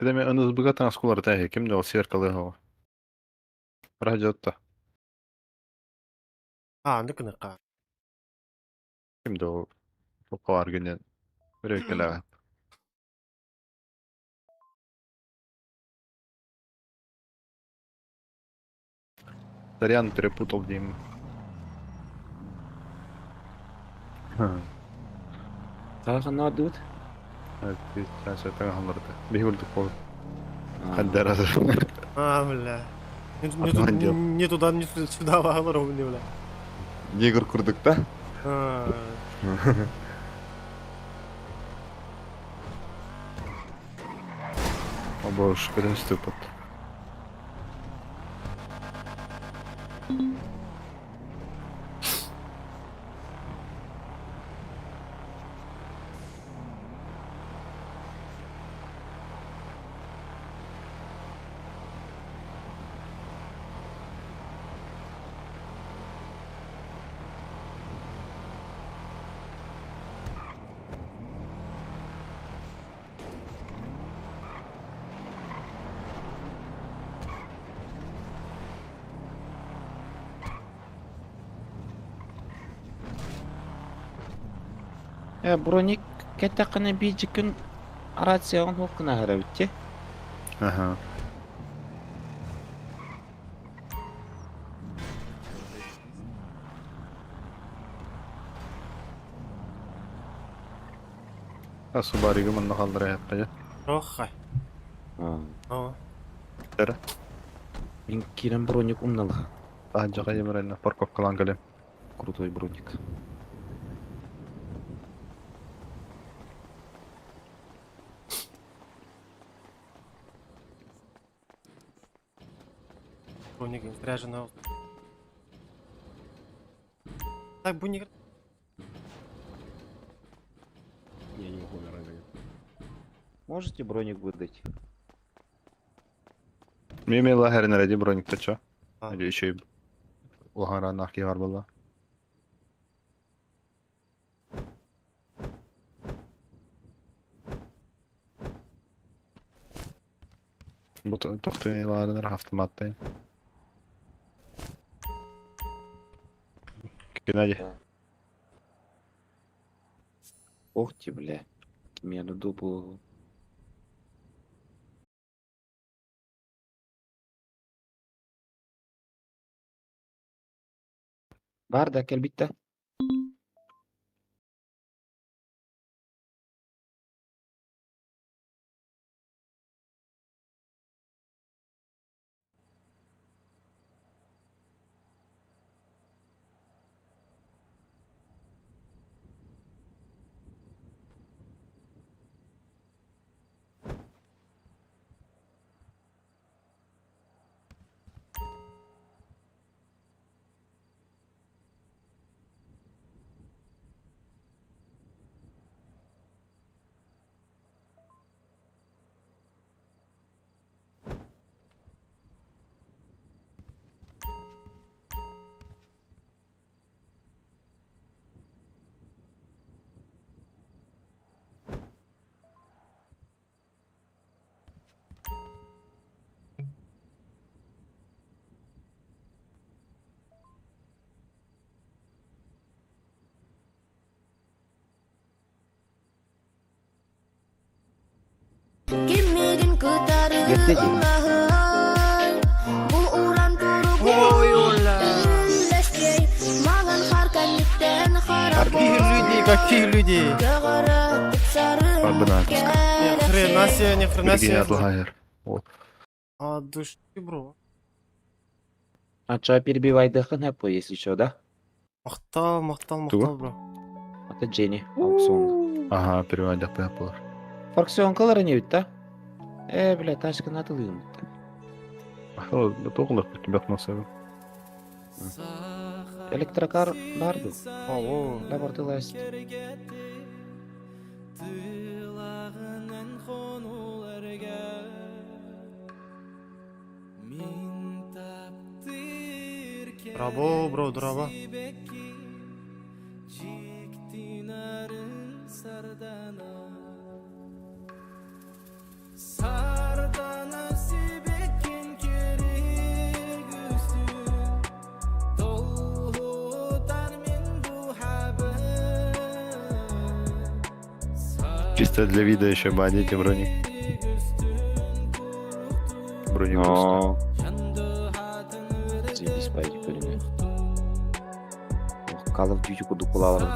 Эдеме ынызбыга таҥас куларыта эһи ким да ол сверкалыаһа Радиотта. А, аны кыныка. Ким да ол туохха гинен өрөйкэлээҕэ. Сорян, перепутал Дим. Хааханаадыбыт? Биһи курдук буолар. Хаддара. А, бля. Не, не, не туда, не сюда бағалар ол не бля. Негр курдук да? О боже, куда ступот. Э, броник кэтэххинэ биир күн рацияҕын суох гына аһарабыт дии. Аха. Субарига манна хаалларыахха Ох, Аа. Эрэ. Мин киирэн броник умналаха. Таһырдьаҕа емерэннэ парковкалаан кэлиэм. Крутой броник. Броник заряженного. Так, бу не... Я не могу умирать. Можете броник выдать? Мими лагерин ради броник ты чё? А. Или еще и улахан киһи бар буолла. Бу тохтуй лагерин автоматтай. Геннадий. Ох ты, бля. Меня дупу. Бар да кэлбиттэ. Киммигин кытары Ертеде. ыллаһай Бу уран турук Ой, оля. Үллэскэй Маҥан хаар кэнниттэн хара Какие люди, какие люди! Көҕөрө тупсары Бабына. Ни хрена себе, ни хрена Билигин себе. лагерь. Вот. А души, бро. А чё, перебивай ДХНП, если чё, да? Махтал, махтал, Тугу? махтал, бро. Это Дженни, аукцион. Ага, переводя буолар. Фракционкалар не ведь, да? Э, бля, тачка надо Тоҕулах бит насыбы. Электрокар барды. О, Да, бардылась. Браво, бро, браво. Чисто для вида еще бы одеть и броник. Броник просто. Но. Заебись по эти көрүҥэ. Call of Duty курдук буолалар.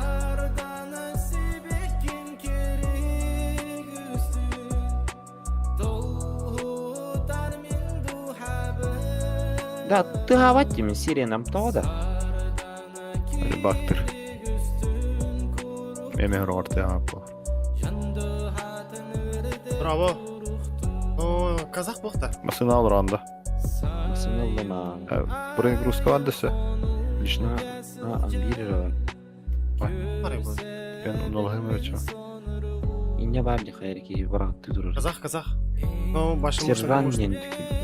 Да, тыһаабат дии сиренам тоҕо да. Бактыр. Эме хоргорты по. Браво. О, казах буолта. Машина алранда. Масыналлама. Броник русского адреса. Лично. А, бир Арай бу. Мен уналахым өчө. Инне бар ди хайыр ки баратты турар. Казах, казах. Ну, башым Сержан диэн түкүн.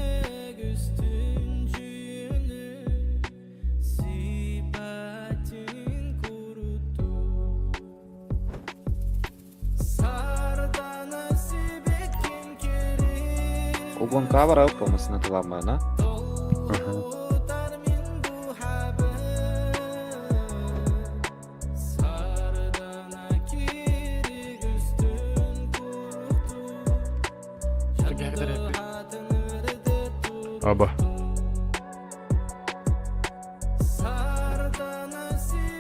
Угонка барап помасына тыламана. Аба.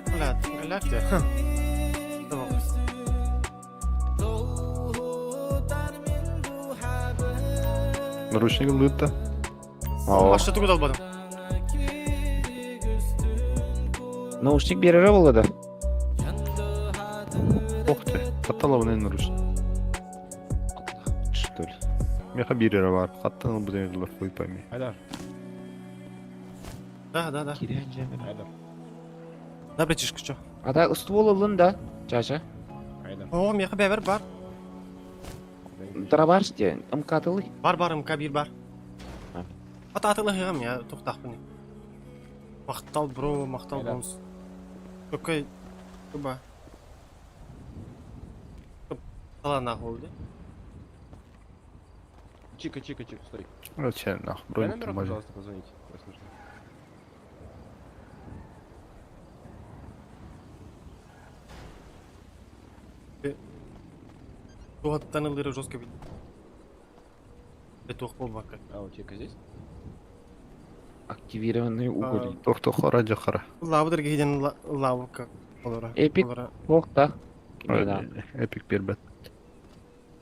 Бля, глядьте. Давай. Наручник лытта. Башта тугу далбадым. Наушник берере болады. Ох ты. Катталабын наручник. Что ли? Меха бирера бар. Хаттан будем доллар хуй пойми. Айдар, Да. Кирен жемер. Айдар, Да, братишка, чё? Ата ствол ылын да. Чача. Айдар. О, меха бәбер бар. Тарабарш де, МК-тылы. Бар бар МК бир бар. А. Ата атылы я тоқтақпын. Мақтал бро, мақтал Айдар. бонус. Окей. Куба. Тала нахуй, Чика, чика, чика, стой. Вообще, нах, Дай броник номер, там один. пожалуйста, позвоните. если нужно. Туғаттан ылдыры жестко бит. Это болбакка. А, вот Чика здесь? Активированный уголь. Тох тох радио хара. Лавдыр гейден лавка. Олара. Эпик. Олара. Ох, да. Да. Эпик бербет.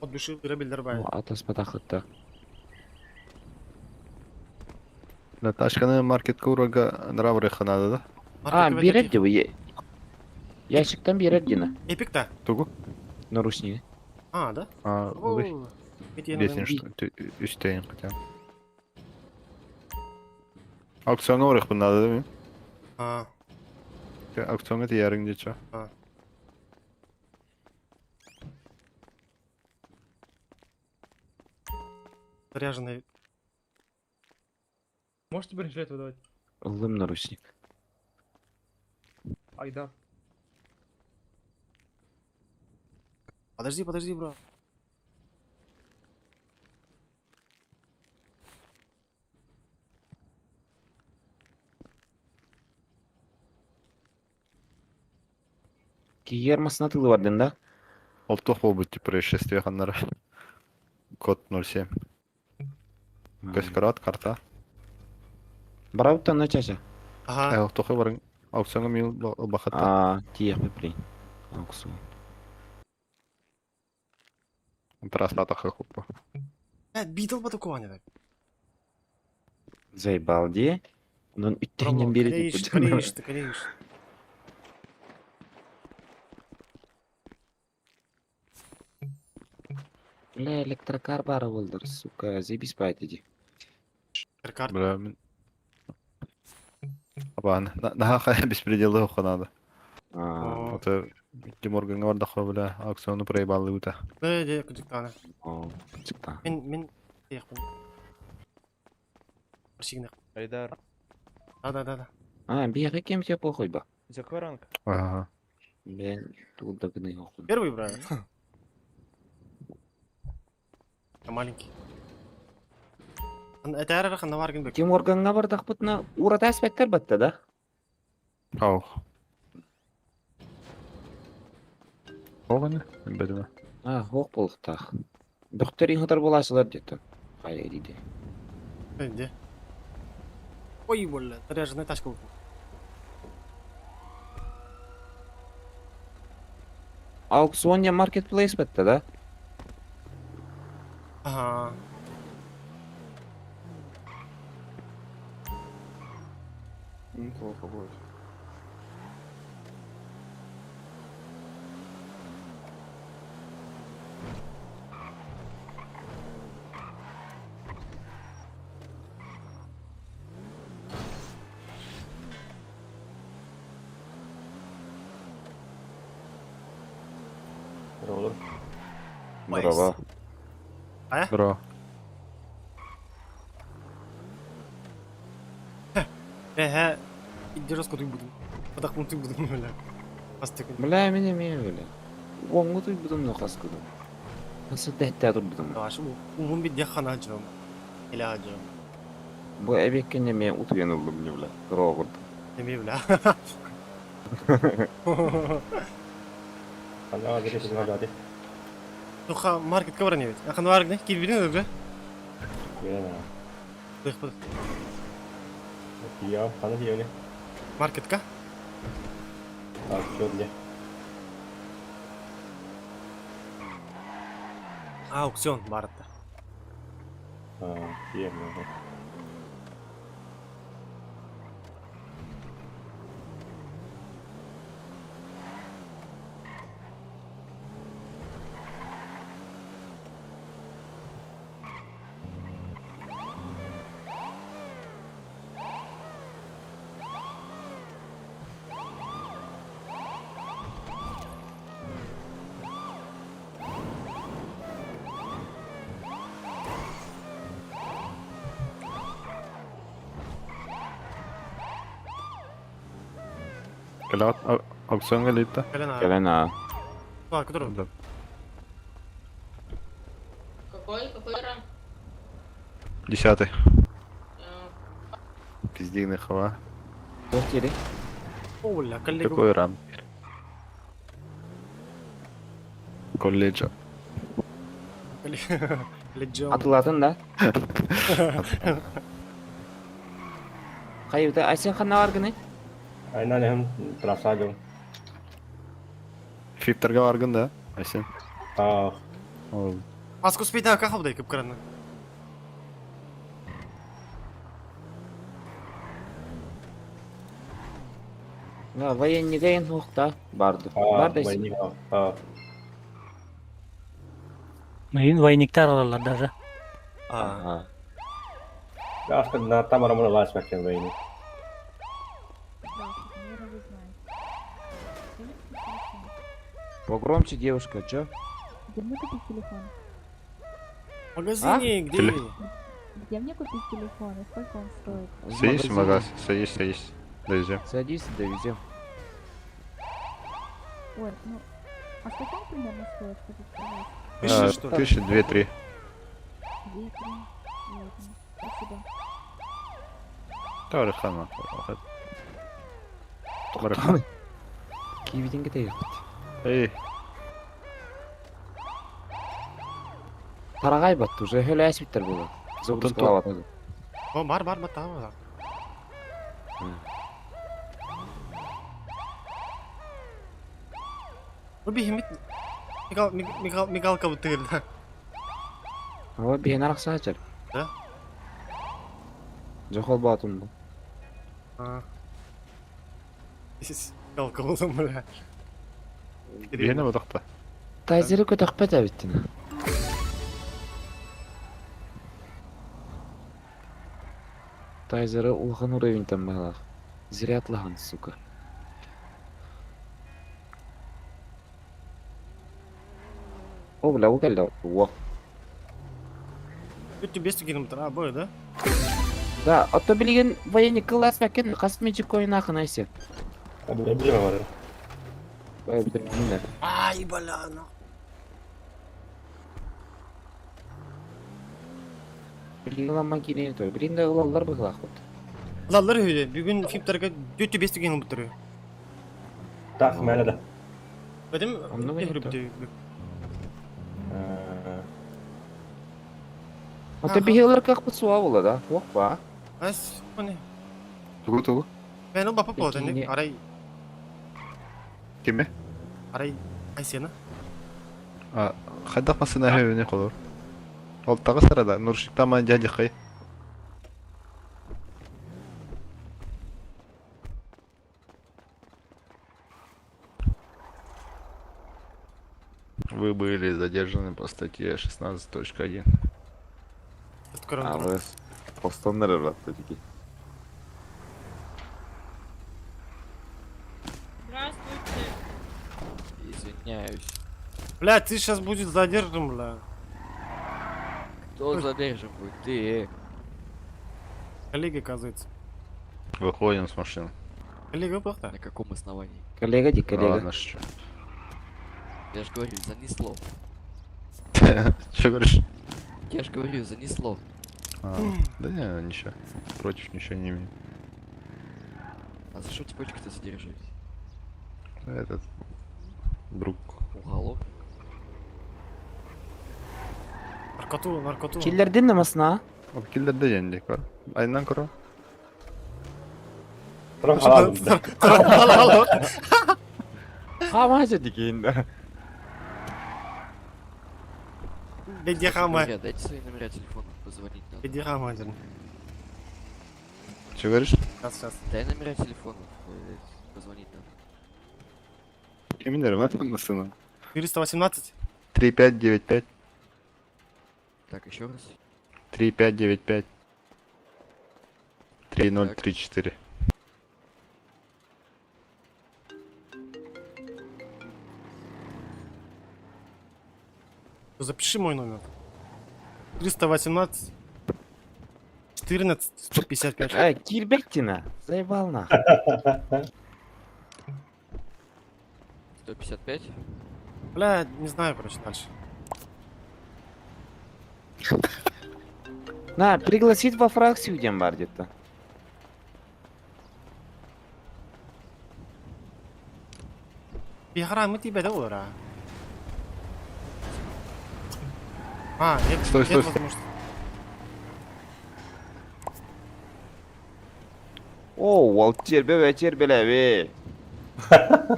От души ылдыра билдер бай. Атас патахытта. Да, ташканы маркет курага нраврыха надо, да? А, берер де Ящиктан берер дені. Эпик та. Тугу? Наручник. А, да? А, лый. О, Бит Бесен что үстейін хотя. Аукционга орых надо, да? ми? А, Аукционга тиярың дече. А. Заряженный. Можете бронежилет выдавать? Ылым наручник. Айдар. Подожди, подожди, бро. Киер масына тылы бардын да? Ол тох болбут тип происшествие ханнара. Код 07. Көскарат карта. Барабыттан на чача. Ага. Э, тохы барың. Аукционга мил бахатта. А, тиех блин. Аукцион. Трасата хохупа. Битл ба такого не так. Заебал де. Онон үттенен бери деп Конечно, конечно, конечно. Бля, электрокар бары болдыр, сука, заебись по этой. Карт. Бля, мен... Аба, на на беспределы надо. А, Вот Диморганга бар даха бля, аукциону проебалы ута. Да, да, кудиктана. о, чыкта. Мен мен. Сигнал. Айдар. Да. А, биһиэхэ кем все похуй ба. За какой ранг? Ага. Бэйэн тугу да гыныаххун. Первый брат. Я маленький. Это эрэ ханна баргын бек. Тимургаҥҥа бардахпытына уурата эспэттэр батта да? Ау. Оҕону билбэтим. А, суох буолуохтаах. Бөхтөр иһитэр буолааччылар диэтэ. Хайа диде. Где? Ой, бля, заряженная тачка выпала. Аукционе маркетплейс бэтте да? Ага. Неплохо будет. Здорово. Здорово. Эһэ, иддерос кутуй будум. Подахмун туй будум, бля. Астыкын. Бля, мин эмиэ бля. Уоҥҥа утуйбутум да хас гынам. Хас дэттээ турбутум. Ашы уһун бидде хана дьом. Илэ дьом. Бу эбиэккин эмиэ утуйан ыллым не бля. Здорово курдук. Эмиэ бля. Туха маркетка баран эбит. Ахан бар гына киирбитин ылга. Маркетка? Аукцион барытта. Кэлэҕит аукциоҥҥа илиитэ? Кэлэн аа. Кэлэн аа. А, который? Да. Какой? Какой ранг? Десятый. А, Пиздигный хава. Туох диэри? О, бля, коллега. Какой ранг? Колледжа. Колледжа. Атылатын да? Хайыта Айсен ханна баргыный? Айнан трасса дьон. Фиптерга баргын да? Айсен. Таах. Ол. Аскус пейта как абдай кып кыраны. Да, военныйга эн суохта барды. Бар да Войник. Аа. Мин военниктар алаллар даже. А. Ага. Аска на там арамына лаас бәккен войник. Погромче, девушка, чё? Где мне купить телефон? В магазине, где? Теле- Где мне купить телефон и сколько он стоит? В Садись в магазине. магаз. Садись, садись. Довезем. Садись, довезем. Ой, ну, а сколько он примерно стоит, скажите, пожалуйста? Тысяча, А, что ли? Тысячи две-три. 2, 3. Ладно, спасибо. Тавры хана. Барахан. Киевитин кэтэйэхпит. Эй, Тараҕай батты уже хөлөөсүттэр буолар. Загрузкалаабат. О, бар, бар, бар, там, бар. Бу биһимит мигал мигал мигалка бутырда. Ава биһин арахсаачар. Да? Дьэ холбоотум бу. А. Мигалка болдум, бля. биһиэнэ батахта. Тайзеры көтөхпөт эбиттин. Тайзеры улахан уровеньтан баһалаах. Зря атлаһан, сука. О, бля, ол кэллэ. Уох. Өттү бес түгенім тұр, а, бой, да? Да, а то билигин военный класс бәкен косметик ойнақын айсы. Билбейм бар. Ай, бля, нахуй. Билигин ламан кирен той. Билигин да ылаллар быгылах бут. Лаллар өйдө. Бүгүн фиптарга дөтү бес деген буттыр. Так, мәле да. Бәдем Онны хүрүптү. А то бихилер как бут суа була да. Опа. Ас, міне. Тугу тугу. Мен ол бапа болады, Прикинь, не? Арай, Киме? арай, Айсена. А, хайдах масына хөбүнө холор. Ол тагы сарада Нуршиктаман дядя хай. Вы были задержаны по статье 16.1. Көрөм. вы постаннар брат, таки. Здравствуйте. Извиняюсь. Бля, ты сейчас будет задержан, бля. Кто задержан будет? Ты. Коллега, оказывается. Выходим с машины. Коллега плохо. На каком основании? Коллега, ди коллега. Ладно, шучу. Я же говорю, занесло. Че говоришь? Я же говорю, занесло. А, да не, ничего. Против ничего не имею. А за что типочка-то задерживаете? Этот... Друг. Уголок? Наркоту, наркоту. Киллердин намасына. Ол киллерде жендик бар. Айынан көрө. Туран халадым. Хамажа дикейин. Беди хама. Номера, дайте свои номера телефона, позвонить надо. Беди хама, дерн. Че говоришь? Сейчас, сейчас. Дай номера телефонов, позвонить надо. Кимдер, машина. 418. 3595. Так, еще раз. 3595. 3034. Запиши мой номер. 318 14 155. Э, кирбектина. Заебал нах. 155. Бля, не знаю, короче, дальше. На, пригласить во фракцию дем бар где-то. Бихара, мы тебя да А, нет, Стой, нет стой, стой. возможности. О, ол тербе тербелеби.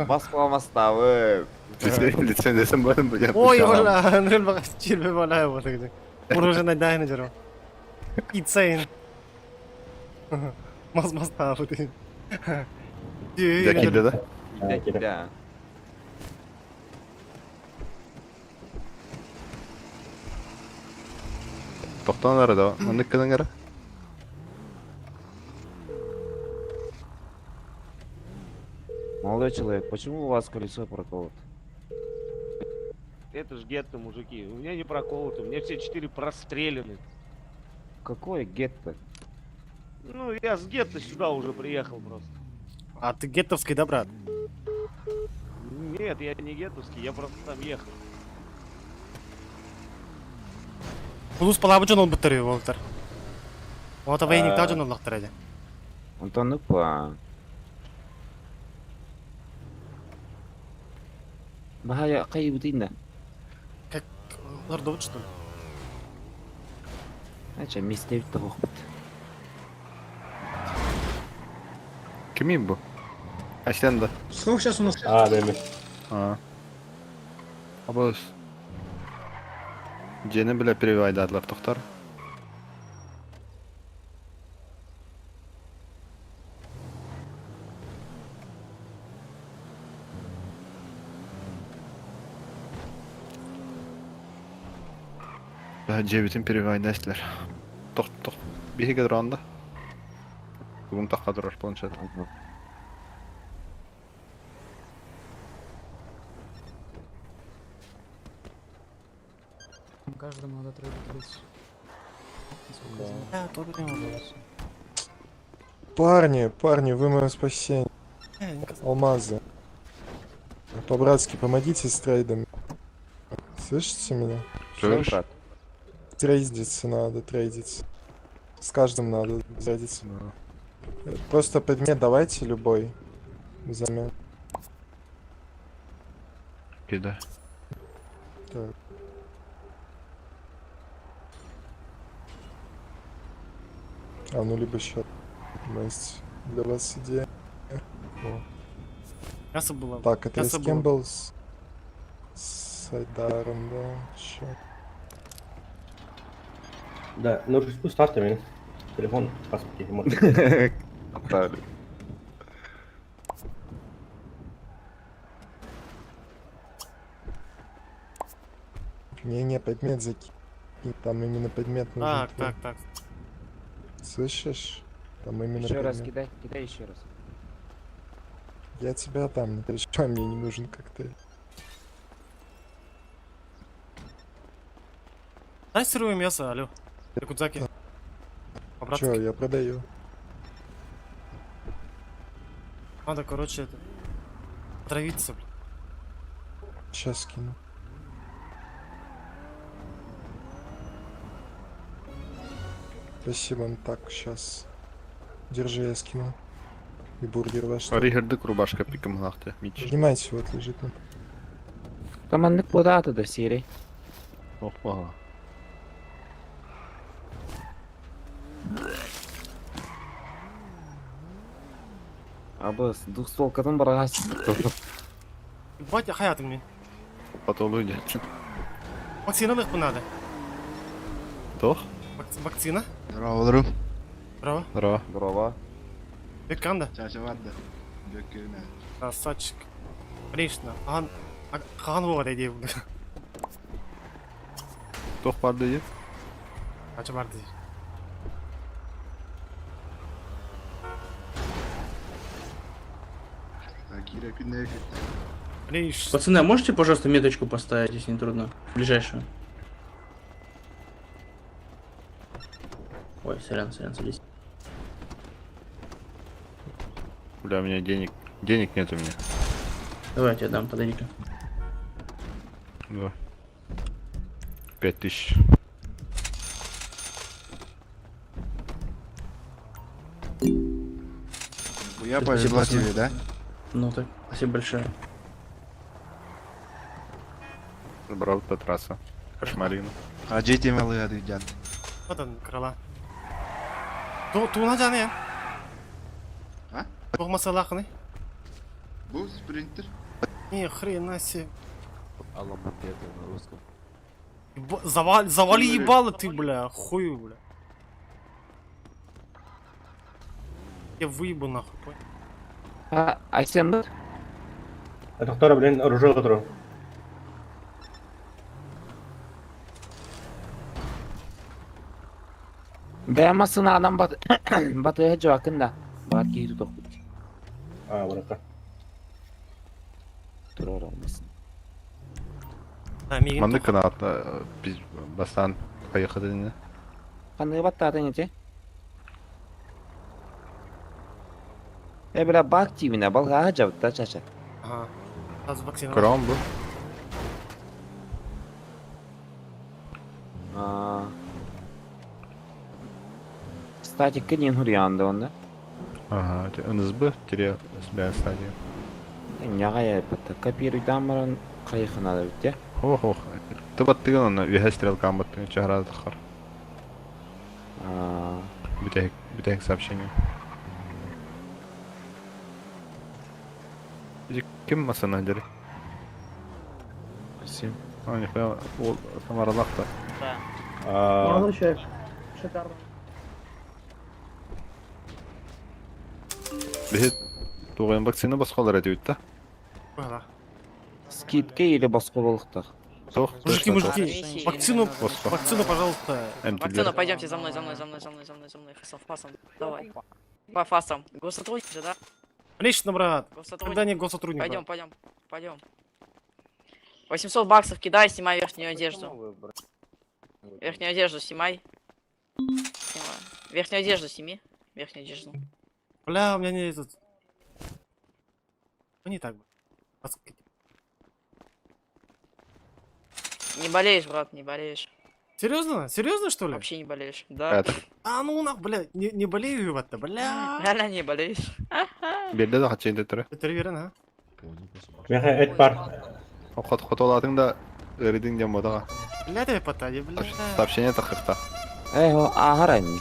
Москва маставы. Лицензиясын барын блядь. Ой, бля, Андрей бага чирбе бала его тогда. Уже на дайна жеро. Ицейн. Мас маставы ты. Я килде да? Да. Токтон ара да. Мындык кыдың ара. Молодой человек, почему у вас колесо проколото? Это ж гетто, мужики. У меня не проколоты, у меня все четыре прострелены. Какое гетто? Ну, я с гетто сюда уже приехал просто. А ты геттовский, да, брат? Нет, я не геттовский, я просто там ехал. Улус палабы жон ол бітірі олтар. Ота военник та жон ол лақтыр әді. Антон па. Бахая кайбытында. Как олар добыт, что ли? Ача местебит тохпут. Кимин бу? Аштен да. Сколько сейчас у нас? А, деми. А. Абыз. Жени биле перевайдадылар токтор. Жебитин перевайдастылар. Тох тох. Биһиге туранда. Бүгүн такка турар планшет. Каждому надо тройку 30. Да, тоже не могу. Парни, парни, вы мое спасение. Алмазы. По-братски, помогите с трейдом. Слышите меня? Слышь? брат? Трейдиться надо, трейдиться. С каждым надо трейдиться. Просто предмет давайте любой. Взамен. Кидай. Так. А, ну либо сейчас. Есть для вас идея. О. Мясо было. Так, это я Мясо с кем было. был? С Айдаром, да. Чё? Да, ну ставьте мне. Телефон, паспорт, может. Отправили. Не-не, предмет закинь. Там именно предмет нужен. Так, твой. так, так. Слышишь? Там именно Еще раз предмет. кидай, кидай еще раз. Я тебя отдам, не переживай, мне не нужен коктейль. Дай сырое мясо, алло. Якудзаки. По-братски. Чё, я продаю. Надо, короче, это... Травиться, блин. Сейчас скину. Спасибо, ну так, сейчас. Держи, я скину. И бургер ваш. Аригердык рубашка пиком лахте. Мич. Поднимайте, вот лежит на Командник податы да серий. Ох, ага. Абы двухстволкадан барагас. Ебать, хаятым мне. Патология. Вакцина легко надо. Тох? Вакцина? Здорово, друг. Здорово. Здорово. Здорово. Бекканда. Чача варда. Беккене. Красавчик. Конечно. Хан... Хан вот иди. Тох барды дед? Ача барды. Кира күнне Конечно. Пацаны, а можете, пожалуйста, меточку поставить, если не трудно? Ближайшую. Ой, сорян, сорян, садись. Бля, у меня денег... Денег нет у меня. Давайте я дам, подойди-ка. Да. 5000. Я Спасибо, повезла пацаны. тебе, да? Ну так, спасибо большое. Забрал по трасса. Кошмарину. А дети малые едят. Вот он, крыла. Ту, ту на жаны. А? Бог масалахны. Был спринтер. Ни хрена себе. Алла на русском. Завали, завали ебало ты, бля, хую, бля. Я выебу нахуй, понял? А, Айсен был? Это кто, блин, оружие которого? Бәмасына адам бат батыга жакында. Бар кейди токпут. А, братка. Турар алмасын. А, мигин Манды канатна biz бастан поехали не? Кандай баттатын эте? Э, бля, бак тибине балга жабытта чача. Ага. Сразу вакцина. Кром был. А. Кстати, кенин хурьянды онда. Ага, это НСБ, тире СБ стадия. Няга батта копируй дамаран кайханада битте. Ох, ох. Ты баттыгын оны, веха стрелкам баттыгын, чахрады тахар. А. Битек, битек сообщение. Иди, Ким масана дери? Спасибо. А, не понял, ол Самаралахта. А, человек. Шикарно. Бихет туган вакцина баскалар әдебит та. Ага. Скидка или басқа болықтақ. Тох, Мужики, точно, мужики, вакцину, Боско. вакцину, пожалуйста. Вакцину, пойдемте за мной, за мной, за мной, за мной, за мной, за мной. Фасом, фасом. Давай. По фасам. Госсотрудник же, да? Конечно, брат. Госсотрудник. Когда не госсотрудник, Пойдем, брат. пойдем, пойдем. 800 баксов кидай, снимай верхнюю одежду. Верхнюю одежду снимай. Снимай. Верхнюю одежду сними. Верхнюю одежду. Бля, у меня не этот... Ну не так бы. Не болеешь, брат, не болеешь. Серьезно? Серьезно, что ли? Вообще не болеешь. Да. Это. А ну нах, бля, не болею, ебать-то, бля. Реально не болеешь. Белде да хачайын төттөрө. Это верно, а? Меха эт бар. Хот хотолатың да ырыдың дем бодага. Бля, ты потади, бля. Сообщение тахырта. Эй, о, аһар анни.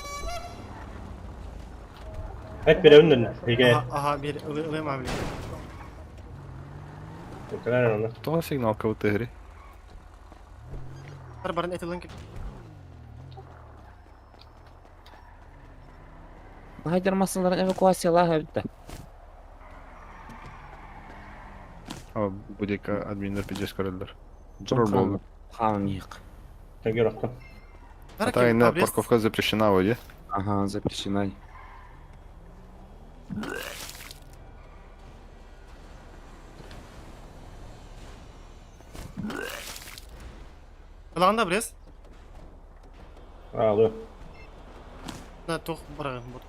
Эт беребин Эге. Ага, ага, бер, ылым, бля. Кэлэр онно. Тоҕо сигнал кабыт ыһыри. Бар барын эт ылын кеп. Хайдар масаларын эвакуациялаах эбитте. О, будека админдер пиджес көрөлдөр. Джон Турар болду. Хаун их. Тегер охто. А та инна парковка запрещена воде. Ага, запрещена. Ылағанда брез. Алло. На, тоқ барағын бот.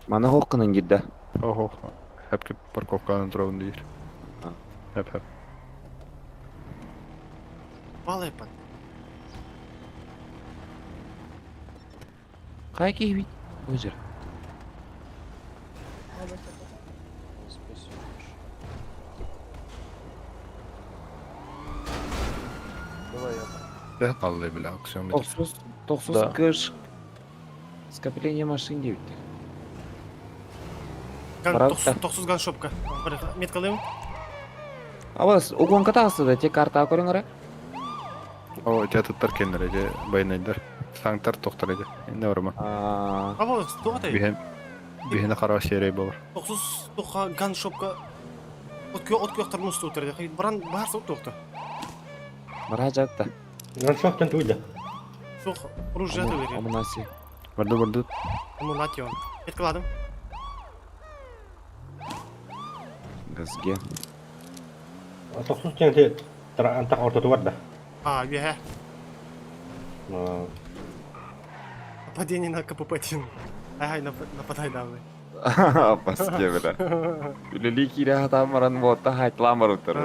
Мана хоққынан кирде. Охо. Хәпке парковканы турабын дейир. Хәп хәп. Балай пат. Қай кейбит? Өзір. Давай я. Да, аллай бля, акцион бит. Тоқсыз, тоқсыз Да. кыш. Скопление машин дейбитте. Ган, Правда? тоқсыз ган шопка. Меткалым. Абас, угонка тағысы да те карта көріңірі. О, тебя тут таркеннер эти байнайдар. Саңтар тоқтар эти. Инне барма. А, А вот, тоқтай. Биһен биһен хара серей болар. Тоқсыз тоқа ган шопка. От кö оқтар мұсты отырды. Баран барсы тоқты. Мара жатта. Граншоптан туйда. Соқ, оружие берет. Амунаси. Барды барды. Амунатион. Меткаладым. Газге. Тохсус тен антах ортоту бар да. А, е. Нападение на КПП-1. Ай, нападай давай. Паске, бля. Үлели кире хатамаран ботта хайтламар утыр.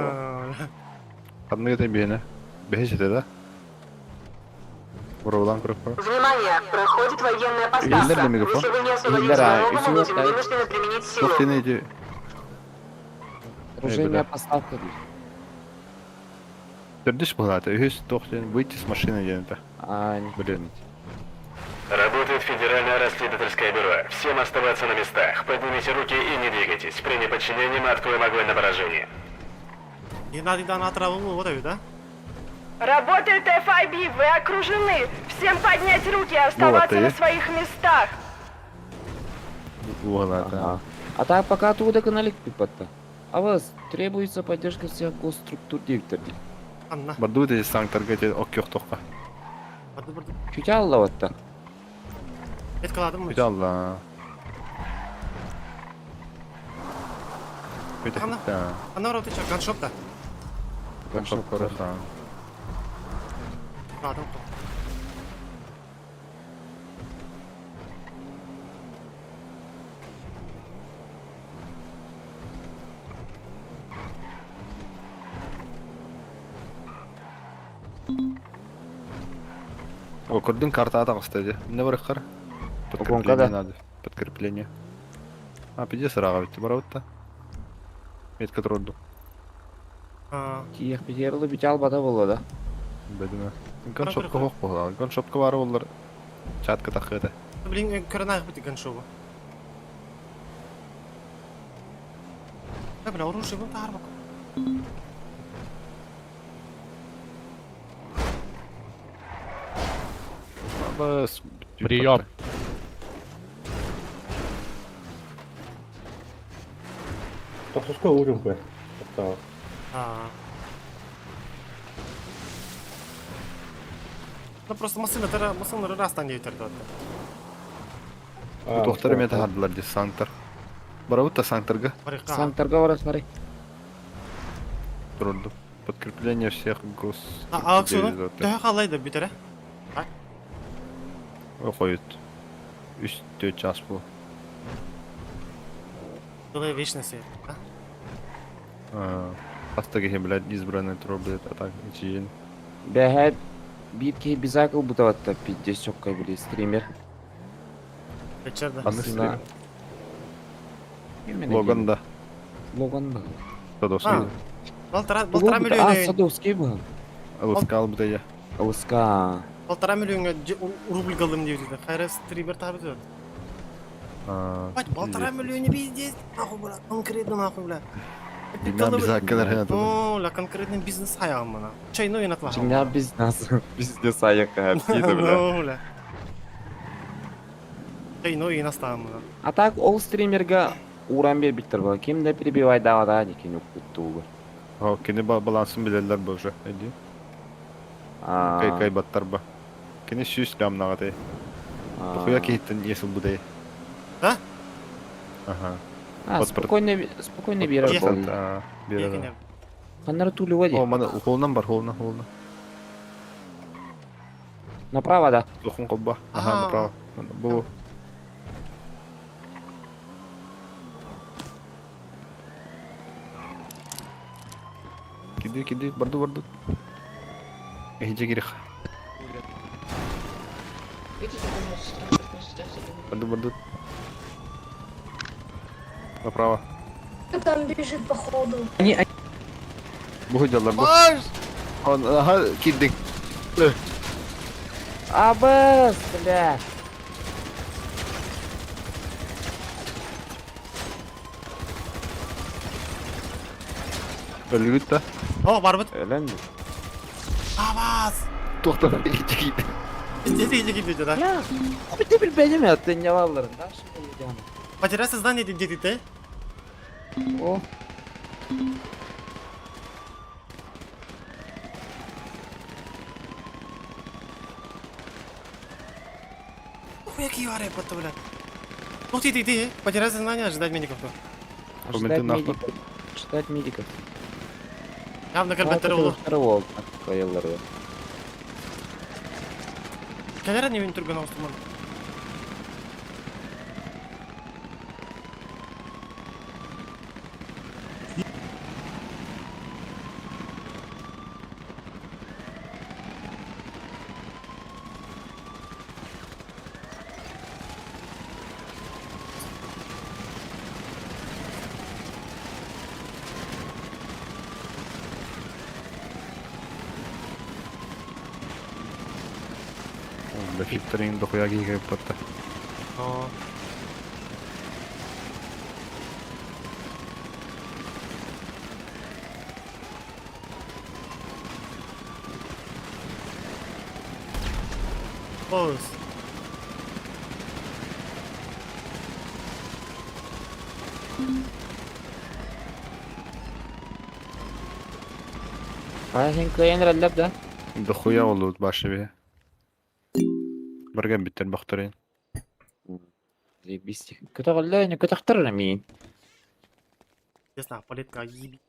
Ханны гете биһене. Биһе жете да. Бурулан көрөп бар. Внимание! Проходит военная Илдер мегафон. Если вы не освободите Илдер, а, дорогу, мы будем извините. вынуждены применить силу. Тоқ тен эти. Оружейная поставка дейді. Төрдүш булат. Үһүс тоқ тен выйти с машины ден это. А, не Блин. Работает Федеральное расследовательское бюро. Всем оставаться на местах. Поднимите руки и не двигайтесь. При неподчинении мы откроем огонь на поражение. Геннадийдан атырабы вот да? Работает FIB, вы окружены! Всем поднять руки и оставаться ты. на своих местах! Була да. Ага. А так пока туда каналик пипатта. А вас требуется поддержка всех госструктур дейбиттер дейді. Анна. Барду эти саңтар гете ок тоққа. Барды барды. Күте алла ватта. Меткаладым. Күтә алла. Күтә. Ана. Да. Анна бар отыча, ганшопта. Гоншоп көрөсөн. Ладым. О, көрдүң карта тагысты ди. Не бар кар? Угонка да. Подкрепление надо. Подкрепление. А, пиде сырага битти бар битти. Метка турду. А, Тиек битерлі бите албада болу да. Бедиме. Гоншопка хок болар. Гоншопка бар болар. Чатка такыды. блин, көрін бит ганшобу. Да, бля, оружие был тарбак. Бас. Прием. Тохсуска ужин кое. А. Ну просто машина тара, машина растан дейтерді. Доктор мета хардылар ди саңтар. Бар битти саңтарга Барықа. Саңтарға барас барай. турду. Подкрепление всех гос. А, акционы? Тәһә қалайды бүтере. Ой, коют. Үс час бу. Целая вечность. А? Хаста киһи, блядь, избранный тур, блядь, а так, ичиин. Бэһэт биир киһи бизакыл бутаватта пиздец чоккай били стример. Вечер да. Аны стример. Логан да. Логан да. Садовский. А, полтора А, миллиона. Садовский был. ЛСК албыта я. ЛСК. 1,5 миллионга рубль галым деп дейді. Хайра стример табы деп. Бать, 1,5 миллиона пиздец. Нахуй, бля, конкретно нахуй, бля. Бина бизакылар. О, ля, конкретный бизнес аягым мына. Чайной натла. Чиңна бизнес. Бизнес аяққа әбдейді, бля. Ну, бля. Чайной наставым мына. А так ол стримерге уран бербиттер бар. Ким да перебивай давада декен укутты угар. О, кини балансын билелер бу уже. Эди. Кай кай баттар ба. Кини сүүс лямнага те. Тухуя кейттен есил бу дей. А? Ага. А, спокойно, спокойно берер бол. Берер. Ханнар тулюва О, мана холунан бар, холунан, холунан. Направо, да. Тухун колба. Ага, направо. Бу. Киди, киди, барду, барду. Эхиджи кирих. Барду, барду. Направо. Там бежит походу. Они... Бу делар бу. Он, ага, кидик. Абас, бля. Өлгүт да. О, бар бит. Өлен. Абас. Тоқтар, эхиджи киди. Пиздец, киди, да. Я, хуй билбедим я, ты не валларын, да? Потерял сознание дети, ты? О. Ой, какие вары, будто, бля. Ну ты, ты, ты, потерял сознание, ожидать медиков. Ожидать медиков. Ожидать медиков. Явно карбетер oldu. Второго koyuyorlar. Келер не мен түргөн ауыстырман. Бля, фиптерин дохуя гига батта. О. Боз. А сен кыйын рәлләп да? Дохуя oldu башы бе. Барган биттер бахтырын. Заебись. Көтәгәллә, не көтәктер мин. Честно, палетка еби.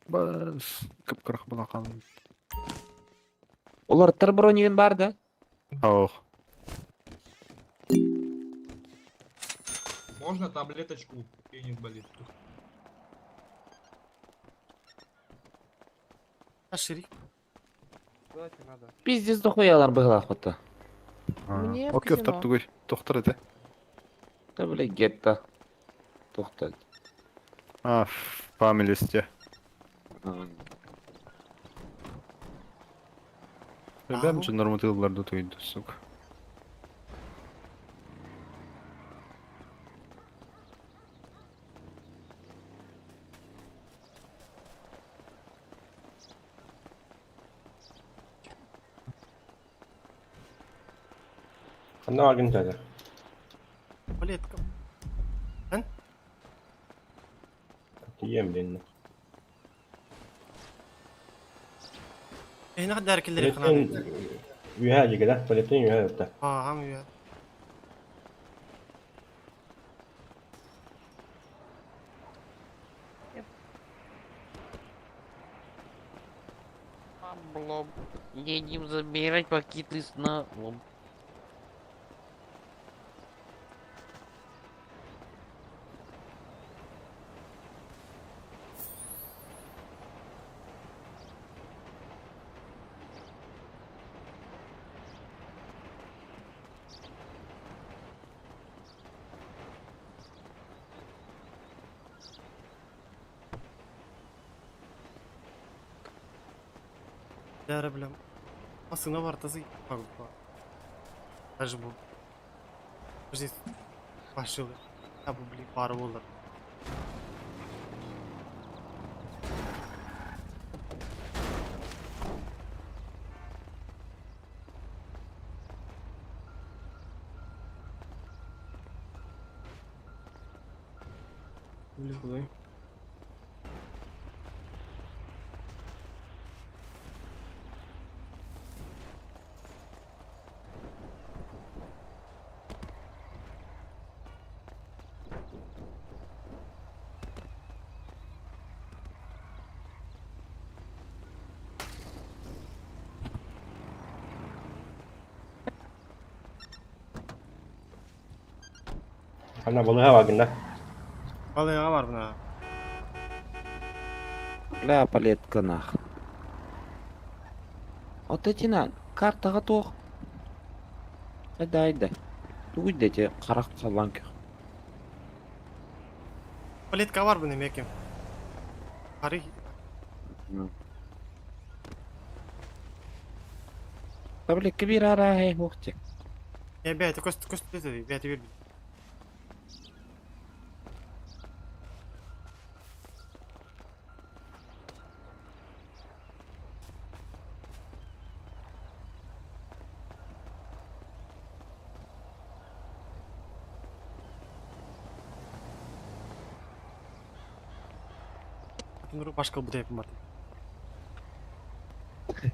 Бас, кып-кырык булакан. Олар тыр бронигин бар да? Ох. Можно таблеточку, пенис болит. А шири. Пиздец дохуялар быгла хотта. Мне в Окей, казино. тугой. Тоқтар это. Да бля, гетто. Тохта. А, фамилисте. Бәм же нормативларды туйды, сука. Ханна аргын дядя. Палетка. Тием блин. Эйна дәр келлер хана. Юһә дигәдә, полетин юһә өттә. А, хам юһә. Едем забирать пакеты с налом. Дәрі білем. Масына бар тазы. Даже bu. Biz başlıyor. Ya bu bile var olur. Бля, Ана балыга багында. Балыға бар бuna. Бля, палетка нах. Вот эти на, картаға тоқ. Айда, айда. Тугуй дети, қарақ қалан көх. Палетка бар бұны мекем. Қары Таблетка бир ара хей хоқтек. Я бәйті көст көст деді, бәйті бер. Башка бұдай бар.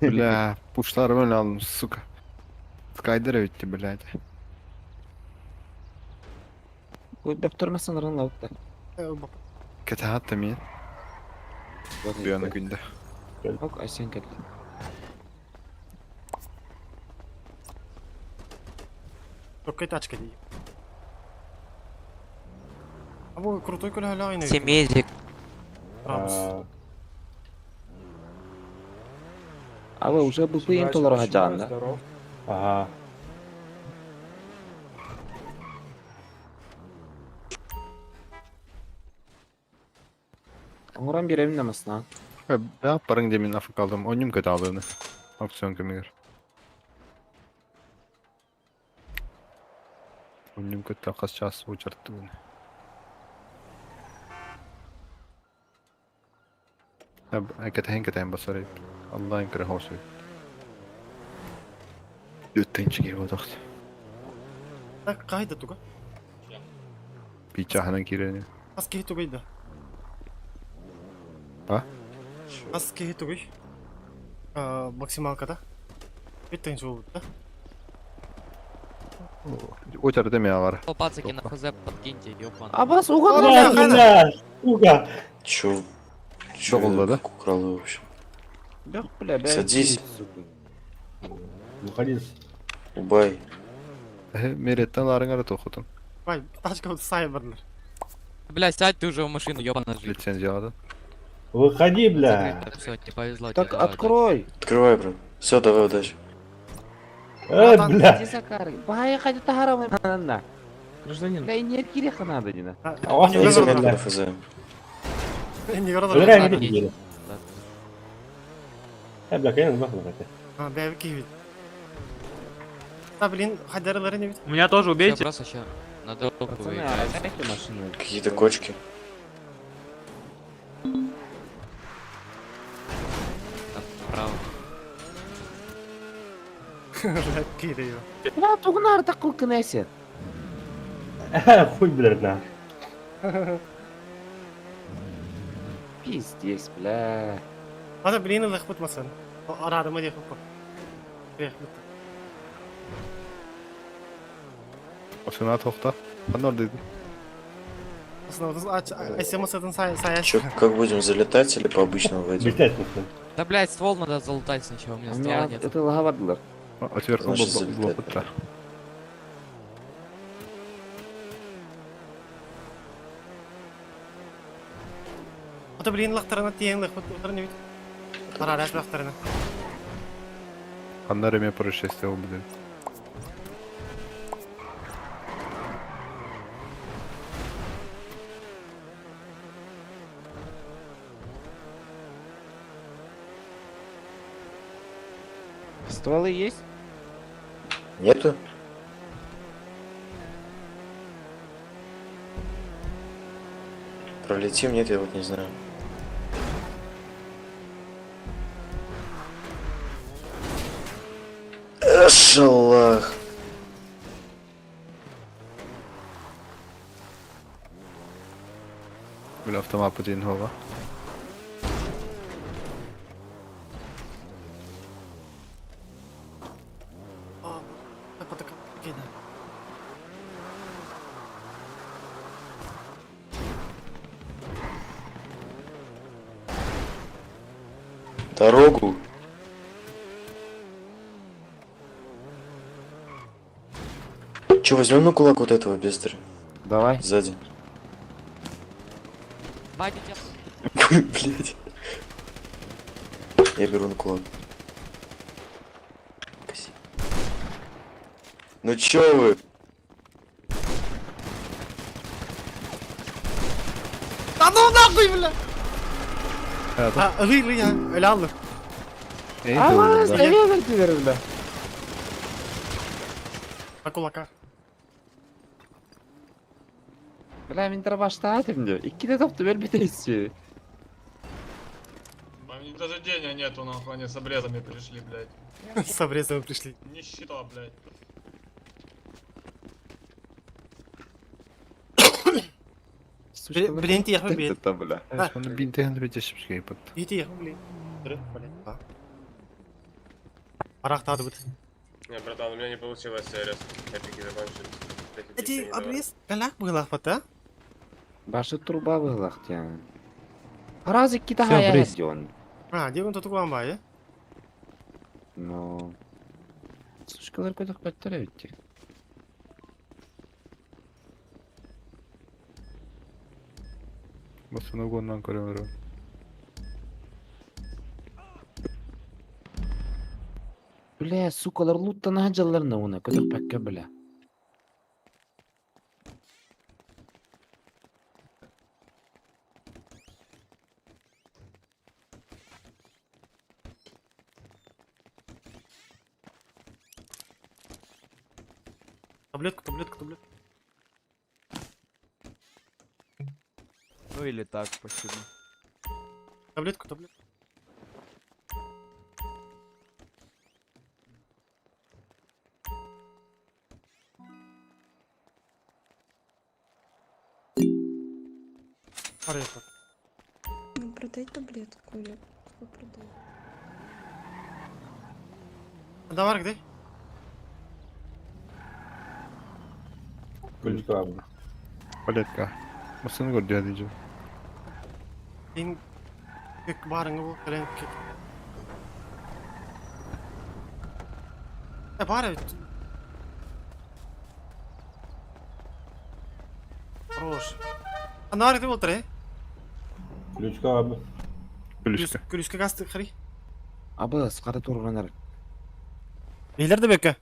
Бля, пушлар öyle aldım, сука. Скайдер bitti, блядь. Ой, бәп тұрмасын рын лауытта. Kötü hatta mı? Bir yana günde. Ок, айсен келді. Только тачка дейді. А бұл крутой көлі әлі айны. Семезик. Рабус. А вы уже был им толарға жағында. Ага. Оңыран беремін намасына. Ben yaparım demin lafı kaldım. Oyunum kötü aldığını. Aksiyon kömür. Oyunum kötü kas ças uçarttı bunu. Kötü kötü basar. Allah'ın kırı hoşu. Lütfen çıkıyor o dost. Так, қайда туга? Bir çahına gireni. Ас кеһи тугайда. А? Ас кеһи тугай. Максималкада. Бүттен жол да. Uçar deme ya var. Пацаки на хз подкиньте, ёбаный. Абас, оған Бля, бля, сука. Чё? Чё oldu да? Украл его, в общем. Бәк, бля, бә. Садись. Выходи. Убай. Meretten ların arı tokutun. Бай, тачка сай барлар. Бля, сядь ты уже в машину, ёбаный жизнь. Лицензияда. Выходи, бля. Все, не повезло Так, открой. Открывай, брат. Все, давай, удачи. Бля. Иди закар. Бай, ходи тахара на. Гражданин. Бля, не киреха надо, дина. А Я заметку на ФЗ. Не көрді. Бля, не видели. Бля, конечно, нахуй это. А, бә кеһи. Та, блин, хайдарлары не бит. У меня тоже убейте. Просто ща на дорогу Пацаны, а дайте машину. Какие-то кочки. Направо. Бля, кире. Бля, тугнар такой кнесет. Хуй, блядь, на. Пиздец, бля. Ата, блин, лых бутмасын. Арадыма дей хуппа. Osuna tokta. Ben oradaydım. Aslında айсемасатын сай сай. Чё, как будем залетать или по обычному войдем? Блестять, нахуй. Да, блядь, ствол надо залутать сначала, у меня У ствола меня нет. это лаговадлар. Отвертка Значит, залетает. блокутта. Ата блин лақтарына тиен лақ отырын бит. Парарас лақтарына. Анна реме происшествие будет. Стволы есть? Нету? Пролетим, нет, я вот не знаю. Эшалах. Бля, автомат по голова. Патака кеда. Дорогу. Че, возьмем на кулак вот этого бездаря? Давай. Сзади. Вадик, Блять. Я беру на кулак. Коси. Ну чё вы? Да ну нахуй, бля! Это? Ha, ılый ılый ya. Öyle aldım. Эй, да. На кулака. Бля, мен баштаатым деп. Иккиде топту бөлбөтөйсү. Даже денег нету, нахуй, они с обрезами пришли, блядь. С обрезом пришли. Нищета, блядь. Блин, тихо, блин. Это, бля. Оны бинтеген бетешіп под. Тихо, блин. Блин. Арахтады бит. Не, братан, у меня не получилось, резко. Эпики закончились. Эти обрез галак было фата. Башы труба быһылах диэн. Раз икките Всё, хаяр брысь. дион. А, где он тут вам бай? Но... Сучкалар көтөх бөттөр эбитти. Басын угоннан көрөмөр. Бля, сукалар луттан хаджаларына уна көтөх бәккә бля. Таблетку, таблетку, таблетку. Ну или так, спасибо. Таблетку, таблетку. Парень, Ну, продай таблетку или кто продает? Давай, где? Ключка abi. Палетка. Басын көрдө дижи. Мен кök барыңы бул кэлэн кök. Э, бар бит. Хорош. А нар где болтыр, э? Ключка abi. Күлүскө. Күлүскө гасты хари. Абы сқара турганар. Нейлер де бекке?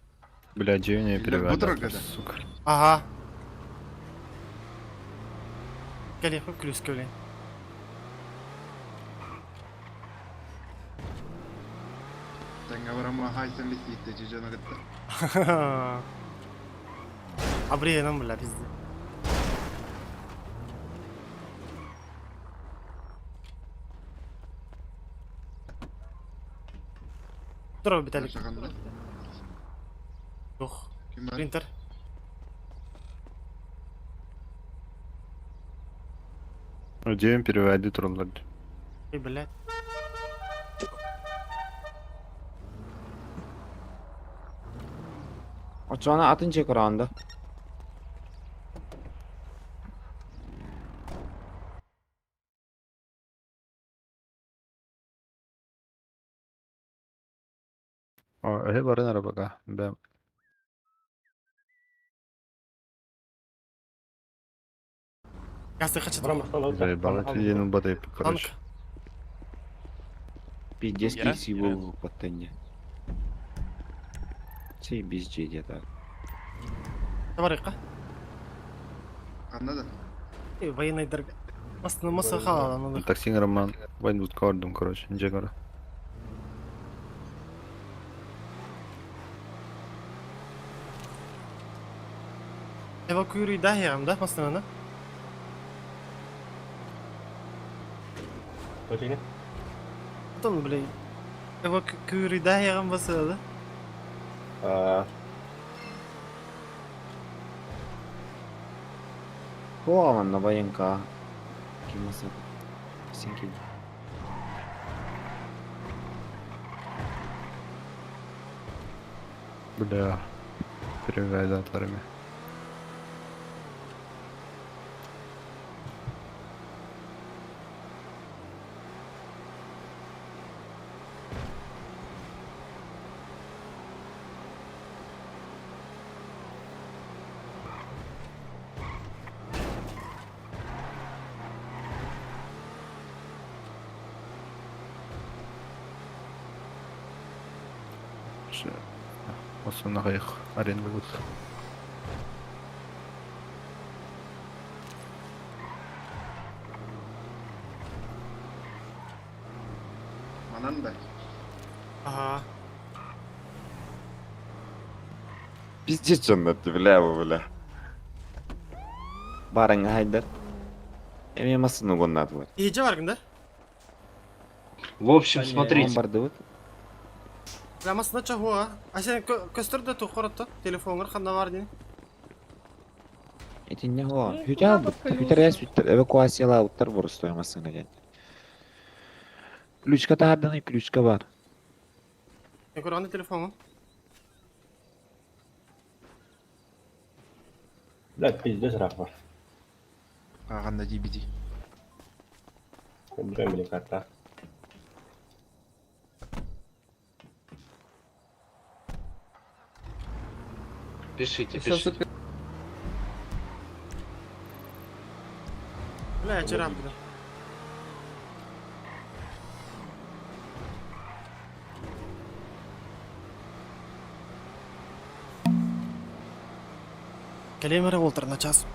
Бля, не бутрак переведу. это? Сука. Ага. Кэле, хоп күлүскө билен. Абрей нам бля пизде. Здорово, Виталик. Ох, принтер. Жебин переведи туралар. Эй, блядь. Очона атын чекоранда. О, эһи барын арабага. Бэм. Газ хочу. Заебал, это день бадай, короче. Пиздец Я? киси был паттанья. Сей безделье так. Табарыка. Аннада. Военный дорога. Мастына маса халалан. Такси роман. Вайнвуд кордом, короче, ничего. Эвакуируй да я, да, мастына, Точно? Потом, блин. Эвакуируй да я басады. А, О, на военка. Кимаса. Синки. Бля. Перевязаторами. Осунага их аренда будет. Манан да. Ага. Пиздец, он на бля, бля. Барың хайдар. Эми масыны гоннат бар. Иже баргын да? В общем, смотрите. Барды вот. Бля, масына чахуа. А сен көстөрдө тухоротто телефоңор ханда бар дин. Эти не го. Ну, Хүтә куда под колеса? хүтәрәс үттер. Эвакуацияла уттар борыстой масыны ген. Ключка тарданы ключка бар. Мен көргөндө телефоңун. Блядь, пиздец, рахма. Ағанда DBD. Блин, блин, карта. Пишите, пишите. Бля, вчера, бля. Калемера олтыр на час.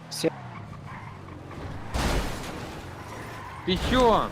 Все. Ты чё?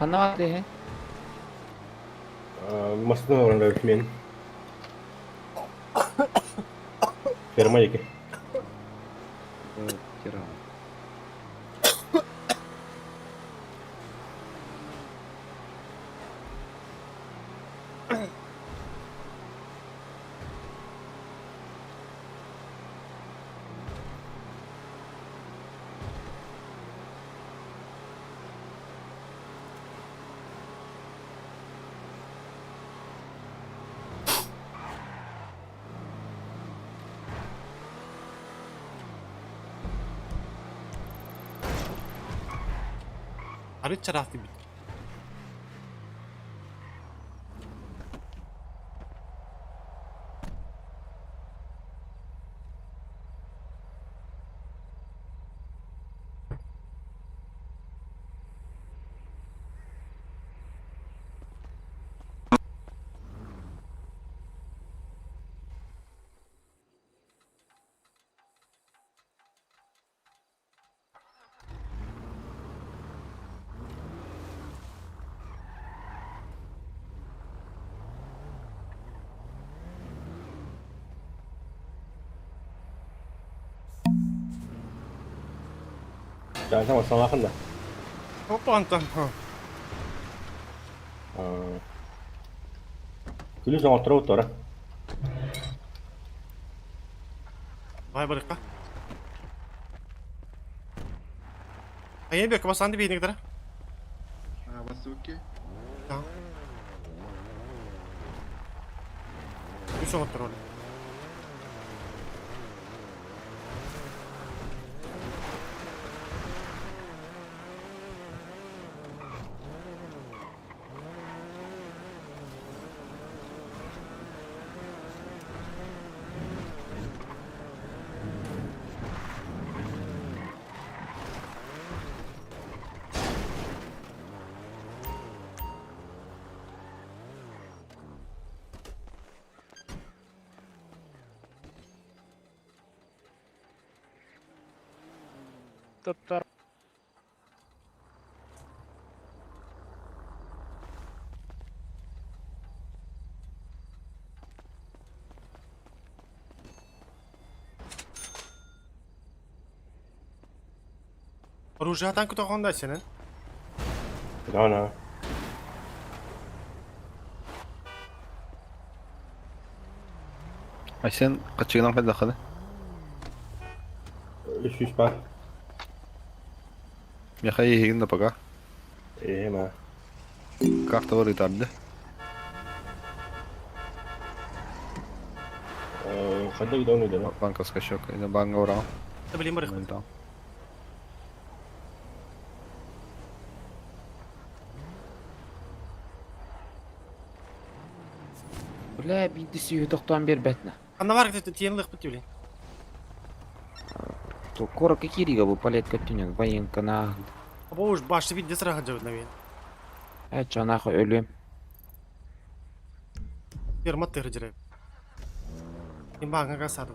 Хана де. Масына орында мен. Ферма еке. Кира. Арыт чараах бит. Sen masalakın da. Hoppa Антон. Күлүс оҥотторо тура. Vay барыкка. Айа бек басанды бейнег дара. А, Васуки? Да. Үс оҥоттор ол. Оружие танк тоғында сенен. Да, да. Айсен качыгынан кайда хады? Үс үс бар. Меха ехигин да пока. Эма. Карта бар итарды. Кайда гидон иде? Банковская счет. Ине банга урал. Да блин барык. Бля, бидди сүйі тоқтан бер бәтні. Анда бар где-то тиенлых бит блин. То кора какирига бу палетка тюнен, военка на. Або уж башты бит десра хаджабыт навен. Ә, чанахы өлем. Ферма тыр жиреп. Имбаңа гасады.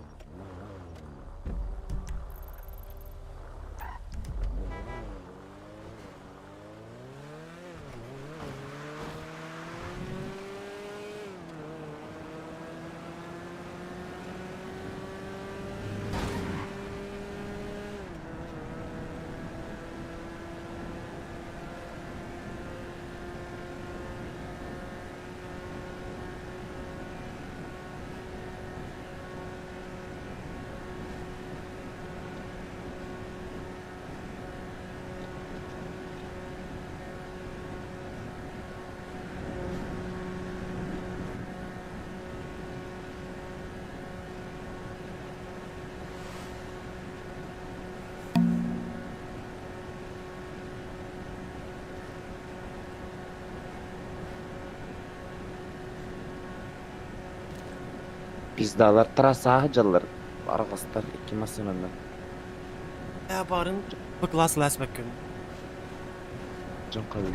Пиздалар трасса жаллар. Арғастар iki масынанда. Ә барын бу класс ләсмәк күн. Жан кабыл.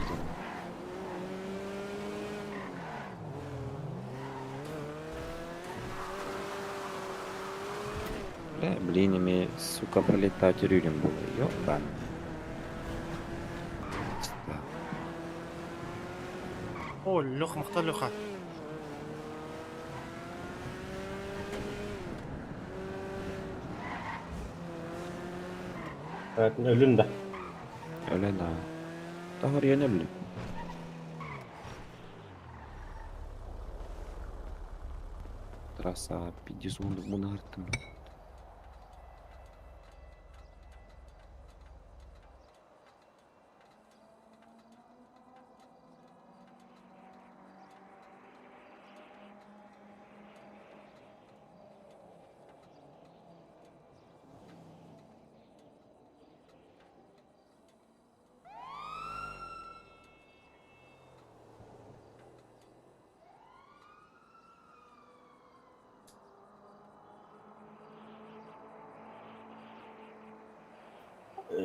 Бля, блин, ими, сука, пролетать рюрим было. Ёбан. О, лех махта леха. Evet, ölün de. Öyle да. Тағыр yöneldi. Трасса 50 мунартым.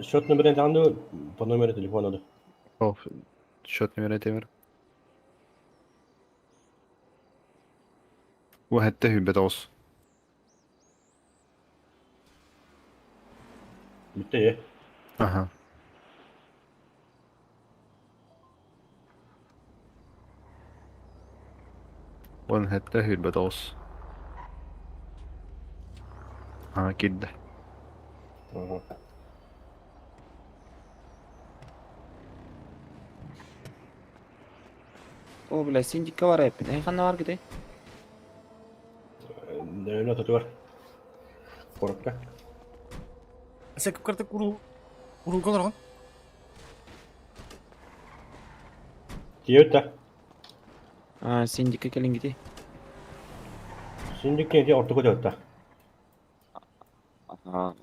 Счет номерин даҕаны по номеру телефона да. О, счет номера темир. Бу хэтте хүббет оҕус. Бүттэ е. Аха. 17 29. Аа киирдэ. О, бля, синдикка бар эппин. Эй, ханна бар китэй? Дөрөнө тотугар. Коротко. Сен кып урул урулга олорон. Тиэбит да. А, синдикка кэлин китэй. Синдикке ити ортоку диэбит Ага,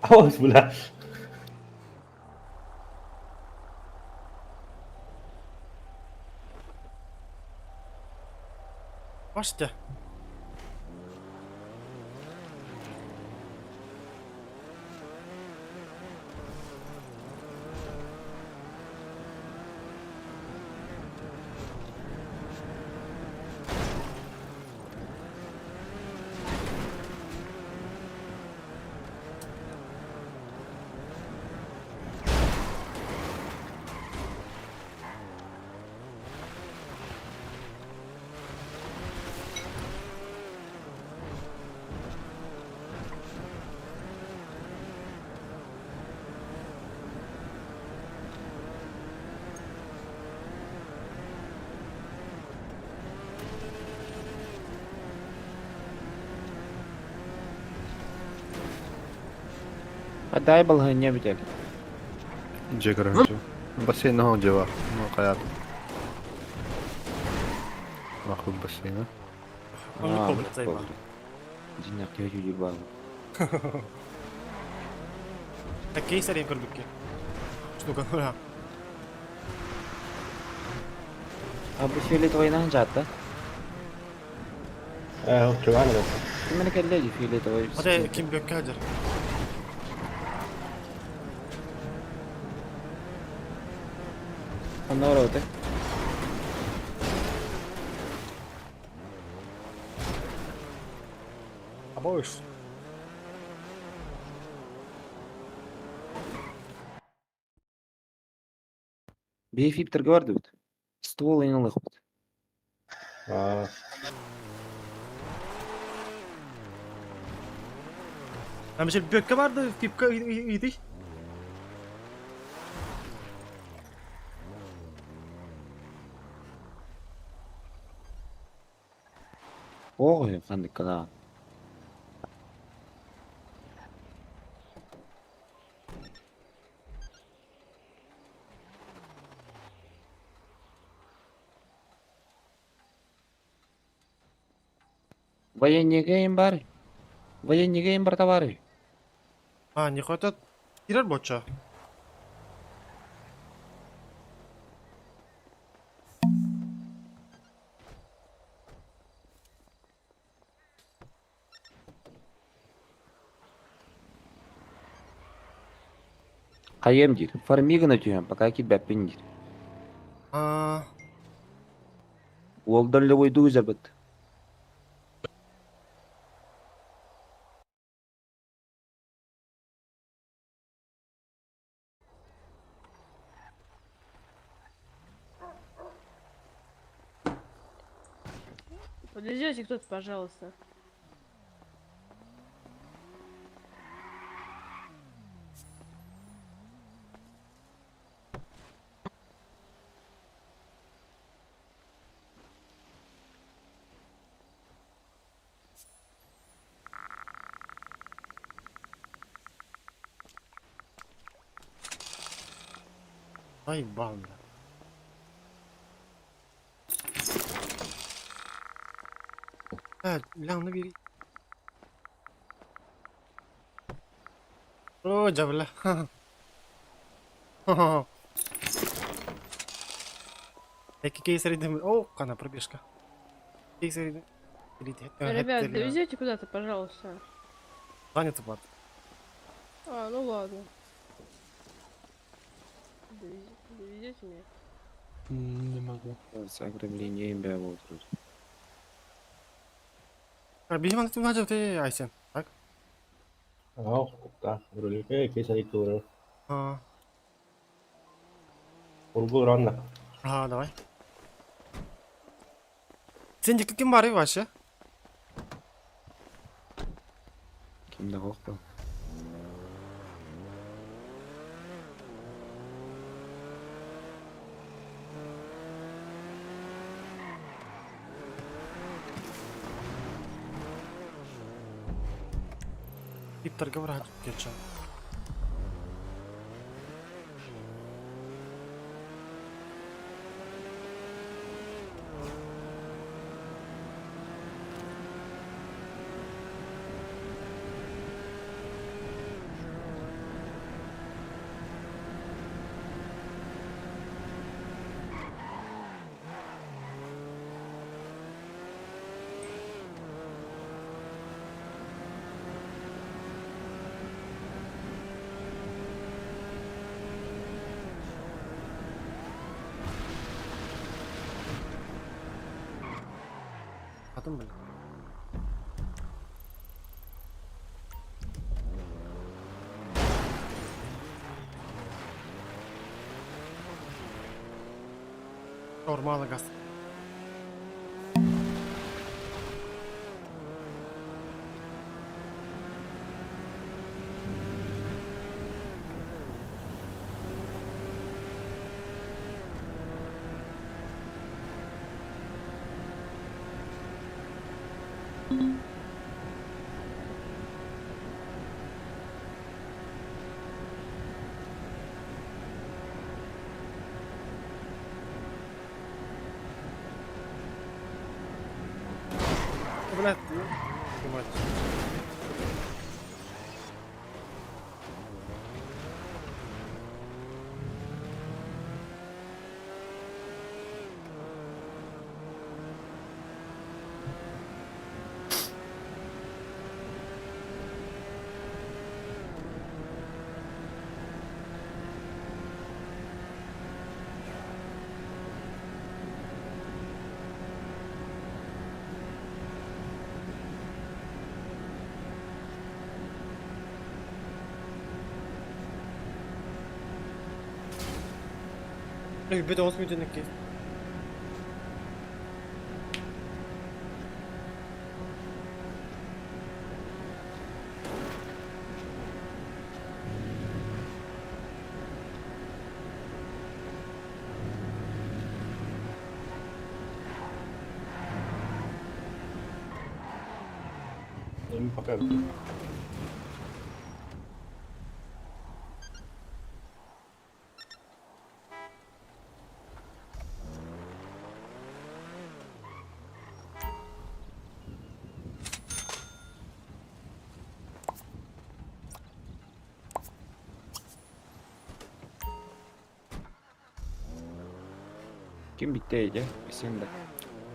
Awas бля. Башта. Дай балгыня бител. Дьэ көрөһүн. Бассейн оһон дьэ бар. Ну хайаат. Махул бассейна. Он не заебал. Динак я ебал. Такие сарем көрбүккэ. Штука нура. А бу фиолетовый жатта. Э, чуган да. Кимene келледи фиолетовый. Ата ким бөккэ хадыр. Онно ороты. Абош. Бейфиптерге бар дебит. Ствол инылык бит. Аа. Намешел бөккэ барды типка иди. Ой, хандык кана. Военный гейм бар. Военный гейм бар товары. А, не хватает. Кирер боча. Каем дир. Фармигана түйем, пока кибә пиндир. А, Уолдан любой дузер бит. Подвезете кто-то, пожалуйста. Ай, банда. Бля, ну бери. О, дьэ, бля. Эки кейсеридим. О, кана пробежка. Кейсеридим. Ребят, довезете куда-то, пожалуйста. Занято бат. А, ну ладно. Довезете меня? Не могу. С ограблением бя вот тут. Били мана ты Айсен, так? Аа, да, рулевые кейсери тура. А, Урбу ранна. а, давай. Сен ким бар вообще? Ким да хохпа. Иптарга бар geçen. Потом, блин. Нормально газ. Блядь, ну, мать. Бит 10 мүнүүтүнүк ки. Эми пока. Ким битте иде? Сен да.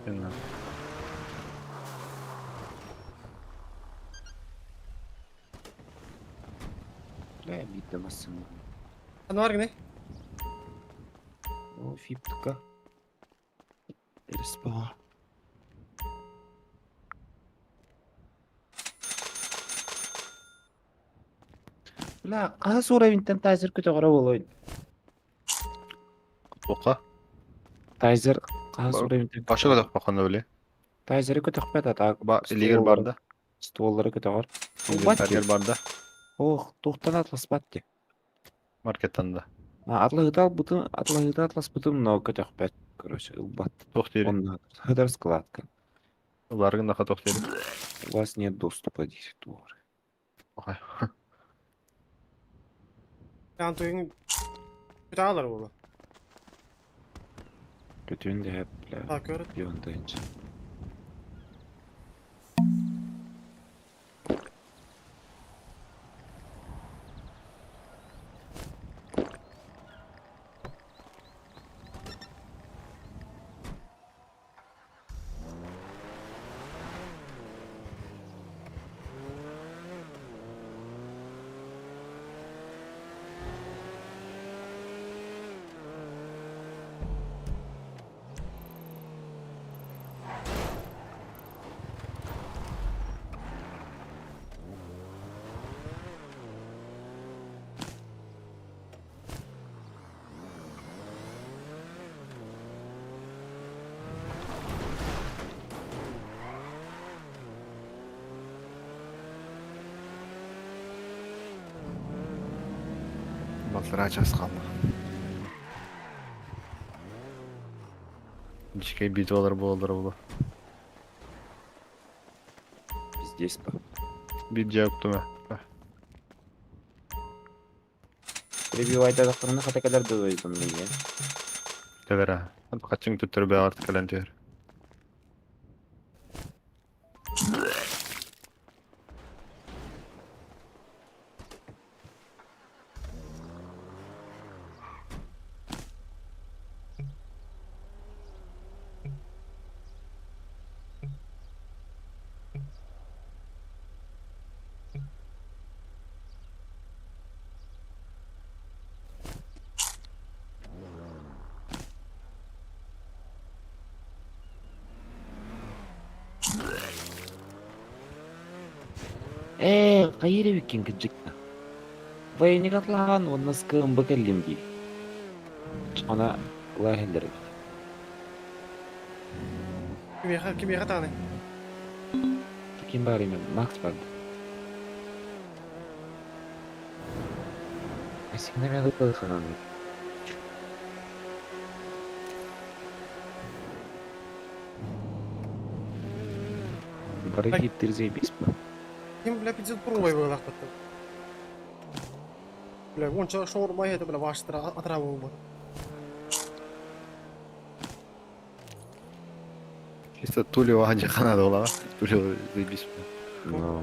Сен Да, битте басым. Анвар гне? О, фиптка. Переспала. Бля, қас уровеньтен тайзер көтө қара болойын. Тоқа. Тайзер қас уровеньтен. Башы көтөх бақаны біле. Тайзеры көтөхпөт, а так Ба илигер барда. стволлары көтөҕөр. Ылбат Инвентарьгар дии. барда. Ох, туохтан атласпат дии. Маркеттан да. А, атлаһыта албытым, атлаһыта атласпытым, но көтөхпөт. Короче, ылбат. Туох диэри. Онно сытар складка. Ыларгын да туох диэри. У вас нет доступа диир туох. Охай. Антуйын бүтаалар буолла. Көтүөн дэһэп, бля, А, көрөт. пионтайынча. Балтараа час хаалла. Дьикэй битвалар буолаллар буолуо. Пиздец па. Биир дьиэ уктума. Прибивайдадахтарына хата кэлэр дылы мне. Кэлэр аа. Хаччыҥ төттөрү бэҕэр кэлэн түһэр. Ээ, хайыр эбиккин кырдьыкта. Военник атлаһан уонна скмб кэллим дии. Она лаһеллер эбит. Кимиэхэ кимиэхэ тааны? Ким бар именно? Макс бар. Всегда меня выслушал. Бары ты заебись бы. Ким, бля, пиздец пробой буолаахпыт. Бля, онча шаурма это, бля, ваштыра атыра буолбут. Чисто Тулева дьахана буолаҕа. Тулева заебись. Ну.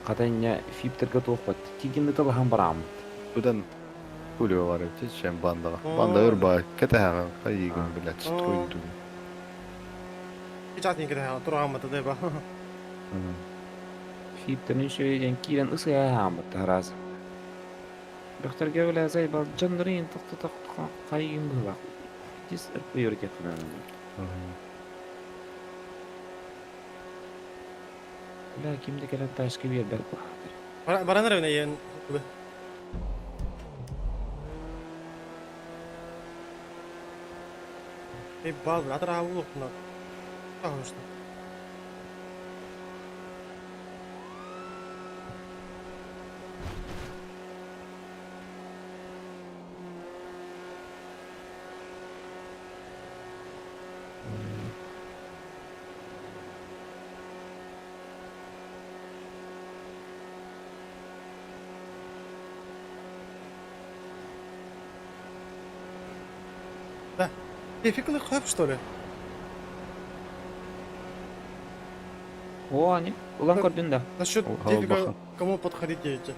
Хата инньэ фиптергэ туохпат. Тигинни талаһан барааммыт. Будан Тулева бар эбит чем бандаҕа. Банда өр баа кэтэһэҕин хайыыгын блядь стройдуу. Печатник кэтэһэҕин турааммыт да ба. Фиптерин үчүгэйдэн киирэн ысыйа аһааммыт таһараас. Бөхтөргө бile зайбал дьоннорун тохто хайыгын быһылаах. Дис ырпыйыр диэххинэ. Бля, ким да кэлэн ташка биэрбэт баһаатар. Баран эрэ иэн. Эй, бал, атыра буолуохтуна. Конечно. Да. Тефикалы хөп, что ли? О, они. Улан көрдүн да. Насчет тефика кому подходить едете?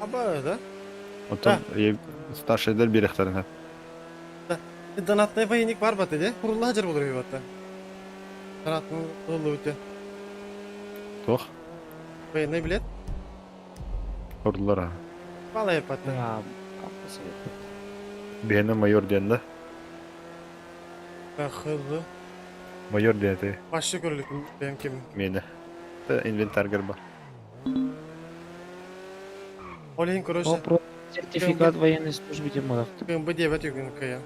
Аба, да? Оттон старшайдар биэрэхтэрин Да. Донатный военник бар баты, де? Курулла жер болur батта. Донатный ылы өте. Туох? Военный билет? Ордулар аа. Балай батта. Я Биһиэнэ майор диэн да? Хылы. Майор диэн этэй. Башы көрүлүк бэйэм ким. Миэнэ. Инвентарьгар бар. Ол иһин короче. Вопрос сертификат военной службы диэн буолахтар. КМБ диэбэт үгүн кыйа.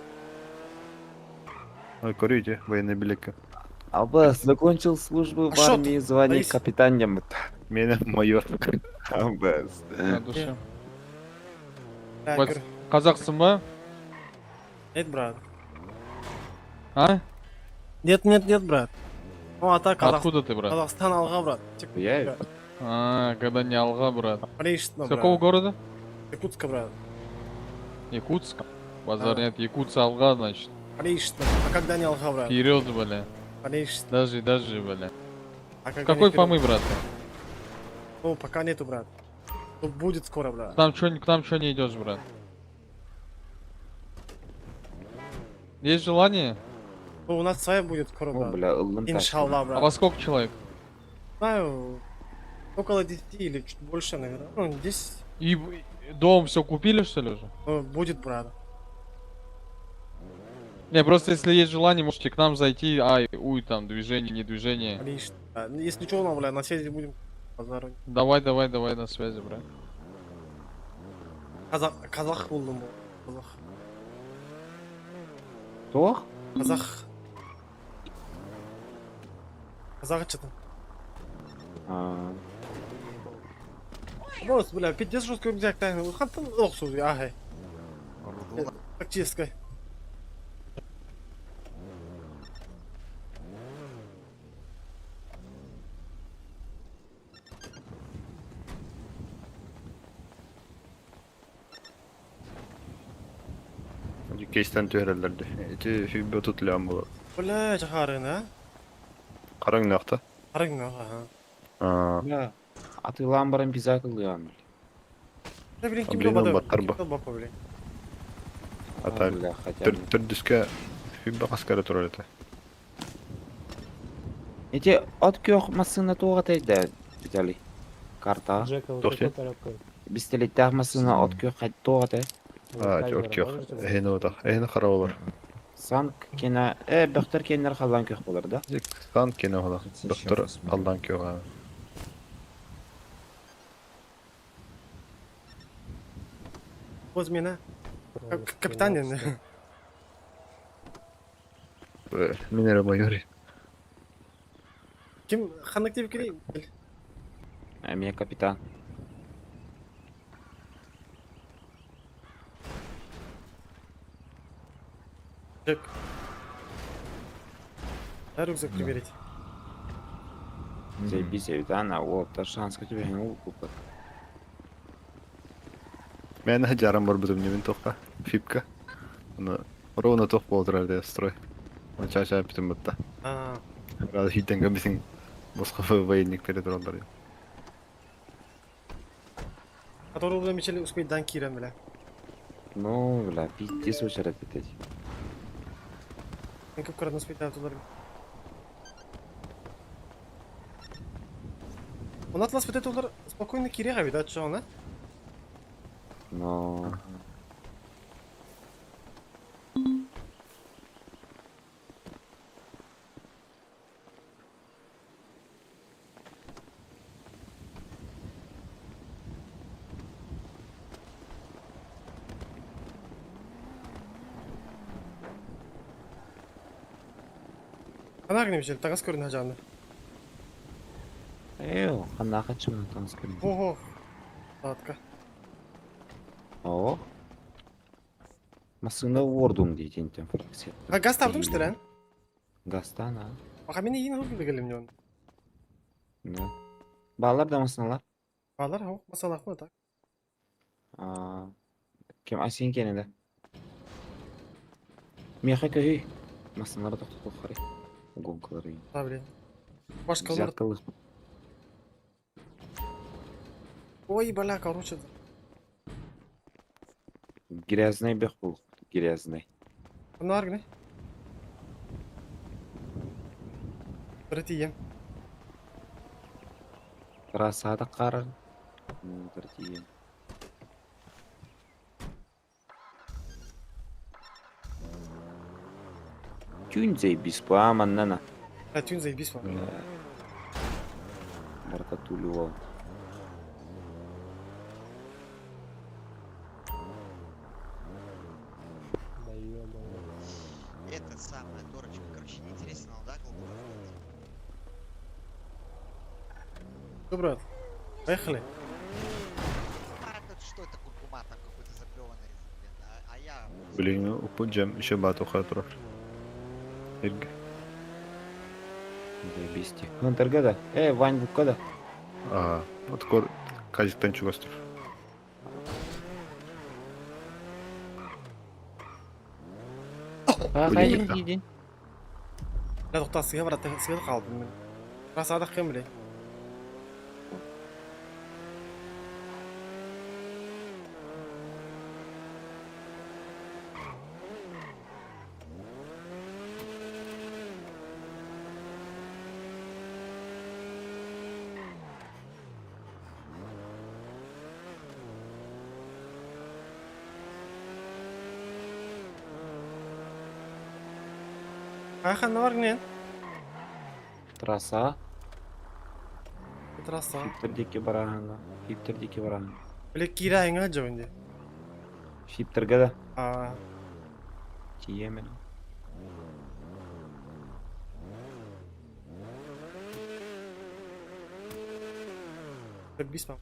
Ой, көрү военный билетке. Аббас, закончил службу А в шо армии, звание Борис? капитан немыт. Мене майор. Аббас. На душе. Бля, Бать, көр. Қазақсың ба? Нет, брат. А? Нет, нет, нет, брат. Ну, а так, Казах... Откуда ты, брат? Казахстан, Алға, брат. Типа, Я А, когда не Алға, брат. Конечно, С брат. какого города? Якутска, брат. Якутск. Базар А. нет, Якутса Алға, значит. Конечно. А когда не Алға, брат? Вперед, бля. Конечно. Даже, даже, бля. А когда Какой не вперед? фомы, брат? Ну, пока нету, брат. Ну, будет скоро, брат. К нам чё, к нам чё не идешь, брат? Есть желание? Ну, у нас своя будет скоро, О, брат. бля, ыллым тачка. Иншалла, А брат. во сколько человек? Знаю, около 10 или чуть больше, наверное. Ну, 10 И дом все купили, что ли, уже? ну, будет, брат. Не, просто если есть желание, можете к нам зайти. Ай, уй, там, движение, не движение. Отлично. А, Если что, нам, бля, на связи будем. Базару. Давай, давай, давай, на связи, брат. Казах, казах болдым бұл. Казах. Тох? Казах. Казах что-то. А, Бос, бля, пиздец жесткий рюкзак тайны. Хантан охсу, ага. Тактической. Кейстен түһәреләрде. Ити хүбе тутлям була. Бля, жахарын, а? Караң нақта. Харың, ага. А, Бля, атылан баран бизакылыган. Да, блин, ким Блин, баба, баттар ба. ким баба, блин. ата Бля, хотя бы. төрдүскә хүбе аскары турар это. Эти от көх масына туға тәйді, Виталий. Карта. Тохти. Бистелеттәх масына от көх туға тәй. А, жок, жок. Эхин ода. Эхин карабалар. Сан кена, э, бөхтер кеннер халан көх болар да. Сан кине ода. Доктор алдан кёга. Вот меня. Капитан, не? Минере майор. Ким ханнык деп келей? Ә, мен капитан. Джек. Дай рюкзак примерить. Заебись, Витана, вот, та шанс к тебе не укупа. Мен жарым бар бутум немен тоққа. Фипка. Аны ровно тоқ болдырар деп строй. Оны чаша бүтүн бутта. А, Рада хитен габисин босқа военник перед ролдар. который уже мечели успеть данкиром, бля. Ну, бля, пиздец очередь битет. Мен көп көрін успеть тулар. Он атлас бітет олар спокойно кире ғабид, а чоң, а? Но... Ана гнем жел, тағас көрін хажаны. Эу, хана хочу там скрин. Ого. Сладко. О. Масына вордум дейтін тем фракция. А газ табдың что ли, а? Гастан, а? Аға мен ең хылды келем не он. Да. Балалар да масыналар. Балар, хау, масалақ қой, так. А, Кем асен кенеді. Меха көй. Масыналар тоқтатып қарай. Гонкалары. Да, блин. Башка олар. Взяткалых. Ой, бля, короче. Грязный бех был. Грязный. Ана аргне. Бір тием. Трассада қарар. Тартием. Тюнь заебись, паманнана. А, тюн заебись, вам. Бартатулюва. Да ё-моё. Это самая, Дорочка. Короче, неинтересно, да, Что, брат? Поехали. Что это куркума там какой-то заплеванный, блин, а я... Билигин упут дьэм еще баатуха турар. Иргэ. Заебись. Хантерга да? Э, Вань Букка да? Аа, вот кор казиктан чугастыр. Хайын дидин. Ла тоқтаа сыга брат, сыга қалдым мен. Рас адақ кем біле. Ахан бар гнен? Трасса. Трасса. Фиптердики барахана. Фиптердики барахана. Біле кира еңа жабынде. Фиптерге да? А. Тиемен. Бисма.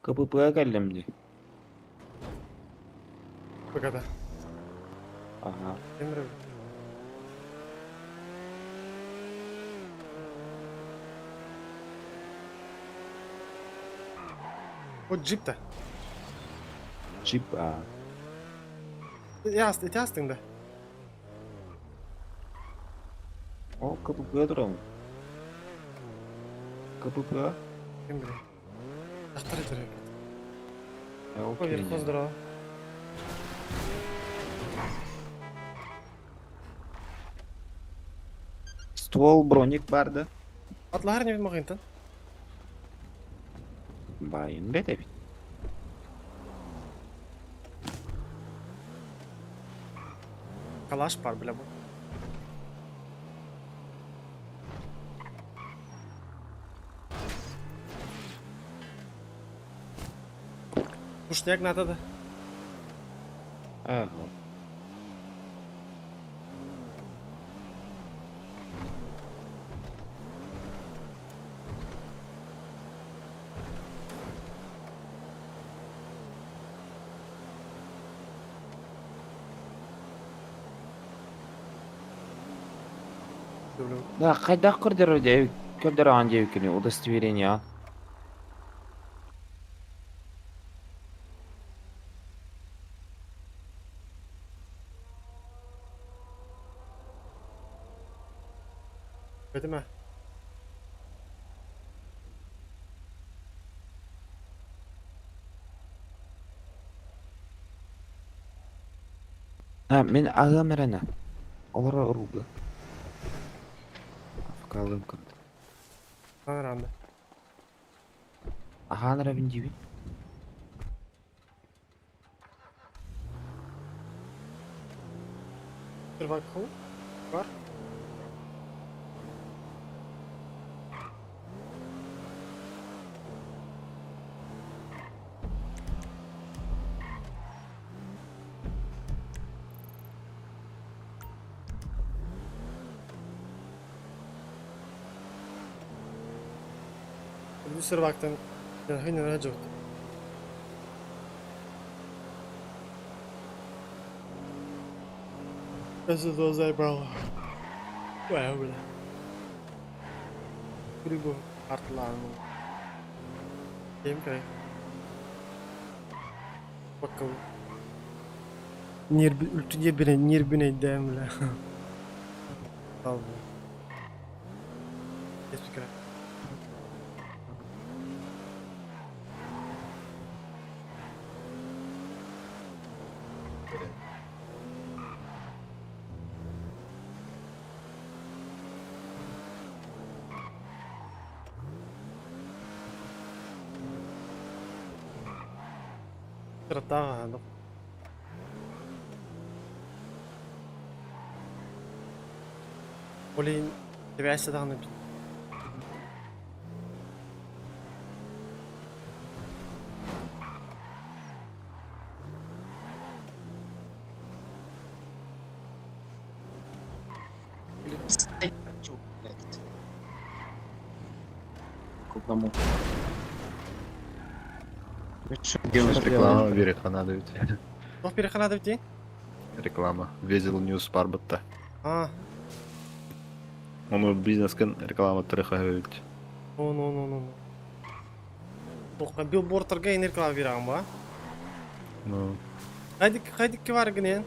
КПП кэллим дии. Погода. Ага. Эмре. Вот джип-то. Джип, а. Эти астың да. О, КПП турам. КПП? Эмре. Ақтар етер. Окей. Ой, здорово. Ствол, броник бар да. Атлар не магынтан. Байын бете бит. Калаш бар, бля, бу. Пушняк надо да. Ага. Да, хайдах көрдөрөр көрдөрөн диэбиккини удостоверение. Бетиме. А, мен агам эрена. Олар руга. Афкалым кырды. Ранды. Ахан рабин диби. Первакху. Бар. Продюсер вактан хынен раджот. Это заебало. Ой, бля. Грибу артлану. Емкай. Бакыл. Нерби, үлтү нербине, нербине дэм, бля. Алды. Еспикер. Кыраттаах Блин, связь даҕаны Реклама переханадывать. Туох переханадывать дии? Реклама. Везел Ньюс барбытта. А, Оны бизнескен реклама тарыха эбит. ну ну ну ну. Туохха билбордтарга ин реклама биэрэҕин ба? Ну, Хайдик хайдикки баргын эн?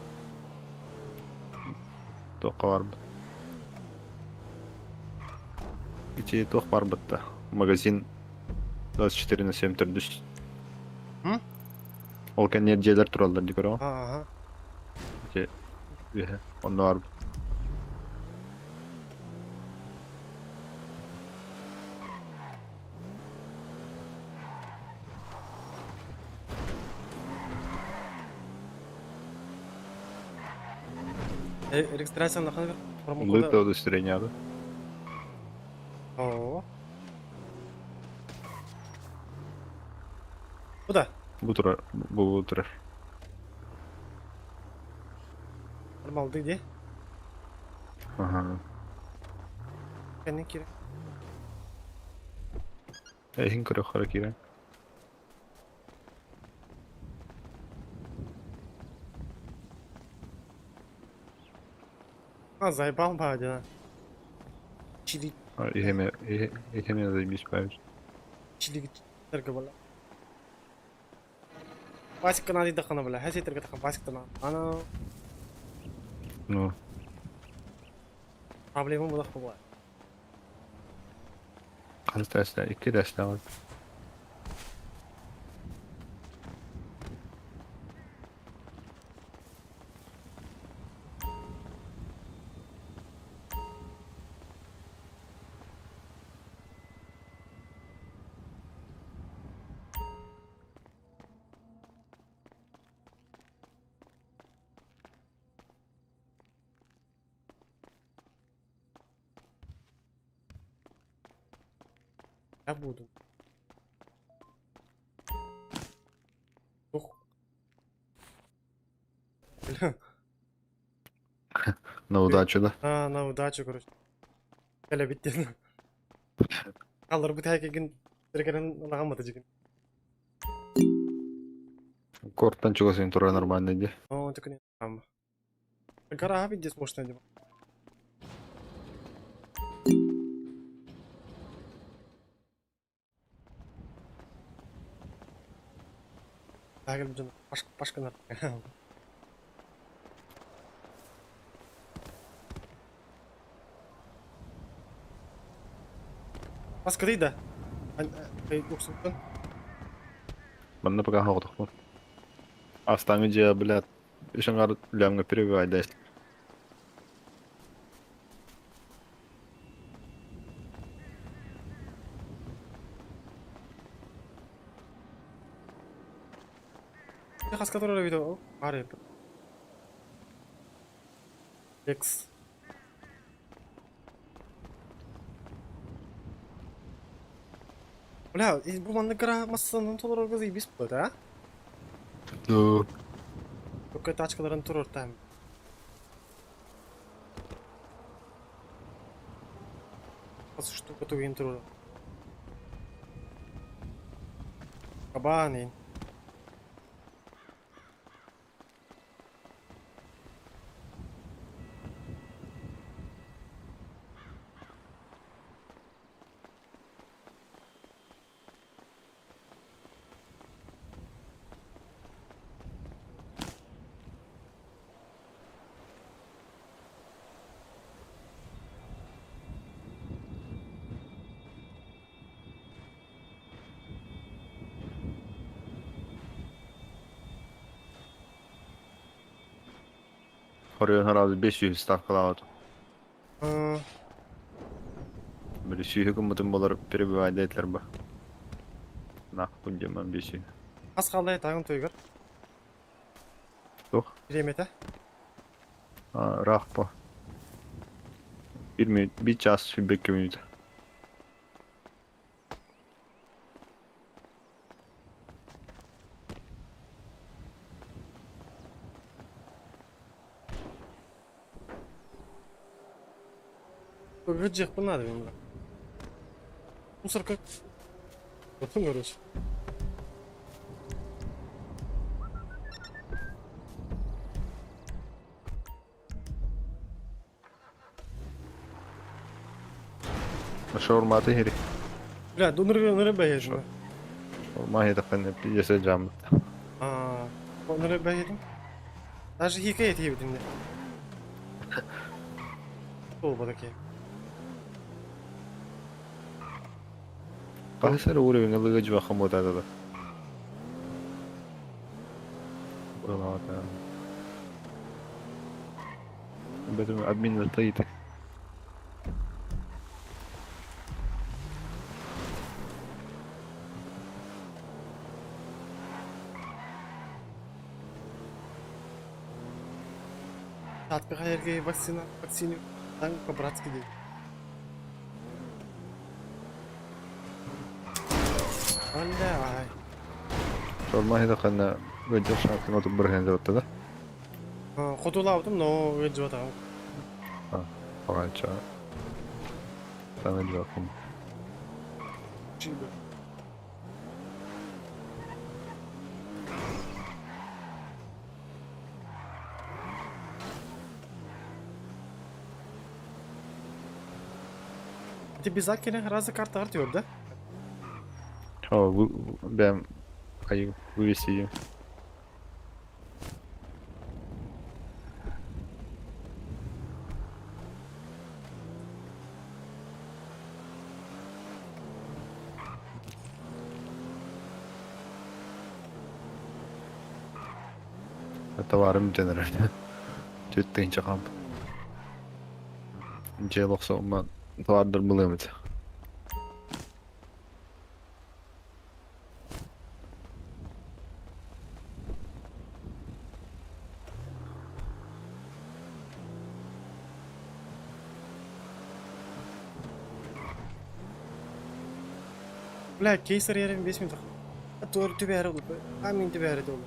туохха барбыт. Ити туох барбытта. Магазин 24 на 7 төрдүс. М? Ол кэнниэр дьиэлэр тураллар дии көрөҕүн. Ага. Ити үһэ. Онно барбыт. Регистрация нахан Лыто удостоверение да? О. Куда? Бу турар. Бу турар. Нормалды где? Ага. Кэннин кире. Эһин көрө хара киирэн. А, заебал ба, дела. Чили, Иһэме иһэме заебись паешь. чили терге бала. Пасека надо дахана бала. Хаси терге тахан пасека на. Ана Ну, проблема булах була. хас тәстә, ике тәстә бар. Я буду. Ух. Бля. На удачу, да? А, на удачу, короче. Кэлэ биттен. Алар бу тәкеген теркенен лагаматы жигин. Корттан чугасын тура нормально ди. О, так не там. Гора здесь можно не. Так, жон, пашка пашка нар. Паска да. Ай, уксуктан. Манна пока хоғдық Астаңы же, блядь, ишаңар лямга перебивай, да. Хас который видео. Аре. Экс. Бля, бу манна гора массанын толорор көзүй бис болады, а? Ну, Только тачкаларын турор там. Хас штука тугин турор. Кабаны. Хорыйын харазы 500 ставкалаабыт. Били сүүһү гыммытын болар перебивай дейтилер ба. Нахуй деман 500. Хас қалдай тағын тойгар. Туох? Бириэмэтэ? Ыраах по. 1 минут, 1 час 22 минут. Выжих надо ему. Мусорка. Вот он, короче. Шаурма ты гири. Бля, донор бэйэжин. Шаурма хитэххинэ пиздец дьааммыт. Аа, донор бэйэжин. Даже хикает ебедин. Ол такие. Хаһыс эрэ уровень ылыга дьуоххун буотаата да. Быһалаата. Бэтим админ стоит. Татпыга вакцина, вакцину, там по-братски дей. Бля. Шаурма хитэххинэ ыалдьар шаартын отут бырыһыан дьабатта да. Хотулаабытым, но ыалдьыбатаҕым. Аҕанча. Сана дьуоххун. Ти безакеле разы карта артıyor да? О, бэм айы вывести ее. Товарым дэнэр. Түттэн чахам. Дьэ лохсома товардар былымыт. Бля, кейсер ярым 5 минут. Тур түбәре булып. А мин түбәре булып.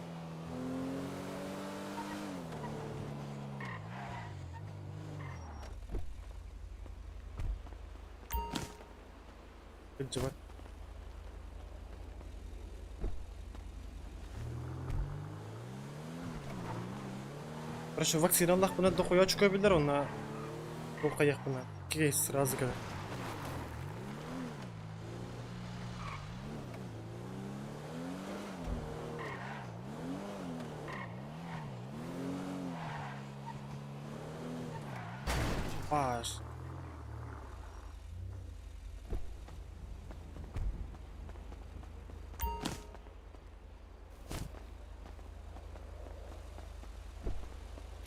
Ыджыбат. Короче, вакцина Аллах буна дохуя чукабилер онна. Бу каяк буна. Кейс сразу говорю. Паш.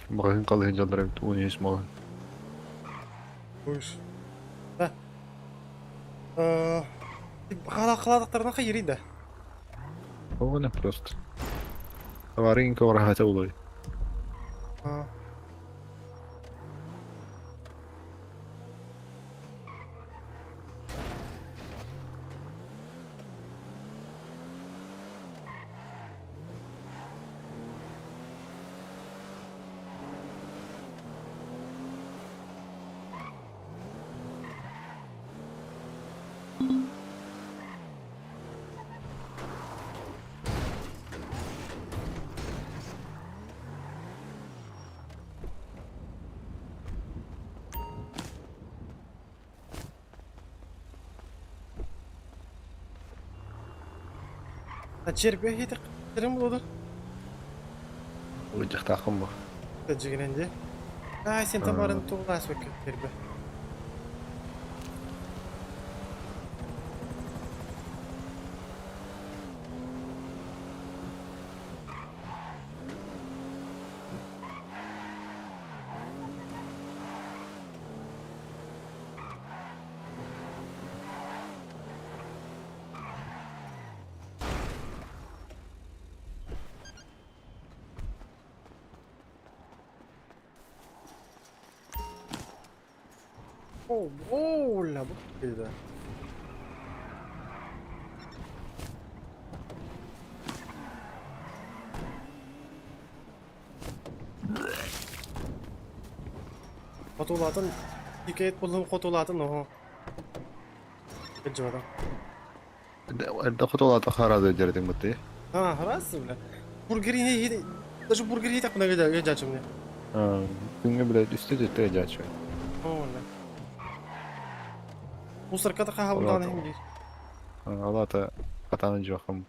Магазин калыһын дьаллар эбит, уон үс маҕаһыын. Уш. Да. Халадактарына хайыр да. Оҕо просто. Товарын коврахата улой. А. А черпе хитер терем булды. Ыдьахтаахын бу. Тажигененде. Ай, сен тамарын тугас бек тербе. О, о, ля, bu да. Хотулатын, икейт булым хотулатын, ого. Жора. Эрдэ хотулаата хараада дьэрдиҥ бытты. А, раз, бля. Бургер не даже бургер не так много едячим мне. Күҥҥэ блядь үстэ түттэ дьаачы. О, бля. Мусорка такая Олата. хабылдан хим. Олата хатааны жохым.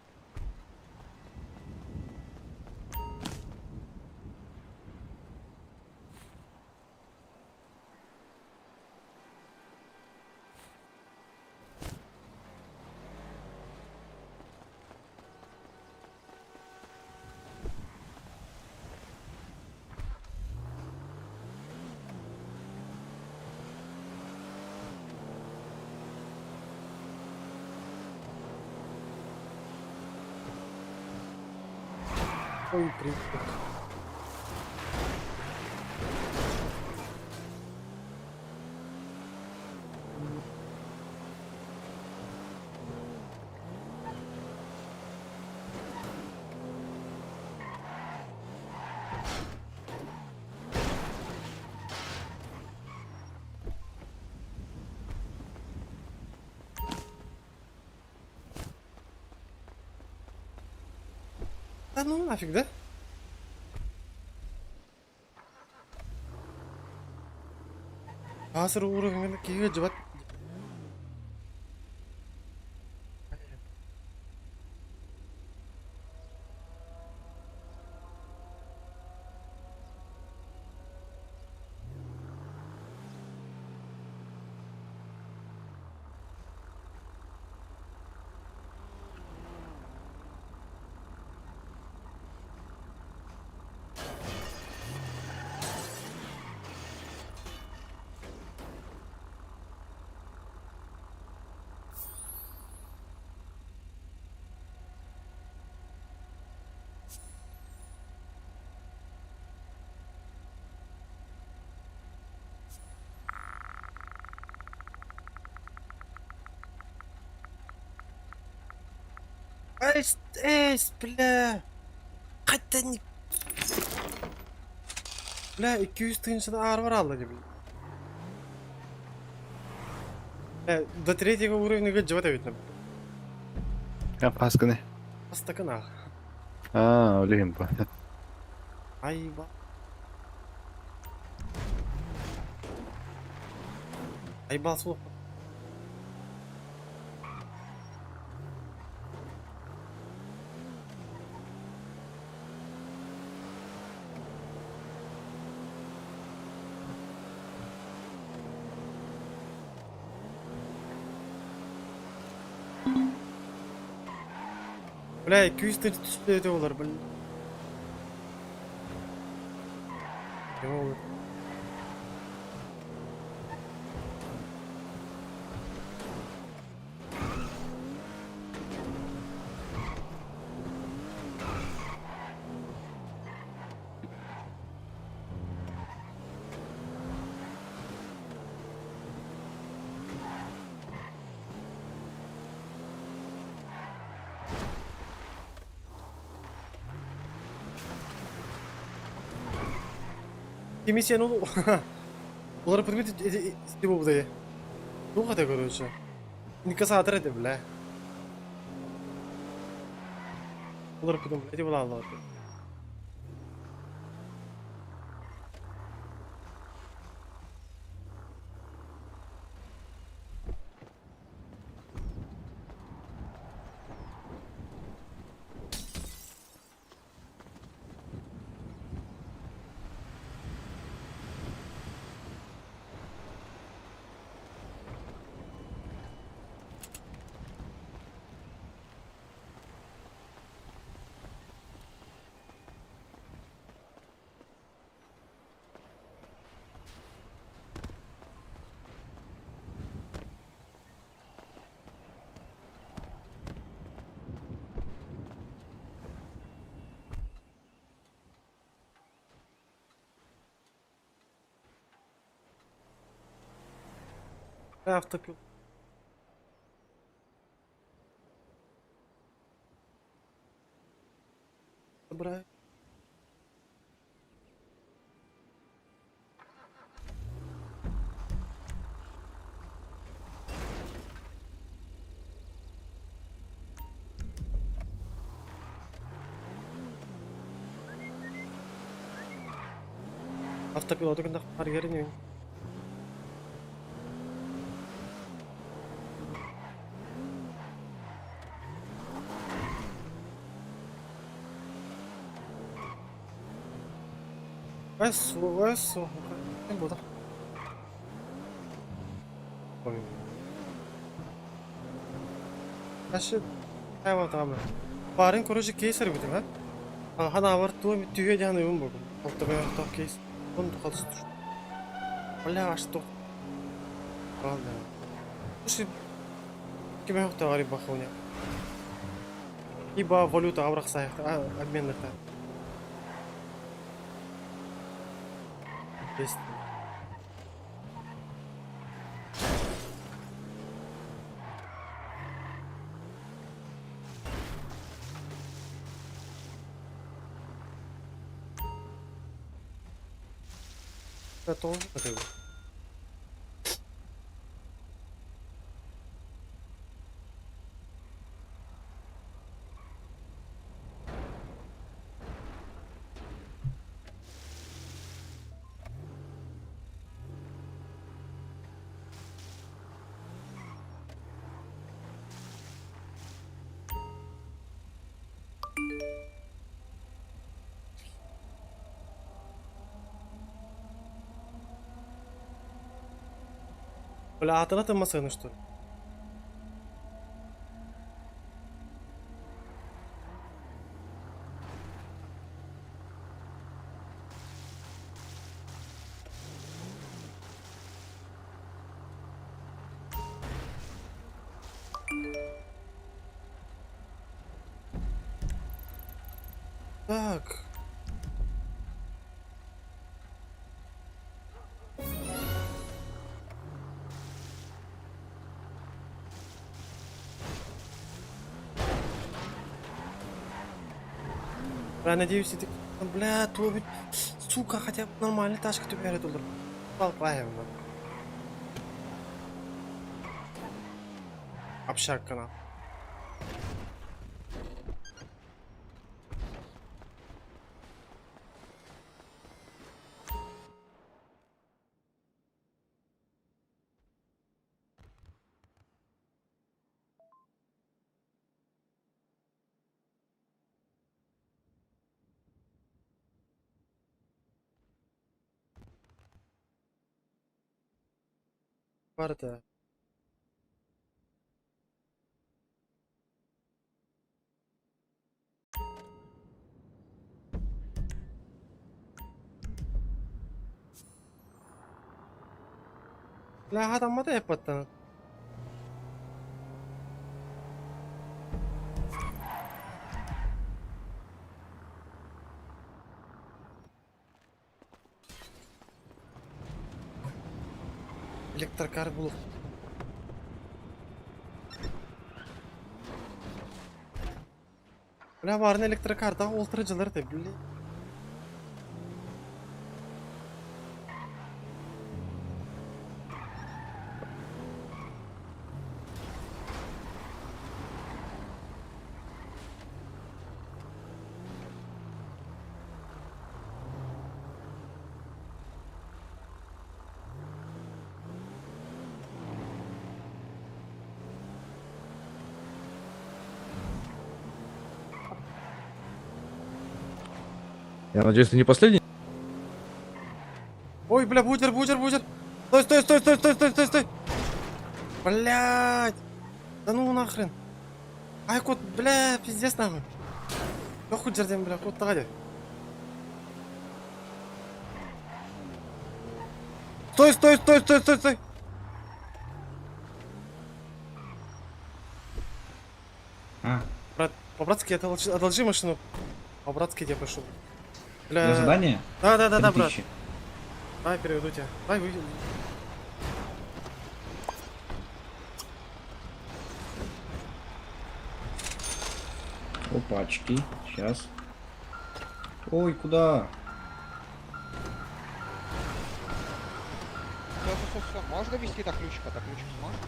Ой, привет. Да ну нафиг, да? Асыр уровень киһи жыбат. Эс, эс, бля. Қайтан. Бля, 200 тысяч ар бар алды бля. Бля, до третьего уровня жыбат видно. Я пасканы. Астакана. Аа, олихим па. Айба. Айбал суох. Бля, 200 тысяч түспеді олар, бля. Не olur? Кимисен ол Олар предмет истеп бу Ну хата короче. Инкассатор это, бля. Олар потом, блядь, була Автопилот. Бра. Автопилоту гыннах баргерин Эсу, эсу, бута. Аше, айва там. Барын короче кейсер бит, а? Ха бар ту түге дигән уйын бу. Алты бер кейс. Он хатыс туш. Бля, аш то. Правда. Слушай, кем юк та бахуня. Ибо валюта абрак сайт, обменных. Есть. Это тоже такой. Бля, атына тыммасыгын что ли? Так. Бля, надеюсь, это... Бля, то ведь... Сука, хотя бы нормальная тачка теперь это Толпаем. Общак канал. Барда. Бля, там модель потом. Электрокар был. Бля, барын электрокарда олтырыcılar да, бля. Я надеюсь, ты не последний? Ой, бля, бутер, бутер, бутер. Стой, стой, стой, стой, стой, стой, стой, стой. Блядь. Да ну нахрен. Ай, кот, бля, пиздец нахуй. Да хуй жерден, бля, кот тагады. Стой, стой, стой, стой, стой, стой. А? Брат, по-братски одолжи, одолжи машину. По-братски я прошу. Бля. Для задания? Да, да, да, да, брат. 3000. Давай переведу тебя. Давай, вы... Опачки, сейчас. Ой, куда? Все, все, все, все. Можешь довести до ключика? До ключика сможешь?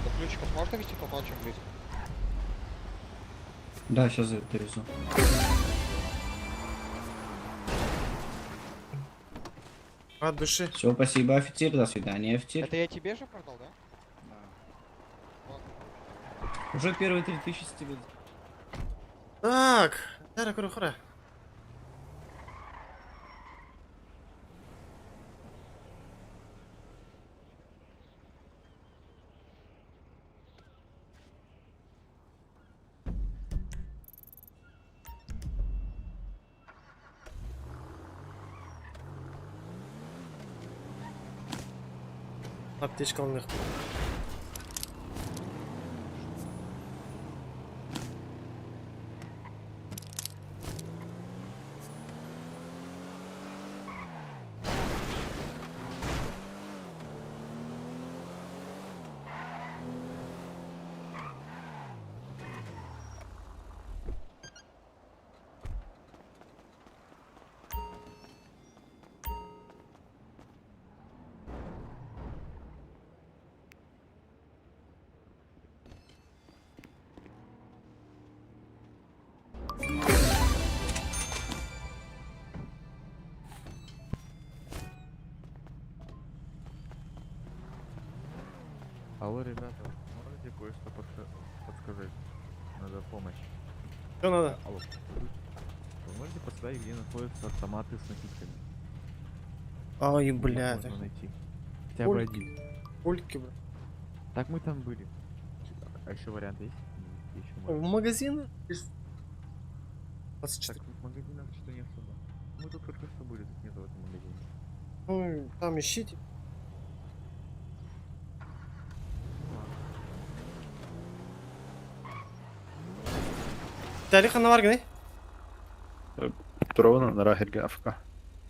До ключика сможешь довести, тут очень близко. Да, сейчас довезу. От души. Все, спасибо, офицер, до свидания, офицер. Это я тебе же продал, да? Уже первые 3000 с тебя. Так, Тара Курухара. Аптечка у них. Алло, ребята, можете кое-что подсказать? Надо помощь. Что надо? Алло. Вы можете подсказать, где находятся автоматы с напитками? Ой, Их бля. можно найти. Хотя бы один. Пульки, бля. Так мы там были. А еще вариант есть? Еще В магазин? 24. Так, в магазинах что-то не особо. Мы тут только что были, тут нету в этом магазине. Ну, там ищите. Тарих на варгны? Петровна, на Рахерге АФК.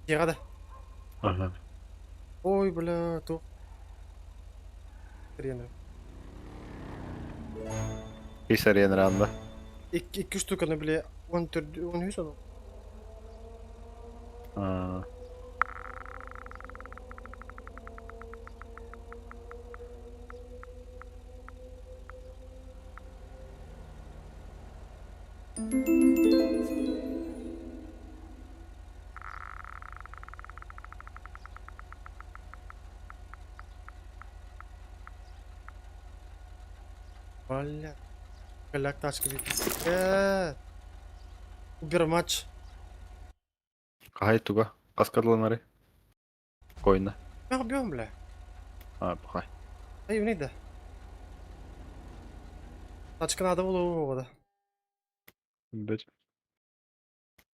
Ягода. Ага. Ой, бля, то. Хрен. Кейсарен ранда. Икки штука, ну, бля, он он юсану. А. Бля. Голяк тачка бит. Убер матч. Кахай туга. Каскадланары. Койна. Мях бьем, бля. А, пахай. Эй, да. Тачка надо было да. Бет.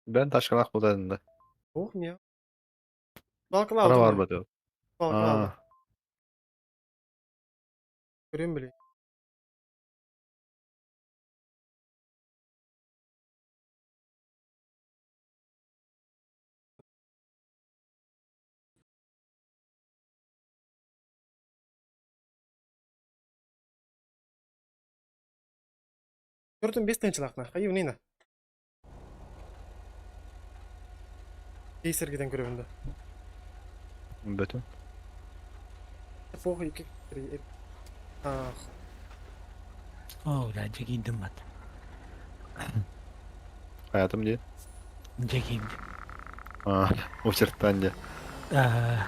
Ben ташкалах булдым да. Ох, не. Балкала Пара бар ба деп. Балкала. Көрем, бля. Төртін бес тынчылақна. Қайы нейна? Кейсергеден көрөбүн да. Бөтөн. Похуй, екі, три, Ах. О, да, жекейдим бат. Хаятым де. Жекейдим. А, очерттан де. А,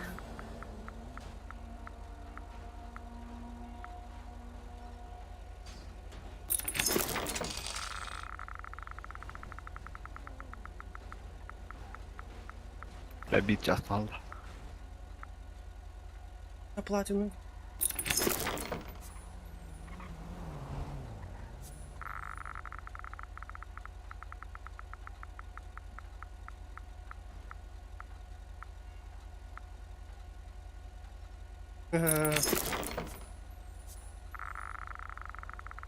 Бля, бит час алды. На платину.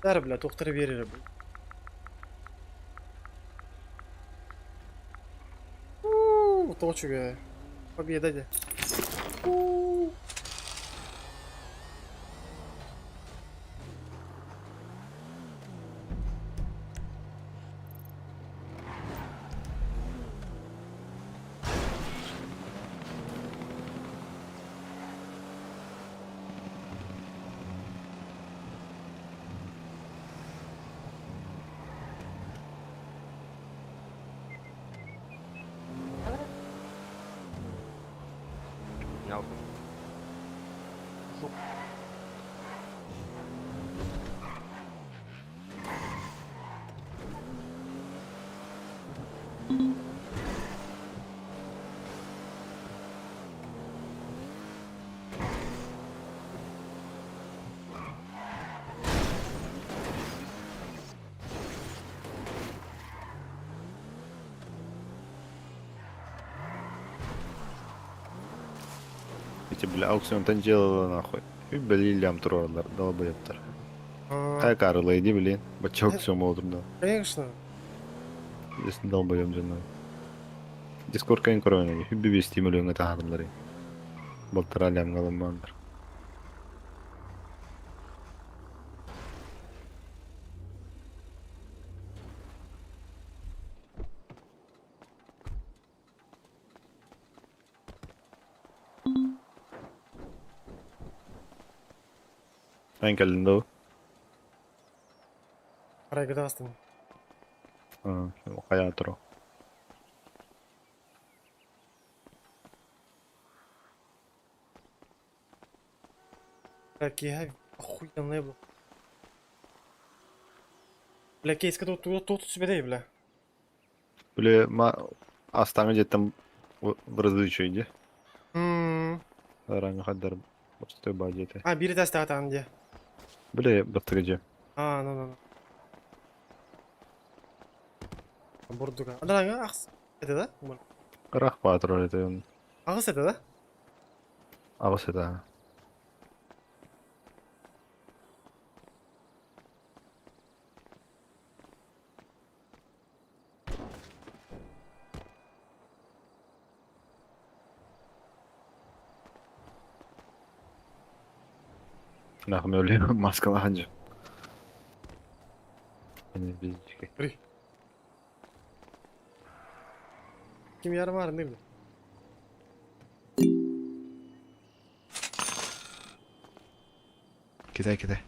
Дар, бля, тоқтыр берер, бля. Точуга. Победа, де. Снял. Эти, бля, аукционтан дьыалала нахуй. Үп били лям тураллар, долбоебтар. Кай карылай ди, блин. Бачча аукцион болдум да. Конечно. Здесь долбоеб дьонно. Дискорд кайын көрөөнө, үп бестии миллионга таһаарылар. Балтара лям галыммандар. Эн кэллин доо? Арайгыда астым. Хайа туро. Бля, киһи охуенная был. Бля, кейска тут тут тут сүбэдэй, бля. Бля, ма астаңы жеттем вразычу иди. Ранга хаддар бостой ба жете. А, бири тәсті атан де. Бля, баттыгы же. А, ну, ну, ну. Бурдуга. Адаранга ақс. Это да? Рах патрол это. Ағыс это да? Агыс это. Нахуй өле маскаланжы. При. Ким ярым арын değil mi? Кидай, кидай.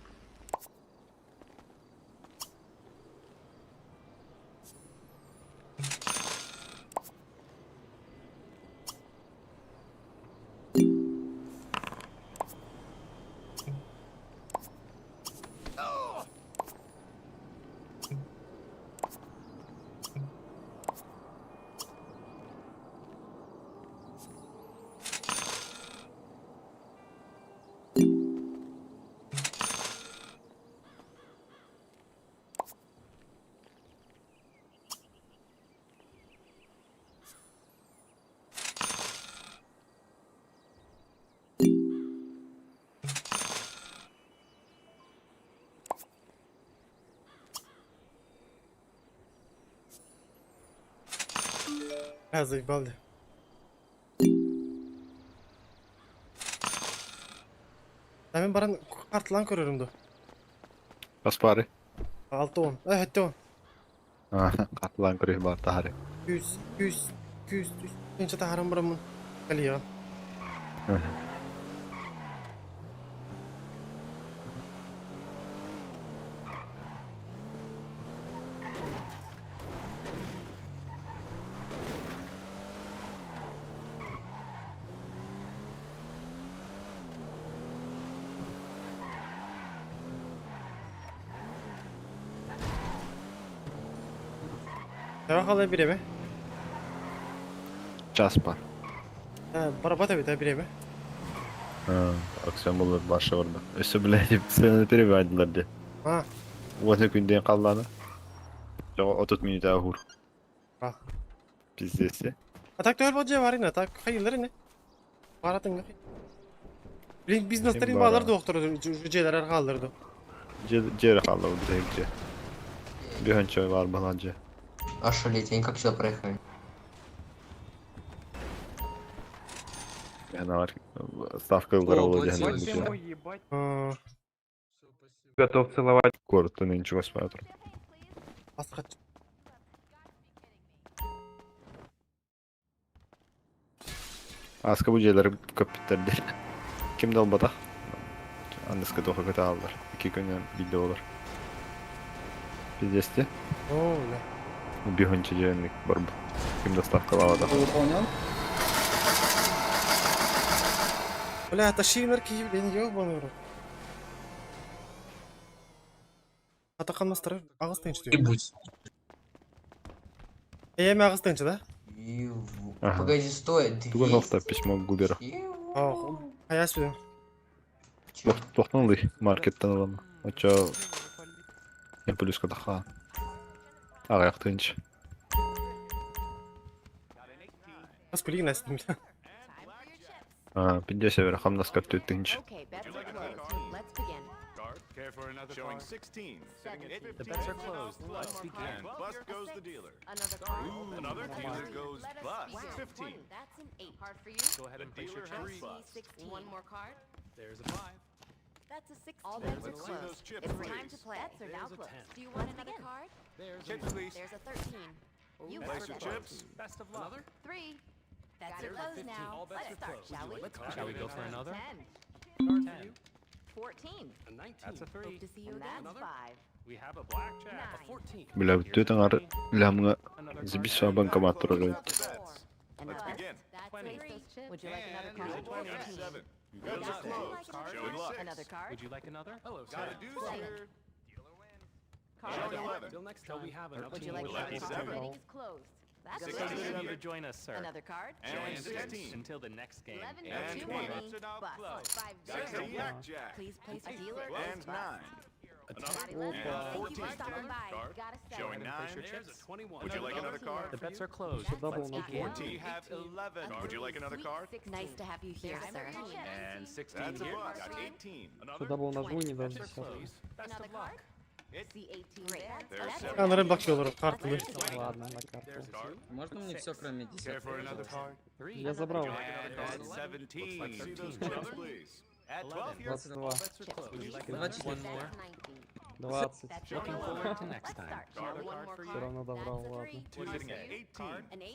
А, заебал. Мен баран картлан көрөрүм да. Аспары. 6-10. 7-10. Картлан көрөр бар тахары. 100, 100, 200, 300. Нче тахарым барамын. Калия. Давай халай биреме. Час бар. Барабата бит биреме. Акцион болар башы орда. Өсө блядь, сені переводилар де. А. Вот күнден қалланы. Жо 30 минут ахур. А. Пиздец. А так төр болжа бар ина, так хайылар не. Баратын. Блин, бизнестерин Ким балар бара? доктор жерлер калдырды. Жер қалды бұл же. Бөхөнчө бар баланчы. Ошалеть, они как сюда проехали? Яна ставка ылгара болду. Готов целовать. Город ничего смотрю. Асқат. Аска бу жерлер көп биттерди. Ким долбата? Андыска тоха көтө алдар. Iki күннен видео болар. Пиздец те. О, бля. Бөхөнчө жеринник бар бу. Ким доставка алады. Выполнял? Бля, тащи киһи блин, ёбаный в рот. Атакан мастары ағыз тынч diyor. Эми ағыз тынч, да? Ага. Погоди, стой, Тугун офта письмо Губера. Хайа сүдүн. Тохтан лы маркеттен алам. Очо я плюс кадаха. Ағаяқ тынч. Бас күлигин әстім. А, 50 евро хамнас карту тынч. Care for another Showing 16. Sitting at 15. The bets are closed. Let's begin. And bust goes the dealer. Another card. Another dealer goes bust. 15. That's an 8. Hard for you? Go ahead and place your chips. One more card. There's a 5. That's a 16. All bets are Let's see those closed. chips, It's time to please. play. Bets are now There's a closed. 10. Do you want another card? There's Chips, please. There's a 13. You Place have your a chips. Best of luck. 3. Bets are closed now. All bets Let's are start, closed. shall we? Shall we go for another? 10. 10. 14. A 19. That's a 3. Hope to see you again. That's 5. We have a blackjack. A 14. Бля, бүтөтөн ар лямга забисва банкомат турар. Let's begin. That's 3. Would you like another card? 14. Bets are closed. Showing six. Another card? Would you like another? Hello, sir. Got a deuce here. Card? Showing 11. Till next time. we have another Would you like another card? 7. Betting is closed. That's Six it. and you to join us, sir. Another card? And 16. Until the next game. 11 And 2 eight. money. Bust. 5 Six blackjack. Please place a dealer And goes 9. bust. Another Eleven. and Thank you 14. for stopping by. Card. Got a seven. Showing 9. Would you like another card? The bets are closed. Let's begin. 14. We have 11. Would you like another card? Nice to have you here, sir. And 16 here. Got 18. Another. Double нажму, не дашь десятку. Another card? See 18 there. There's That's seven. Анары бакчылар картылы. Ладно, на карту. Можно мне все, кроме Care for another card? Я забрал. Would you like another card? 17. Let's see those chips, please. At 12 here. 22. Chips, please. 24. That's 19. 20. That's Looking 21. forward to Let's start, shall we? One more Все card. равно добрал, That's a ладно. 3. Sitting at 18. An 8.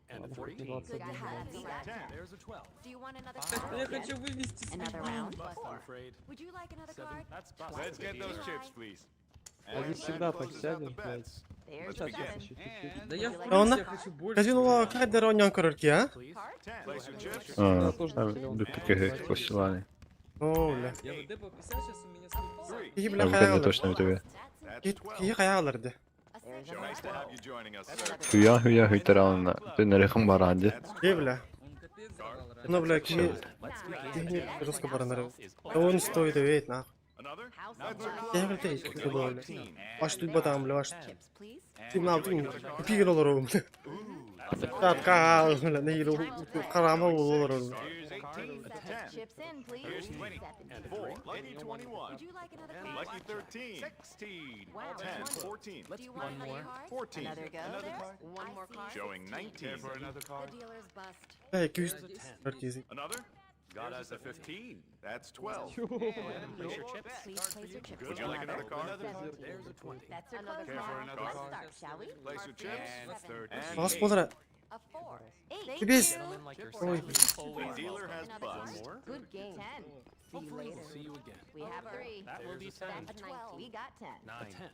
10. Ладно, хоть не Good to 21, have you. да. We got 10. There's a 12. Do you want another Я card? хочу вывести Another round? I'm afraid. Would you like another card? That's bust. Let's get those chips, please. А здесь всегда так сядешь, блядь. There's a Let's begin. 7. Еще чуть-чуть. Да я в Онна курсе, я хочу больше. Казино кайдер онян көрөрки, а? 10. Place your chips. А, бүткө косилани. О, бля. Я вот депо 50, сейчас у меня 150. Киһи бля Бүкән хайалар. точно бүтөбө. That's Киһи 12. хайалар ди. Nice to have you joining us, sir. Хуя хуя хуйтараана. Түннәрехин бараанды. Ки бля. Он капец забрал раньше. Ну бля, киһи киһи жестко баранар. Он стоит вейт нахуй. Another? Я бля ты киһи бля. Аш тут батам бля, аш. Chips, please. Ты на тун пигин олор бля. Так, ка, бля, не илу карама олор. Here's 18. 10. Chips in, please. Here's 20. 17. 4. Lucky 21. Would you like another card? Lucky 13. 16. Wow, 10. 20. 14. Do you want another card? 14. Another go Another there? card? One more card. Showing 19. for another The dealer's bust. Эй, күйүс кизи. Another? Got us a 15. That's 12. Please place your chips. Would you like another card? 17. That's your close Care for now. another Let's card? start, shall we? Place your chips. Seven. And Бас eight. болара. A 4. 8. Бес. Ой, The dealer has bust. Good game. 10. See you later. See you again. We have 3. That will be 10. That's a 12. We got 10. 9. 10.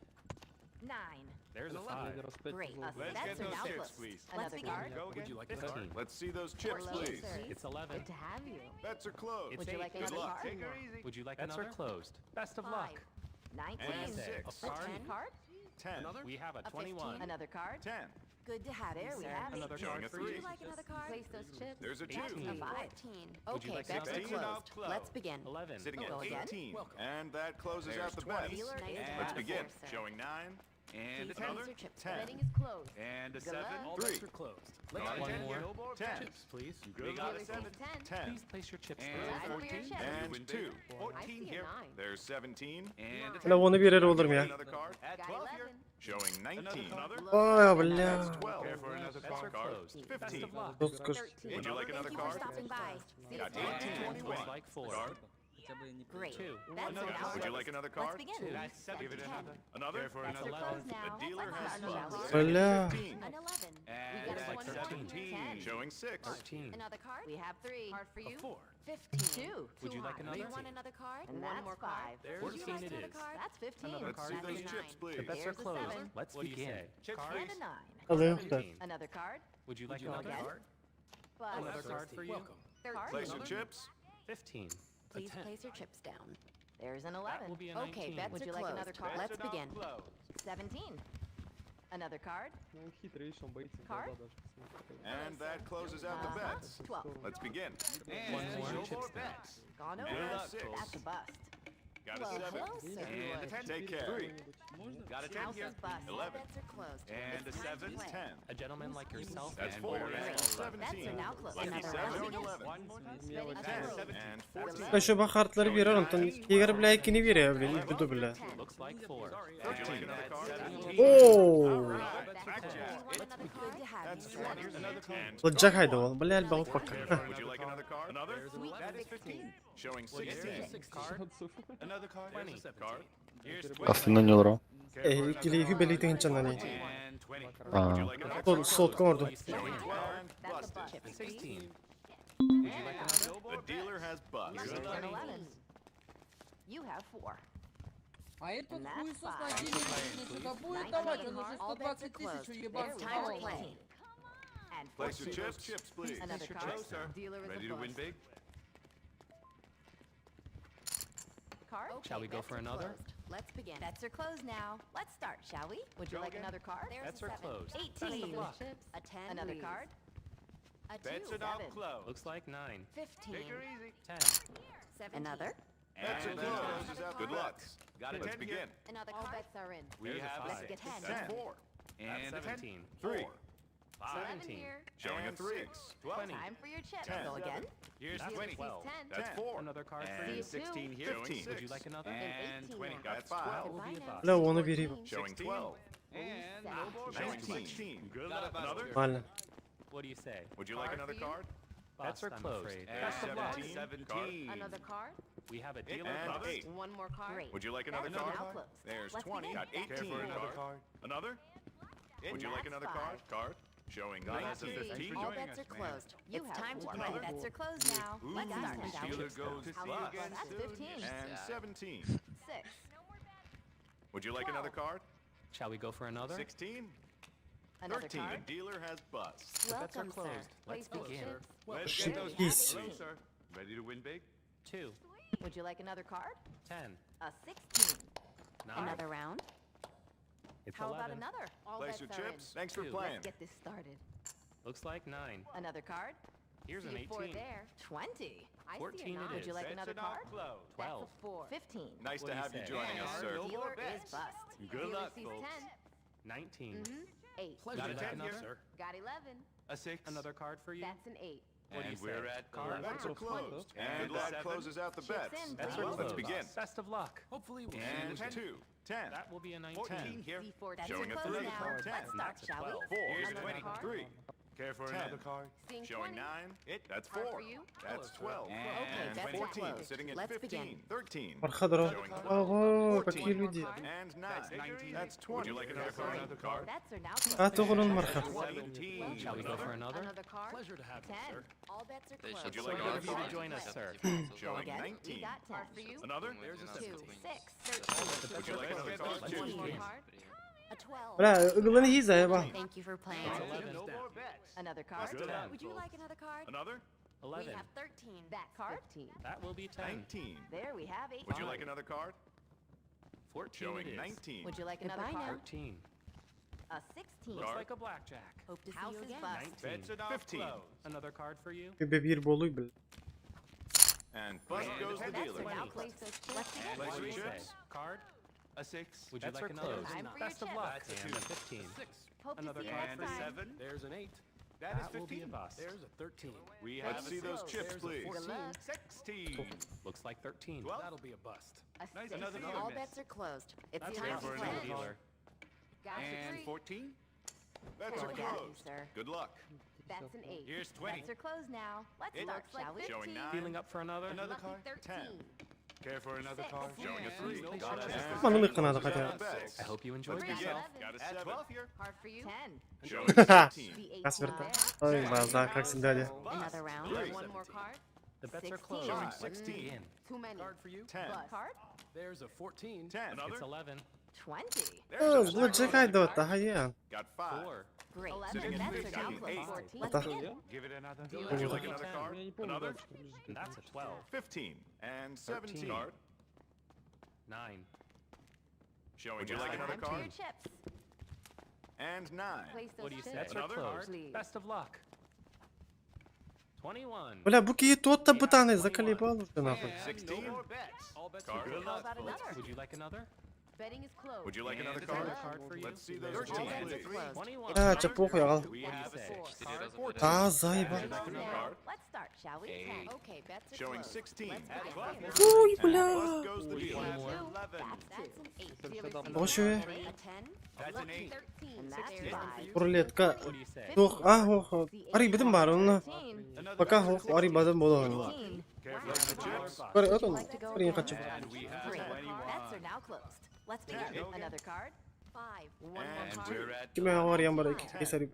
9. There's a 5. Great. Let's That's get are those now chips, closed. please. Another card? Go again. Would you like another card? Let's see those chips, Hello, please. sir. It's 11. Good to have you. Bets are closed. Would you like Good another luck. card? Take her easy. Would you like another? Bets are closed. Best of 5. 19. And 6. A 10 card? 10. Another? We have A 15. Another card? 10. Good to have you, There we sir. have it. Another Showing a Would 3. you like another card? Place those chips. There's a 2. That's a 14. Would you Okay, like bets are another? closed. Let's begin. 11. Sitting Go at again. 18. And that closes out the bets. Dealer is Let's out of begin. four, sir. Showing 9. And Please another place your chips. 10. Betting is closed. And a Good 7. luck. 3. closed. Got a One 10 more. here. 10. Chips, please. We got a Dealer 7. sees 10. 10. Please place your chips. And Time for your 14. chips. And 2. I see a 9. There's 17. And Бля, оны берер олдырм я. Another card. Got 12 here. 11. Showing 19. Another. Ой, бля. That's 12. Care for another card? 15. Жестко. 13. Would you like another Thank you for card? stopping by. See you Got soon. 18. 20. Like 4. Card. Хотя бы я не Great. Two. That's Another now card. Would you closed. like another Let's card? begin. Give it another. Another? That's are closed now. The dealer Let's has start, shall bust. we? Бля. 15. An 11. We And got a like 21. 17. 10. Showing 6. 13. Another card? We have 3. Card for you? 4. 15. 2. Would you like Do another? you want another card? And One that's more card. 5. Would you 14 like it another is. card? That's 15. Another Let's see card. those That's a chips, 9. please. The bets are There's a closed. 7. Let's begin. Chips, And please. a 9. Алыктар. Another card? Would you like Go another again? card? Bust. Another card for you? 13. Place your chips. 15. A Please 10. place your chips down. There's an That 11. will be a Okay, 19. bets Would are you like closed. another card? Let's Bets are now begin. closed. 17. Another card? Ну, он хитрый, видишь, он боится в Card? глаза даже посмотреть. And that closes out the Uh-huh. bets. 12. Let's begin. One And more no chips more down. bets. Gone And over. six. That's a bust. Got a Well, 7. hello, sir. And a 10. Take care. 3. Got a 10 House here. is bust. All 11. bets are closed. And It's a time to 7. play. 10. A gentleman like yourself. That's and 4. we're And at 17. Bets are now closed. Lucky Another 7. round Showing begins. 11. One more time. Смело Ready 10. to roll. And 14. Еще бахартлары берер, онтон егер бля икини берер, бля, бүду бля. Looks like 4. Would you like another card? Ооо! Blackjack. Do you want another card? Good to have That's you, sir. 20. And Blackjack haydi ol, бля элбэҕи укпакка. Would you like another card? Another? Sweet That is 16. 15. Showing 16. Card. Another card. 20. Card. Here's Aslında ne olur o? Э, икили белитин чанани. And 20. Aa. Would you like another Сол card? сотка орду. Showing 12. That's a Busted. bust. Chips, please. 16. Would you like another? The dealer has bust. An 11. You have 4. А этот And that's хуесос на five. дилере сюда будет давать, он уже All bets are 120 тысяч closed. уебался. It's time to play. And Place your 14. chips. Chips, please. Another Hello, card. sir. Dealer is Ready a to win bust. big? Card? Shall we Okay, go bets for are another? closed. Let's begin. Bets are closed now. Let's start, shall we? Would you Go like again. another card? There's Bets a are 7. closed. Best of 18. luck. A 10. Another card? A 2. Bets are now 7. closed. Looks like 9. 15. easy. 10. 17. Another? Bets are closed. Good luck. Got a Let's 10 begin. Another card? All bets are in. We There's a have five. Let's get 10. That's 4. That's 17. 3. 11 17. here. Showing a 3. 20. Time for your chips. 10. Go again. Here's That's 20. 12. 10. That's 4. Another card for And you. See you 16 two. here. 15. Would you like another? And 18 now. That's 5. That will be a Goodbye now. bust. Бля, оны берейм. Showing 12. And Showing 16. Good luck. Another? Ладно. What do you say? Would you like another card? Bets are closed. And Best of luck. 17. Card. Another card? We have a dealer And bust. 8. One more card? Great. Would you like another Bets are card? now closed. There's Let's 20. begin. Got 18. Care for another card? Another? Would you like That's another five. card? Card. Showing 19. 15. All bets are closed. It's time to play. Bets are closed now. Let's start, shall we? Dealer goes How bust. That's 15. And 17. 6. Would you like another card? Shall we go for another? 16. Another 13. card? The dealer has bust. The bets are Welcome, sir. closed. Let's Place those begin. chips. Let's get those Peace. Hello, sir. Ready to win big? 2. Would you like another card? 10. A 16. 9. Another round? It's How about 11. another? All Place bets your are in. chips. Thanks for Two. playing. Let's get this started. Looks like 9. Another card? Here's an See a 4 18. there. 20. I see 14 a it 9. Would is. you like another card? 12. That's a 4. 15. Nice What to do you have you say? joining us, sir. Dealer is bust. Good Dealer luck, sees folks. 10. 19. 8. Would Got you a like 10 another? here. Got 11. A 6. Another card for you? That's an 8. What do you And say? we're at Card? Bets are closed. And that closes out the Chips bets. in, Bets please. are Let's closed. begin. Best of luck. Hopefully we'll And 2. 10. That will be a 19. 14 here. C4 bets are Showing a closed 3. now. 10. Let's start, That's a shall we? 12. 4. Here's Another 20. card? 3. Care for 10. another card? Seeing Showing 20. 9. It. That's Card 4. for you? That's 12. Okay, And bets are 14. closed. Sitting at Let's 15. begin. 13. Мархадро. Showing 12. Ого, какие люди. And 9. That's 20. Would you like another card? Another card? Bets are now closed. А тоҕунун марха. 17. Shall we go for another? Another card? Pleasure to have you, 10. sir. All bets are closed. Would you So like good another of you to card? join us, sir. Showing Again, we 19. got 10. Card for you? Another? 2, 6, 13. Would you like another card? Let's 2. One more begin. card? A 12. Бля, ыгылын хиза эба. Thank you for playing. It's 11. Another card? Good luck. Would you like another card? Another? We 11. have 13. That card? 15. That will be 10. 19. There we have 18. Would you like another card? 14 Showing it is. 19. Would you like another Goodbye now. card? 13. A 16. Looks Card. like a blackjack. Hope to see House you is again. bust. 19. 15. Another card for you? Бе бир болуй бля. And bust goes the Bets are dealer. now closed. Let's begin. What Place do your you say? chips. Card? A 6. Would you Bets like are another? closed. Time for your Best of chips. luck. And a 15. Hope to Another see you card next for you. time. There's an 8. That will be a bust. There's a 13. We Let's see those chips, please. Good luck. 16. Looks like 13. That'll be a bust. A six. Another All miss. bets are closed. It's That's time to fair for play. another dealer. Got three. 14. Bets Go are again, closed. sir. Good luck. That's an 8. Here's 20. Bets are closed now. Let's It start, shall we? Showing 9. Feeling up for another? Another Lucky card. 13. 10. Care for another Six. card? Showing a 3. Place your chips. Манны кынады хотя. I hope you enjoyed Let's begin. yourself. Got a 7. 12 here. Card for you. 10. Showing 16. The 18 Раз верта. there. Ой, база, как всегда. де. Another round. Three. One more card. The bets are 16. closed. Showing Let's 16. begin. Too many. Card for you. 10. Bust. Card? There's a 14. 10. Another? It's 11. 20. There's a Blackjack haydi ота, хая. Got 5. 4. Great. Sitting at Bets are now 15. closed. Eight. 14. Let's Ата. begin. Give it another. Do you Would you like like another card? Я не помню, Another? да, что ближе к That's a 12. 15 and 17. Card. 9. Showing Would you like another Time for your card? chips. And 9. Place those What do you say? chips. Bets are Another? closed. Please. Best of luck. 21. Бля, бу киһи туотта бытааны заколебал уже нахуй. 16. All bets Card. are Good closed. How about another? Would you like another? Betting is closed. Would you like another Another card? card for you? Let's see those All 13, bets are please. closed. 21. А, чэ похуй аҕал. We What do you have a say? 6. 14. А, заеба. Closed now. Card. Let's start, shall we? 10. Okay, bets are Showing closed. 16. Let's begin. Ой, And бля. bust goes the dealer. Two. That's an 8. Dealer sees Ошо. A 10. That's an 8. 13. And that's 5. Рулетка. What do you say? Туох, а, ох, арый битим бар, онно. 13. Пока ох, арый бадым болон. 15. Careful the chips. Бер, отон, арый качып. And we have Great. 21. Bets are now closed. Let's begin. Another card. 5. One more And card. we're at Киме арыйан бар, ики кесари.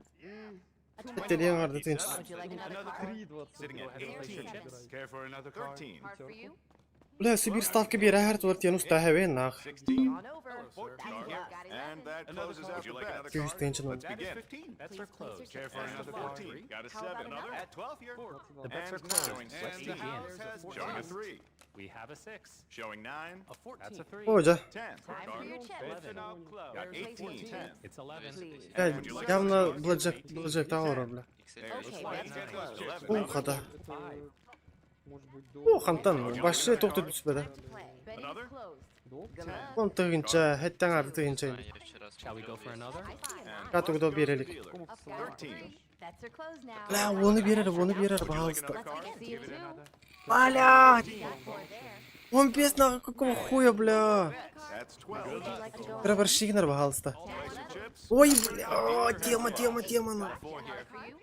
A 12. Телең арды тынч. Would you like another card? 3.20. Sitting at 18. Care for another card? 13. Card for you? Бля, Сибирь ставка бир әһәр туар тен уста хэвен нах. 16. On over. 14. That's luck. Got And 11. that closes out the bets. Сүүс тынчын. Let's begin. Bets are closed. Care for another 14. Got a How about 7. Another? another? At 12 here. The bets are And closed. showing Let's 16. begin. Showing a 3. We have a 6. Showing 9. A 14. That's a 3. Ожа. 10. Time for your chips. 11. Got 18. 10. It's 11. Please. Бля, явно блэкджек, блэкджек таа бля. Okay, bets are closed. 11. О, хата. 5. Может быть, до... О, хантан, башы тоқту түспеді. Time to play. Betting Another? is closed. До? Good luck. Он тыгынча, хэттэн арды тыгынча. Shall we go for another? I see an And Катугдо bust goes the берелик. dealer. I've got a 13. 3. Bets are closed now. Бля, оны берер, оны берер, Would you like пожалуйста. another card? Let's begin. See you two. Бля! Got 4 there. Он бес нахуй какого хуя, бля? That's 12. Would you like to go Бля, бір шигнер, пожалуйста. Place your chips. Ой, бля, о, тема, тема, тема. на. Card for you?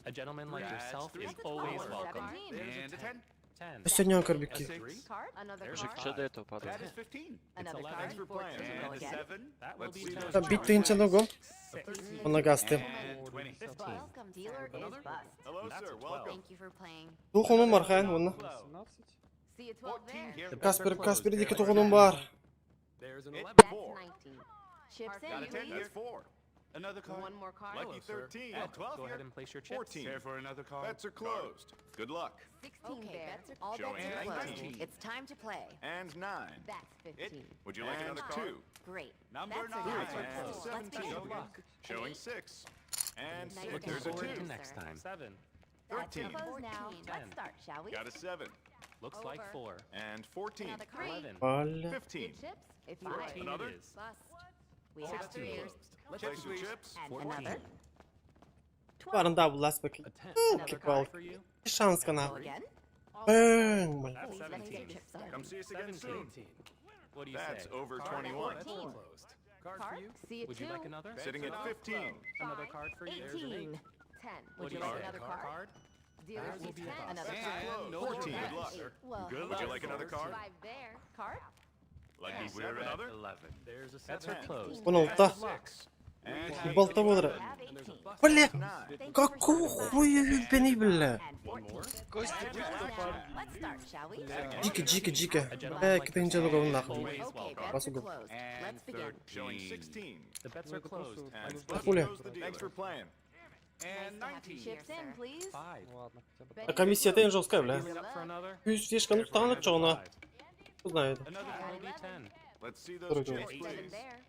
A gentleman like yourself is always welcome. And a 10. 10. Сегодня он карбики. Card? Another There's card? a five. That is 15. Another 11. card? Thanks for playing. 14. Go And a again. 7. That will Let's be see 10. those Бит тыгынча ногом. 6. Оны гасты. And 20. 15. Welcome. Dealer is bust. Hello, That's sir. a 12. Welcome. Thank you for playing. Тухунун бар, хэн, оны. 18. See you 12 there. The bets are Каспер, closed. Каспер дикі тухунун бар. There's an It's 11. That's 4. 19. Chips Got in, a 10. please. That's 4. Another card. One more card. Lucky 13. At 12 Go here. ahead and place your chips. 14. Care for another card? Bets are closed. Good luck. 16 okay, there. Bets are, all Showing bets are closed. 19. It's time to play. And 9. That's 15. Would you like And another card? 2. Great. Number Bets are 9. now And closed. Let's 17. begin. Showing 6. And Nice 6. Looking There's a forward 2. to next time. 7. Bets are 13. closed now. 10. Let's start, shall we? Got a 7. Looks like Over. 4. And 14. Another card. 11. Бля. 15. Good chips. If you 14 like. Another? it is. Bust. We have 16. 3. Place your chips. And 14. another. Барын да булас баки. A 10. Another Кипал. card. For you? Шанс Go кана. again. Бэң, бля. That's Please place your 17. chips on. Come see us again soon. 17. What do you That's say? over 21. 14. Closed. Card. See you Would you 2. like another? Sitting at 15. Another card for you? There's an 8. 18. 10. What Would do you you like say? another card? Dealer That will sees be a 10. bust. Another Bets card. are closed. 14. Good luck. Eight. Well, Would you like another card? 5 there. Card? Lucky 7. Another? There's a 7. Bets are closed. Он алта. 6. And eight. Балта болдыр. Have 18. Бля, 9. Thank you for какого stopping by. хуя бени, бля? And 14. Let's start, shall we? Жики, жики, жики. A gentleman Бля, like китинча yourself ногом is нахуй. always Okay, welcome. bets are Басугу. closed. Let's begin. Showing 16. The bets are closed. And Let's bust Хули. goes the dealer. Thanks for playing. Nice to have you Chips in, please. 5. Ладно, хотя бы А так. комиссия тен жесткая, бля. Feeling up for another? Үс фишка, ну тана чона. Знает. Another will be 10. Let's see those Второй chips, голос. 7 please. there.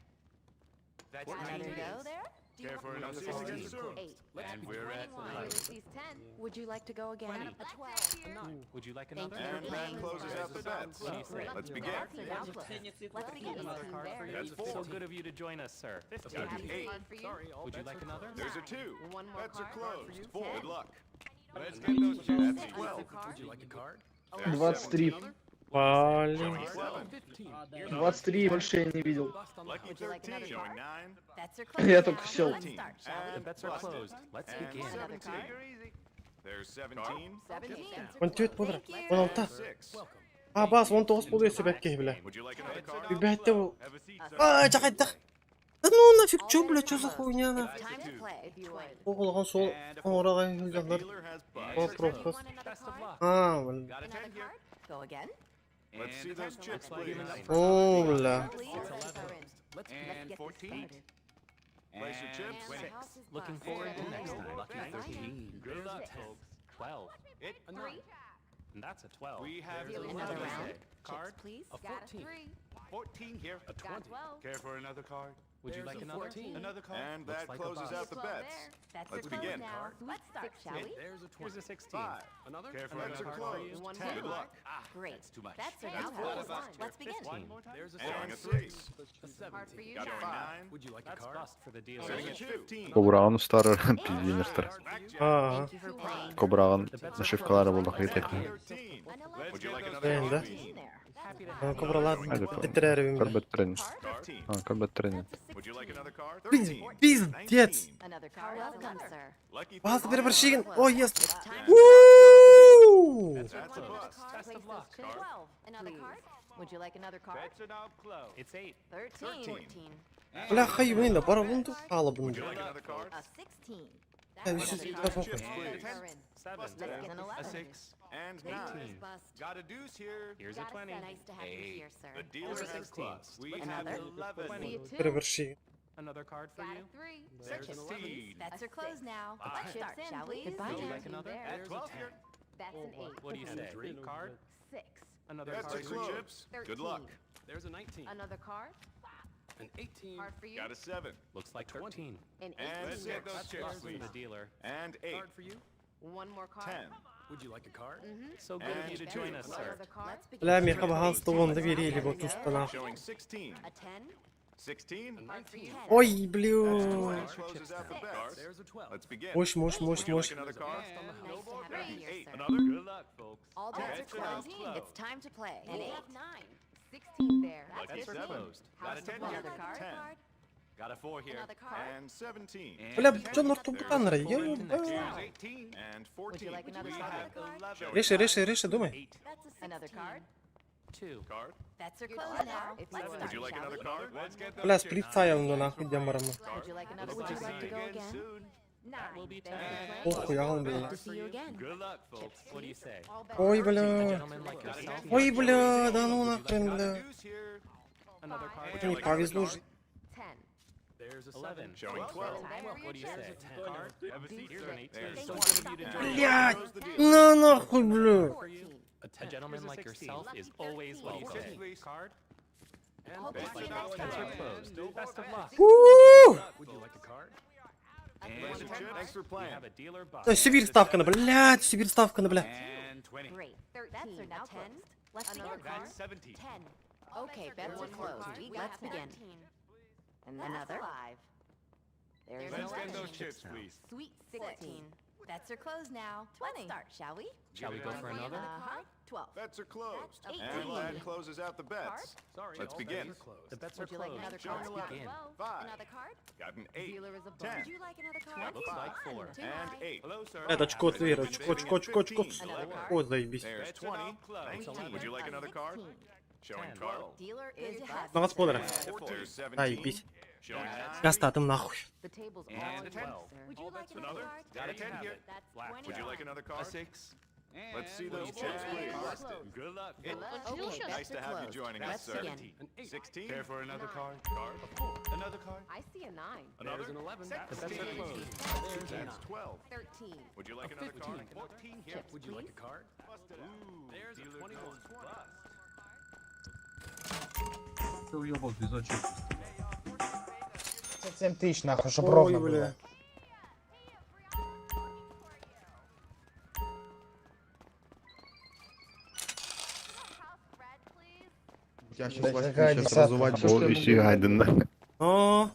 That's Another go there? Care for another See us again soon. 8. And we're at Dealer sees 10. Would you like to go again? A 12. Would you like Thank another? you for And that playing. closes out the bets. What do you say? Let's begin. Bets are now closed. Let's begin. Another 18 card for there. you? That's four. So good of you to join us, sir. 15. Got 8. Card for you? Would you like another? There's a 2. One more Bets are card. closed. 4. Good luck. Let's get those chips. That's 12. Card? like a card? There's 17. Бля. Showing 7. 23, больше я не видел. Lucky Would you like 13. another Showing card? 9. Bets are closed Я now. только сел. Let's start, shall And we? The bets are busted. closed. Let's And begin. Another 17. card? There's 17. 17. Он төт болдыр. Thank Он you. алта. 6. А, бас, 19 болду себепке, бля. Would you like another card? Ребята, Have a seat, sir. А, жахайдах. Да ну нафиг, чё, бля, чё за хуйня, на? It's time to play. If you would. Оғылған сол оңыраға жылдар. Dealer has bust. О, пропуск. Want another Best of card? luck. А, бля. Got a Another 10 here. card? Go again? Let's see those chips, please. О, бля. Please. It's 11. Let's And get this 14. started. Place Place your chips. And the house is Looking bust. forward to next Nine. time. Lucky Nine. 13. Good luck, folks. 12. It A nine. And that's a 12. We have Deal another round. Card. Chips, please. A Got 14. a three. 14 here. A Got 12. Care for another card? Would you like another? 14. Another card? And Looks that like a closes bust. out the 12 bets. there. That's Let's your close begin. now. Let's start, shall we? There's a 20. Here's a 16. Five. Another? Care for Another another card card for you? One Ten. more Good card. luck. Great. That's too much. That's That's now four. closed. Let's begin. 15. There's a Showing a three. A Card for you. Got Nine. nine. Would you like a card? Bust for the dealer. Sitting at 15. Кобрағын ұстарыр пизденерстер. Аа. Thank you for playing. Кобрағын нашивкалары болды қайтайық. 13. Would you like another Бэйн, да? card? In there. Аны кобралар Hadi биттерер бля. Көрбөттөрүн. 15. А, көрбөттөрүн. That's a Would you like 16. another card? 13. Пиздец! 19. Another card. Welcome, sir. Lucky Базы 13. бер бер шигин. Ой, есть. It's time Уу! That's a bust. Best of luck. 12. Another card? Would you like another card? It's 8. 13. 14. Бля, хайвын да бара бунду хала Would бунду. you like another card? A 16. Э, That's үсүз another да card. похуй. Chips, please. We're in. 7. Let's get an 11. A 6. And Dealer's 9. bust. Got a deuce here. Here's a Got a 20. Nice to have you here, sir. The dealer There's a has 16. bust. We have Another. 11. See you two. Бер бер шигин. Another card for Got you? a three. There's an 11. 16. That's your close now. A Let's 10. start, shall we? Goodbye. Would you like another? At There's a 12 10. here. That's an 8. What do you say? Card? 6. Another That's card a for you? chips. Good luck. There's a 19. Another card? An 18. Card for you? Got a 7. Looks like 13. An And 18. let's get those That's chips, bust for please. the dealer. And 8. Card for you? One more card. 10. Would you like a card? Mm-hmm. So good of you to And join two. us, sir. Another card? Let's begin. Бля, меха баханс тугунда берели бу тустана. Showing 16. A 10? 16. Card for you. Ой, блю. That closes out the bets. There's a 12. Let's begin. Мощь, мощь, мощь, Would you мощь. like another card? Nice to have That'd you be here, 8. sir. Another? Good luck, folks. All bets are Bets are now closed. closed. It's time to play. An 8. 9. 16 there. Lucky Bets are 7. closed. Got a 10 here. Another card. 10. Got a 4 here. Another card. And 17. Бля, дьон ортубутаннара. Forward to next Ё. time. 18. And Would 14. you like another We card? have 11. Реши, реши, реши, думай. 8. That's a 16. Another card. 2. Card. Bets are closed now. Let's Would start, you like shall another we? card? Let's get Бля, сплит нахуй дьамарама. Would you like another Would you like to go again? That will Nine. be Thanks for 10. playing. Похуй, аган Hope бля. to see you again. Good luck, folks. What do you say? All bets Ой, are A бля. gentleman like yourself. Ой, бля, да ну нахрен, бля. Deuce here. Another card. Мне повезло же. 10. There's a 7. Showing 12. Time for What your do you chips. say? Card? Have a seat, Here's sir. an 18. There's So Thank good you. of you to join us. Блядь! На нахуй, бля. 14. A gentleman like yourself is always Lucky welcome. 13. Card? Hope to Bets see are you now next Bets are time. closed. Best of luck. У! Would you like a card? Place your chips. Thanks for We playing. have a dealer bust. Э, Сибирь ставка на, блядь, Сибирь ставка на, бля. And 20. Great. 13. Bets are now 10. Let's Another begin. card? 17. 10. Okay, bets are closed. Let's begin. Another. 5. There's an Let's get 11. those chips, please. Sweet 16. Bets are closed now. 20. Let's start, shall we? Shall we go for another? Uh-huh. 12. Bets are closed. That's And 18. that closes out the bets. Sorry, Let's all begin. bets are closed. The bets are Would you like closed. another Showing card? 11. Begin. 5. Another card? Got an 8. Dealer is a 10. Would you like another card? Looks like 4. Too And high. 8. Hello, sir. Это очко отвер, очко, очко, очко, очко. Another card? О, заебись. There's 20. 19. Would you like another card? 16. Showing 10. card. Dealer is bust. На вас подара. There's 17. Заебись. Showing 9. Гастатым нахуй. The table's And all a 10. yours, sir. Would you like another Another? card? Got a 10 here. That's Black. 20. Would you like another card? A 6. Let's see those chips, please. Good luck. Okay, Nice bets to are have you closed. joining us, Let's sir. begin. An 8. 16. Care for another card? Card. Another card? I see a 9. Another? There's an 11. The bets are 16. closed. There's a That's 9. 12. 13. Would you like A another 15. card? 14 here. Chips, Would you like please. a card? Busted out. There's a 21. Ты уебал без очереди. 7 тысяч, нахуй, чтоб Ой, ровно бля. было. Я сейчас Блядь, Ваську какая сейчас десятка? разувать Ол буду. үсүй айдынна. О,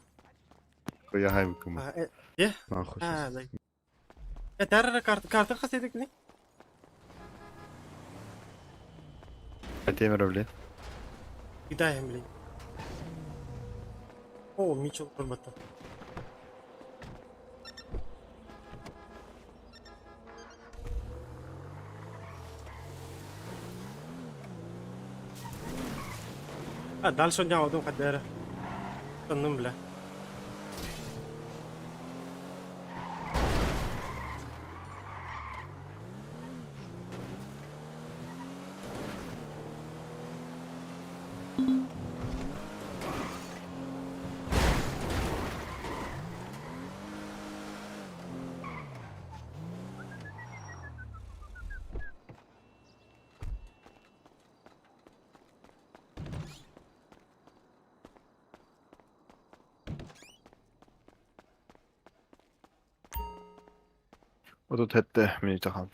Хуя кому. а, э, е? Нахуй А, сейчас. да. Э, тарара карта, карта хаседик не? Темір блин. Кидаем, блин. О, Мичел Горбата. А, дальше дня одну хадера. Танным, бля. 37 мүнүүтэ хаалла.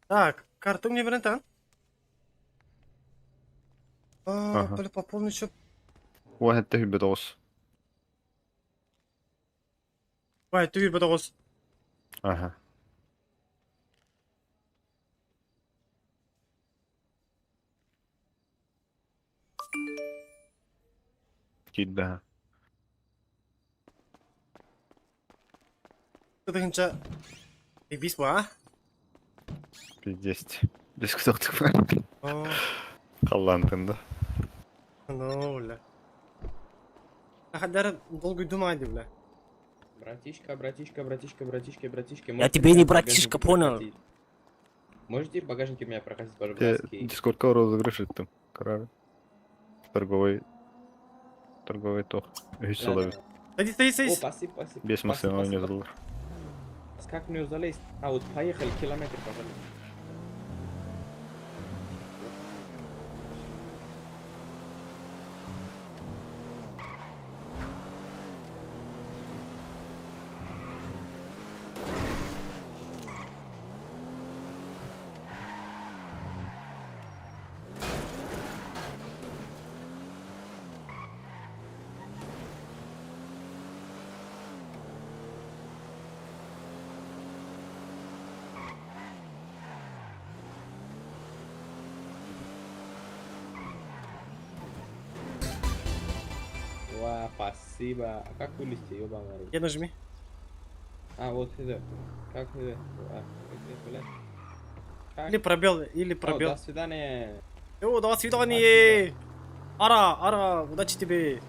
Так, карту мне берен А, Ага. бля, пополнить счет. 17 29. Ой, ты бедоғыз. Ага. Киирдэ. Тыгынча. Бис ба? Пиздец. Бес кутактык О, Халлантында. ну, бля. Ахадар долго думать, бля. Братишка, братишка, братишка, братишка, братишка. Я тебе не братишка, понял? Можете в багажнике меня прокатить, Те Дискордка розыгрыш еттим. Карар. Торговый. Торговый тох. Үс сылы. Садись, садись, садись. спасибо, спасибо. Бес машина ойнадылар. Как мне залезть? А, вот поехали, километр, пожалуйста. Ва, спасибо. А как вылезти, ёбаный рот? Я нажми. А, вот сюда. Как сюда? А, как это, блядь? Как? Или пробел, или О, пробел. до свидания. О, до свидания. Ара, ара, удачи тебе.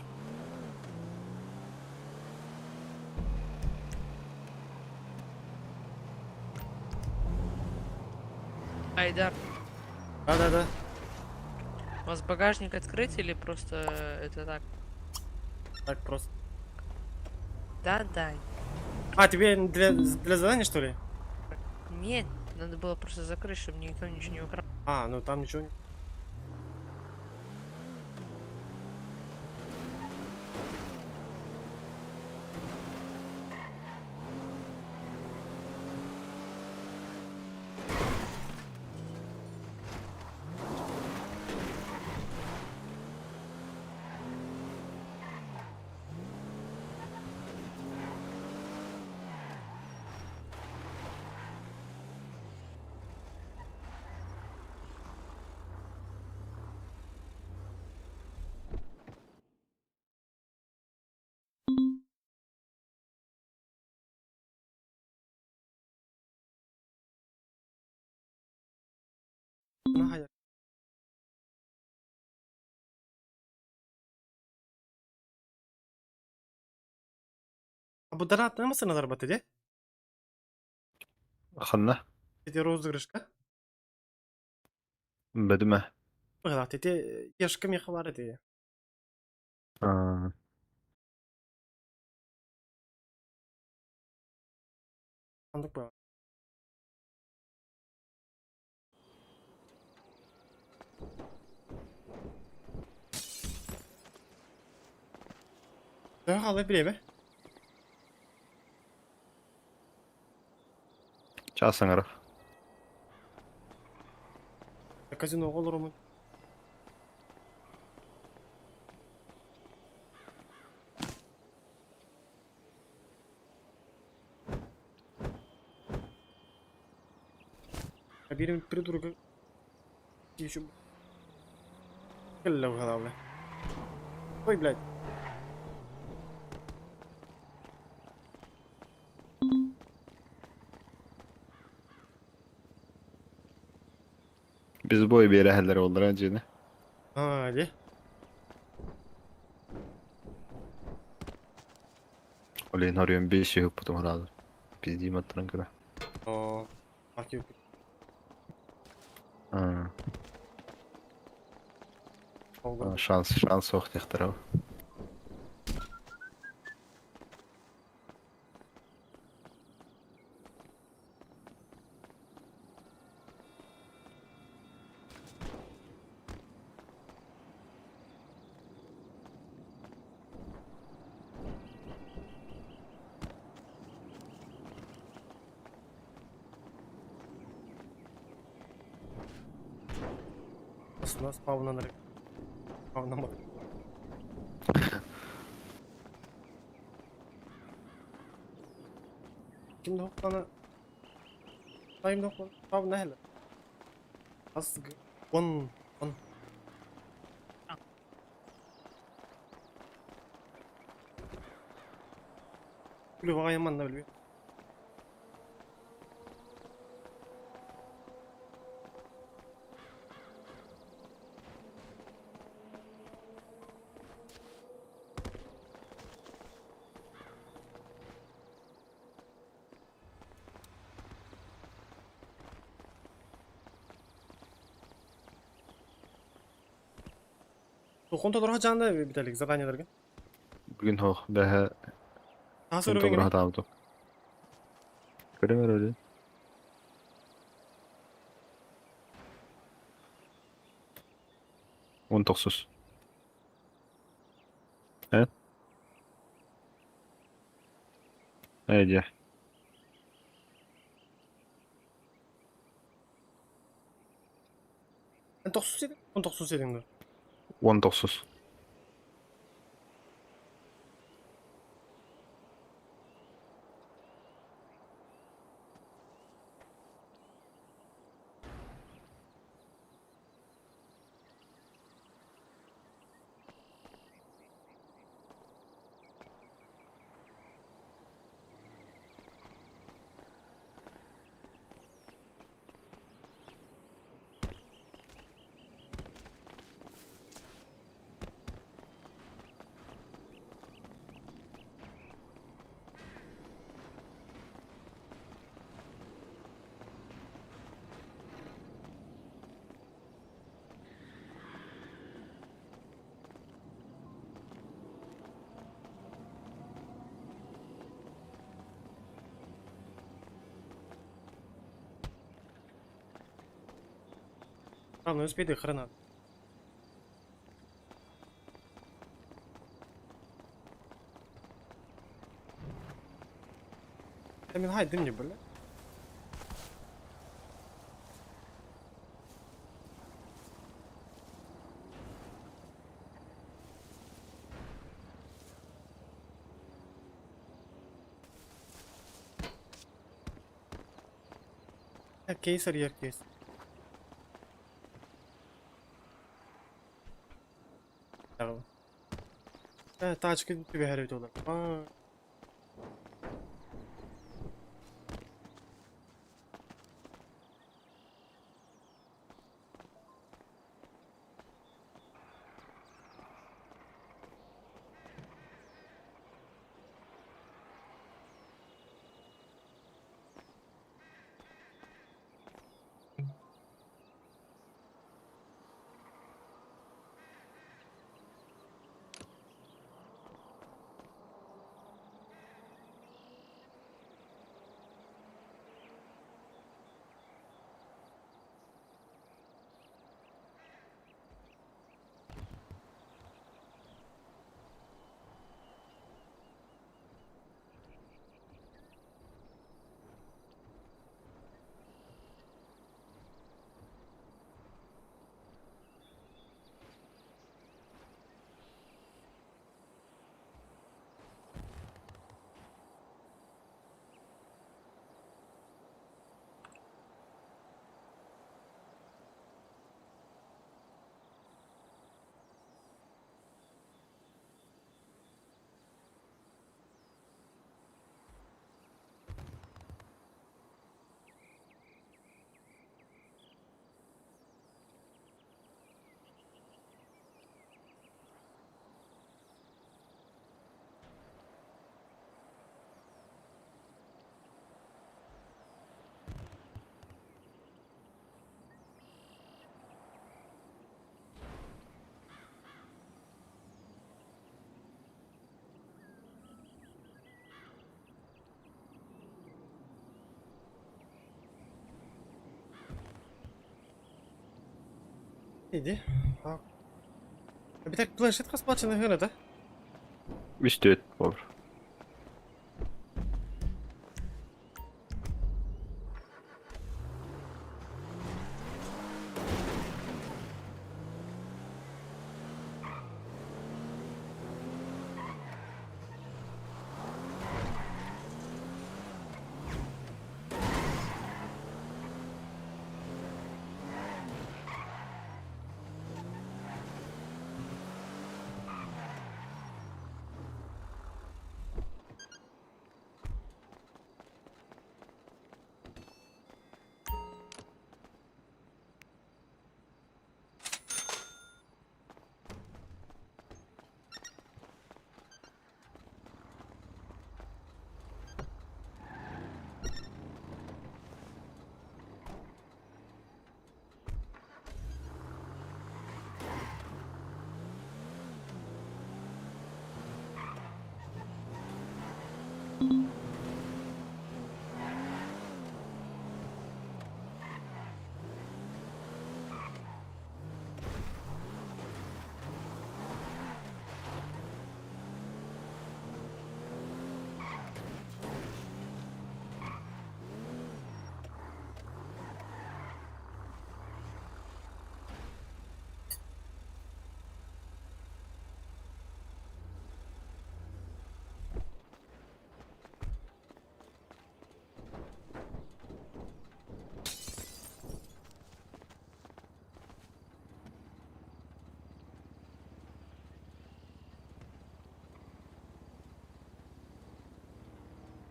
Айдар, Да, да, да. у вас багажник открыть или просто это так? Так просто. Да, да. А, тебе для задания, что ли? Нет, надо было просто закрыть, чтобы никто ничего не украл. А, ну там ничего не... Нахуй. А bu донат намасына зарабатывать, Ханна. Эти розыгрышка. Бедиме. Быгылат, эти ешка меха бар эти. А, Андык ба. Төһө билеме? Час аңара. Казино олорумун. Бирим придурка. Еще. Кэллэ угадал, бля. Ой, блядь. Biz boy bir ehller oldular önce. А, де? Олен арыйын 5 yok потом herhalde. Biz аттыран көре. О, архив. А, шанс, шанс ох техтарав. Астына спавнанар. Спавнамат. Ким да хоқтана. Тайм да хоқтана. Спавна хәлі. Ас он он. Күлі бағайаман да білбей. Тохон толору жанды биталик заданияларга. Бүгүн хоох бэһэ Асы күн өрөбең толору хатаабытым. Көрөмөр өлү. Он тохсус. Э? Эйде. Тохсус едің? Он тохсус едің да. Он тохсус. А, ну успейте хрена. Да мигай, дым не, бля. Кейсер ер кейс. Тачка тебе доллар. Иди. А. Битак планшет хасплачын гына да? Үстөт болор.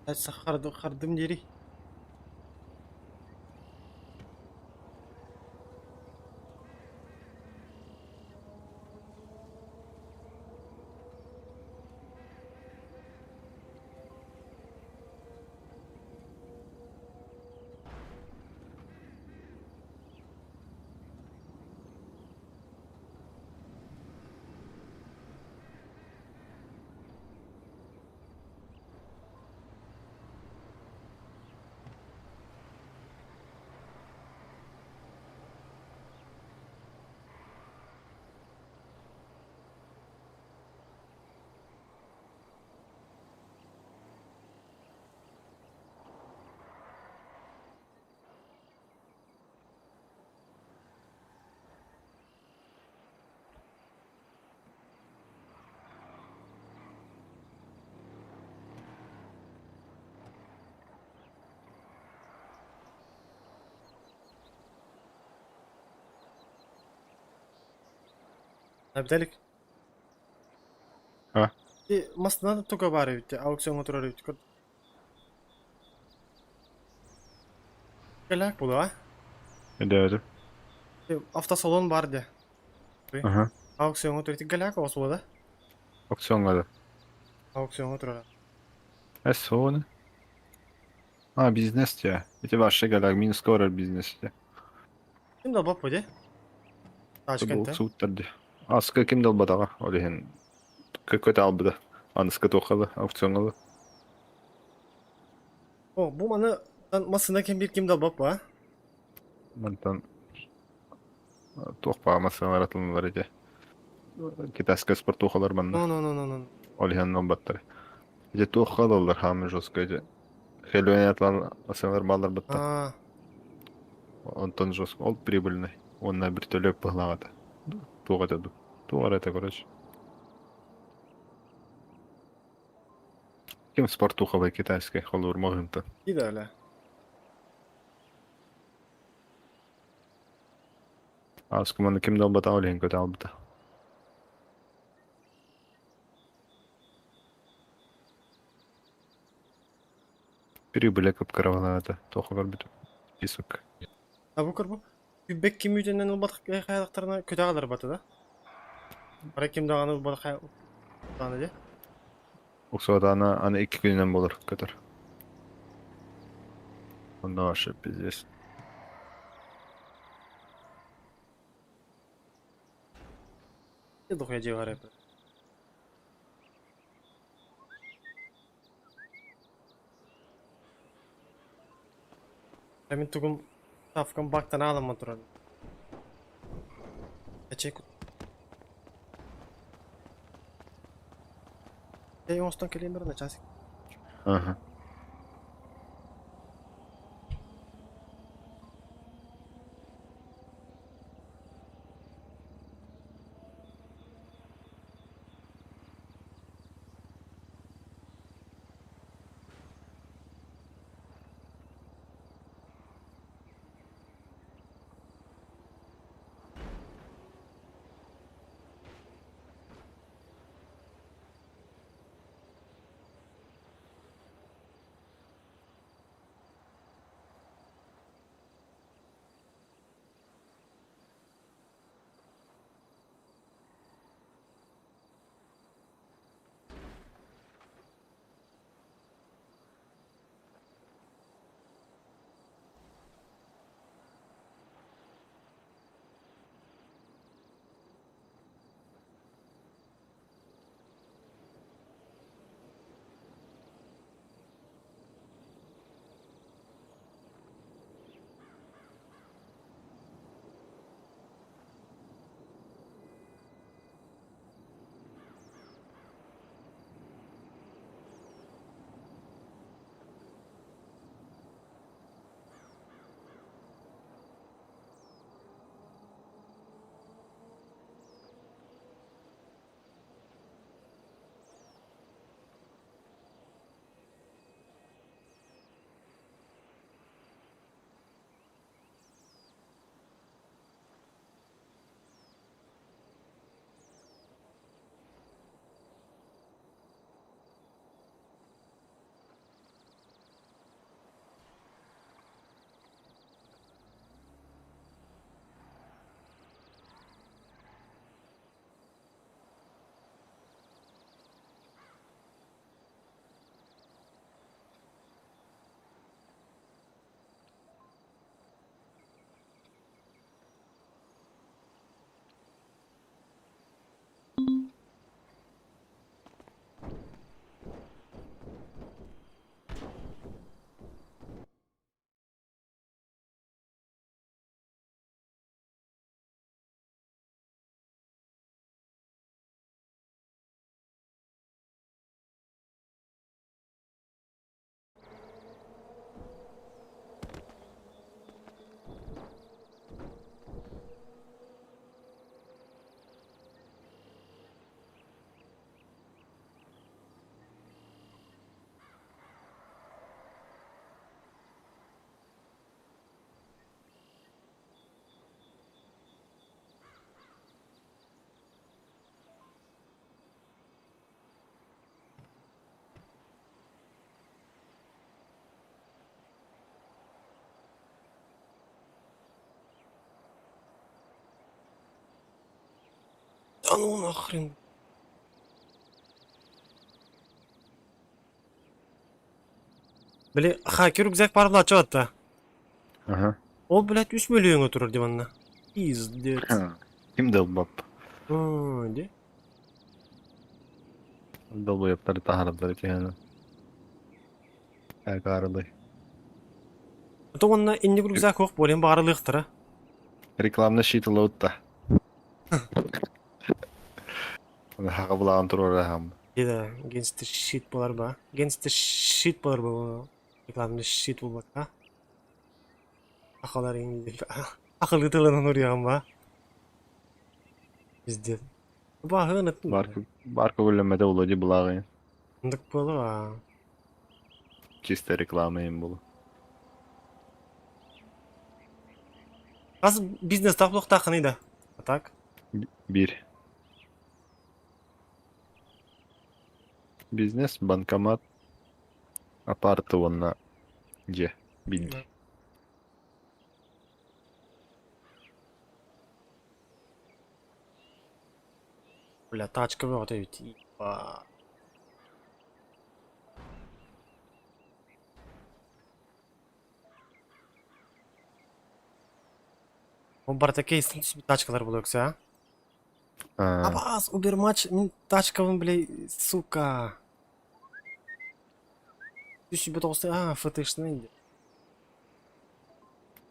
Хардым дири. Абдалик. А? Массыына туга баар эбит, аукциоҥҥа турар эбит. Кэлээк буолуо, а? Өйдөөтүм. Автосалон баар дии. Аха. Аукциоҥҥа турар. Галаак оҕус буолуо да? Аукциоҥҥа да. Аукциоҥҥа турара. Э, соны. А, бизнес те. Эти ваши галяк, минус скоро бизнес те. Ким да боппу дии? Тачканта. Суттар ди. Аска ким далбатаҕа, ол иһин көтө албыда. Аныска туоххалы, аукциоҥҥа. О, бу маны массыына ким биир ким да боппу, а? Мантан туох баа массыналар атылынылар ити. Китайская спортухалар манна. Ну, ну, ну, ну, ну. Ол иһин албаттар. Ити туохха алаллар хаамы жестко ити. Хелуэн атлан массыналар баалар бытта. А, Онтон жестко, ол прибыльный. Онна вертолет быһлаҕата. Туох это ду. Туох эрэ это, короче. Ким спортуховый китайский холур моһынтан. Идеально. Аскыманы ким далбата ол иһин көтө албыта. Прибыля кып-кыра туохха көрбүтүм. Список. А бу көрбү. Күббек ким үтеннен ылбат хаялактарына көтө алар баты да. Ара ким даҕаны ылбат хаялактарына дии. Уксуотаана аны 2 күнүнэн буолар көтөр. Онно вообще пиздец. Дохуя дьиэ бар эбит. Мин тугум ставкам бактан аламан турар. Эчей Эй, оңостон келейин бир начасик. Ага. Да ну нахрен. Били, хакер рюкзак баар былааччы Ага. Ол, блядь, үс мөлүйүөҥҥэ турар диванна. Пиздец. Ким долбап? Ди. Долбоептары таһаараллар итиһэни. Акаарылый. То уонна инник рюкзак суох буолуон баҕарылыахтара. Рекламный щит ылабыт да. Хаха булаҕын туруораһам. Да, генстер щит буолар ба. Генстер щит буолар ба. Рекламный щит буолбатта. Ахалар Акылы тылынан уруйаҕын ба. Пиздец. Баһыан ыттым. Бар бар көбүллэммэтэ буолуо дии былааҕы. Ындык буолуо. Чисто реклама им булу. Хас бизнес таах да. А так? Биир. Бизнес, банкомат, апарты уонна дьиэ биир. Бля, тачка бөҕөтө эбит. Ипа. Ол барыта кейстин түспүт тачкалар буолуо а? Абаас, Убермач, мин тачкабын, бля, сука. Түспүт оҕуста, а, ФТшный.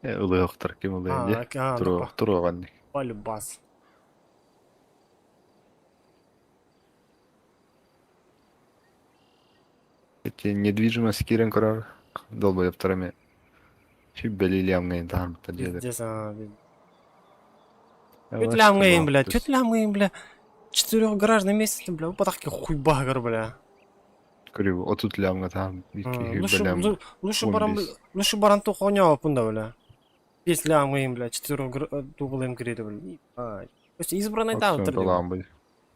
Ылыахтар ким ылыа дии. Туруоҕанник. Полюбас. Эти недвижимость киирэн көрөр долбоебтар эмиэ сүбэлии лямҥайын таһаарбыттар диэдэр. Пиздец, а, Чуть лямҥайын, бля, чуть лямҥайын, бля. Четырехгаражный месяц, бля, упатахки хуй багар, бля. Көрү, отут лямҥа таһаар Лучше, лучше баран, лучше баран тухоня да, бля. Бес лямҥайын, бля, четырехуглым кириэти, бля. То есть избранный да,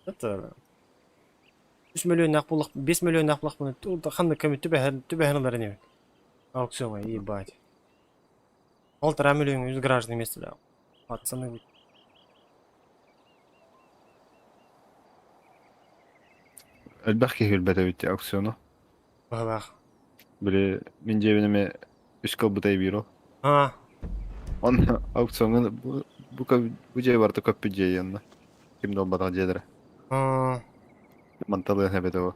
Это 3 миллионнаах буоллах, 5 миллионнаах буоллахпына, ханнык көмө түбэһэн түбэһэн ылар инибин. Аукциоҥҥа, ебать. Полтора миллион үс гаражный место, Пацаны. Элбэх киһи билбэт эбит аукциону. Баһылаах. Били мин дьиэбин эмиэ үс кылбытай биир ол. А. Он аукциоҥҥа бу бу дьиэ барыта көппүт дьиэ онно. Ким да ылбатах дьиэлэрэ. А. Манталыан эбэтэ ол.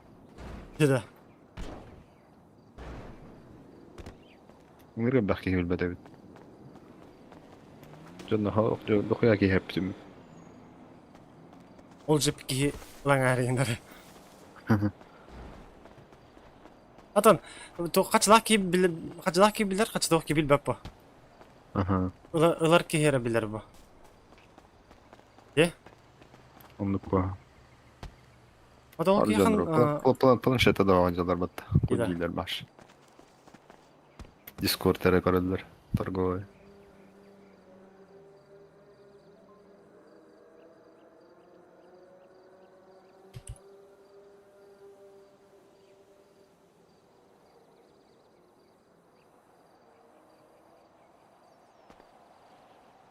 Да. Ыҥыр элбэх киһи билбэт эбит. Дьон дохуя киһи эппитим. Ол жеп киһи лаҥаарыйыннары. Атон, хачылаах киһи билэр, хачылаах киһи билэр, хачылаах киһи билбэт бу. Ылар киһи эрэ билэр бу. Де? Оннук бу. Атон киһи хан... Планшета да дьалар батта. Кудилер баш. Дискорд эрэ көрөллөр торговый.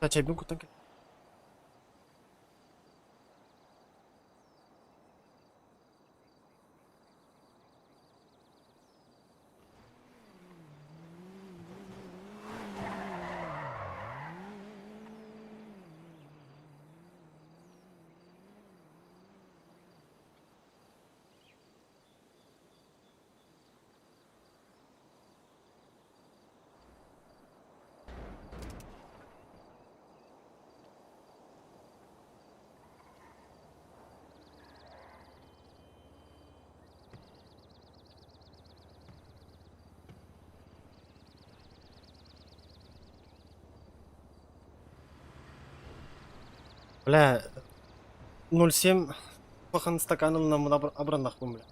Чайбын куттан Бля, 0,7 пахан стакан ылынаммын абыраннахпын, бля.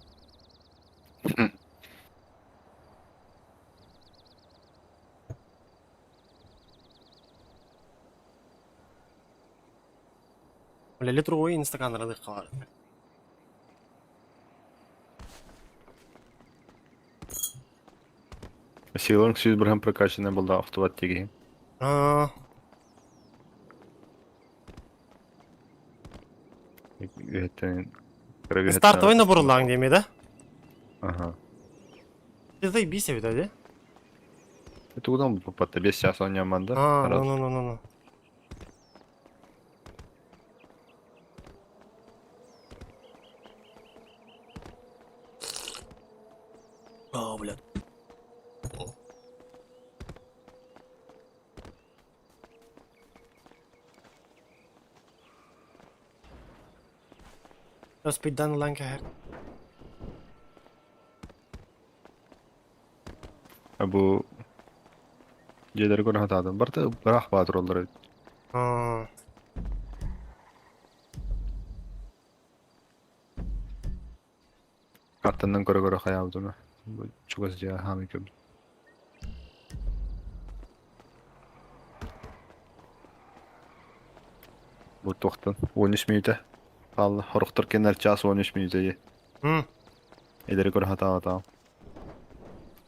Бля, литровой стаканнары ылыахха баар. Силаң сүүс бырһан прокачанный буолла охтубат тигиһин. Аа. Үһэттэн кыра үһэттэн Стартовый наборлаң деме да? Ага. Ты заебись эбит, да? Тугудан попатта 5 час оонньоомон да. А, ну ну ну ну ну. А, блядь. Сейчас ылан кэһэр. А бу дьиэлэри көрө сатаатым. Барыта ыраах баа тураллар эбит. А. Картанан көрө-көрө хайаабытым. Бу чугас дьиэ хаамый көрбүт. Бу туохтан 13 мүнүүтэ хаалла. Хорохтор кэннэр час 13 мүнүүтэ дии. Эдэри көрө сатаабатаҕым.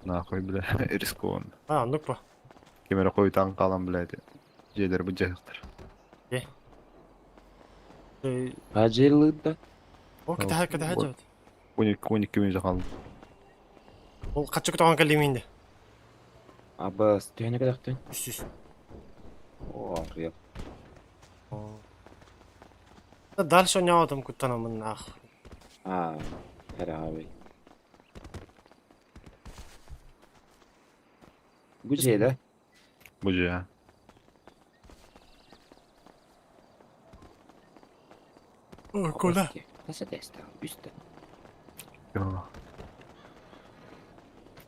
Нахуй, бля, рискован. А, оннук ба. Ким эрэ хойутаан хаалан, бля, ити дьиэлэри былдьаһыахтар. Ажелыда. О, кэтэһэ кэтэһэ дьабыт. 12 мүнүүтэ хаалла. Ол хаччы көтөҕөн кэллиим инде. Абас, төһөнө кэлэхтин? 300. О, арыйа. Дальше оонньоотум куттанаммын ах. А, эрэ Бу дьиэ да? Бу дьиэ. О, Коля. Таса теста, үстэ. Йоо.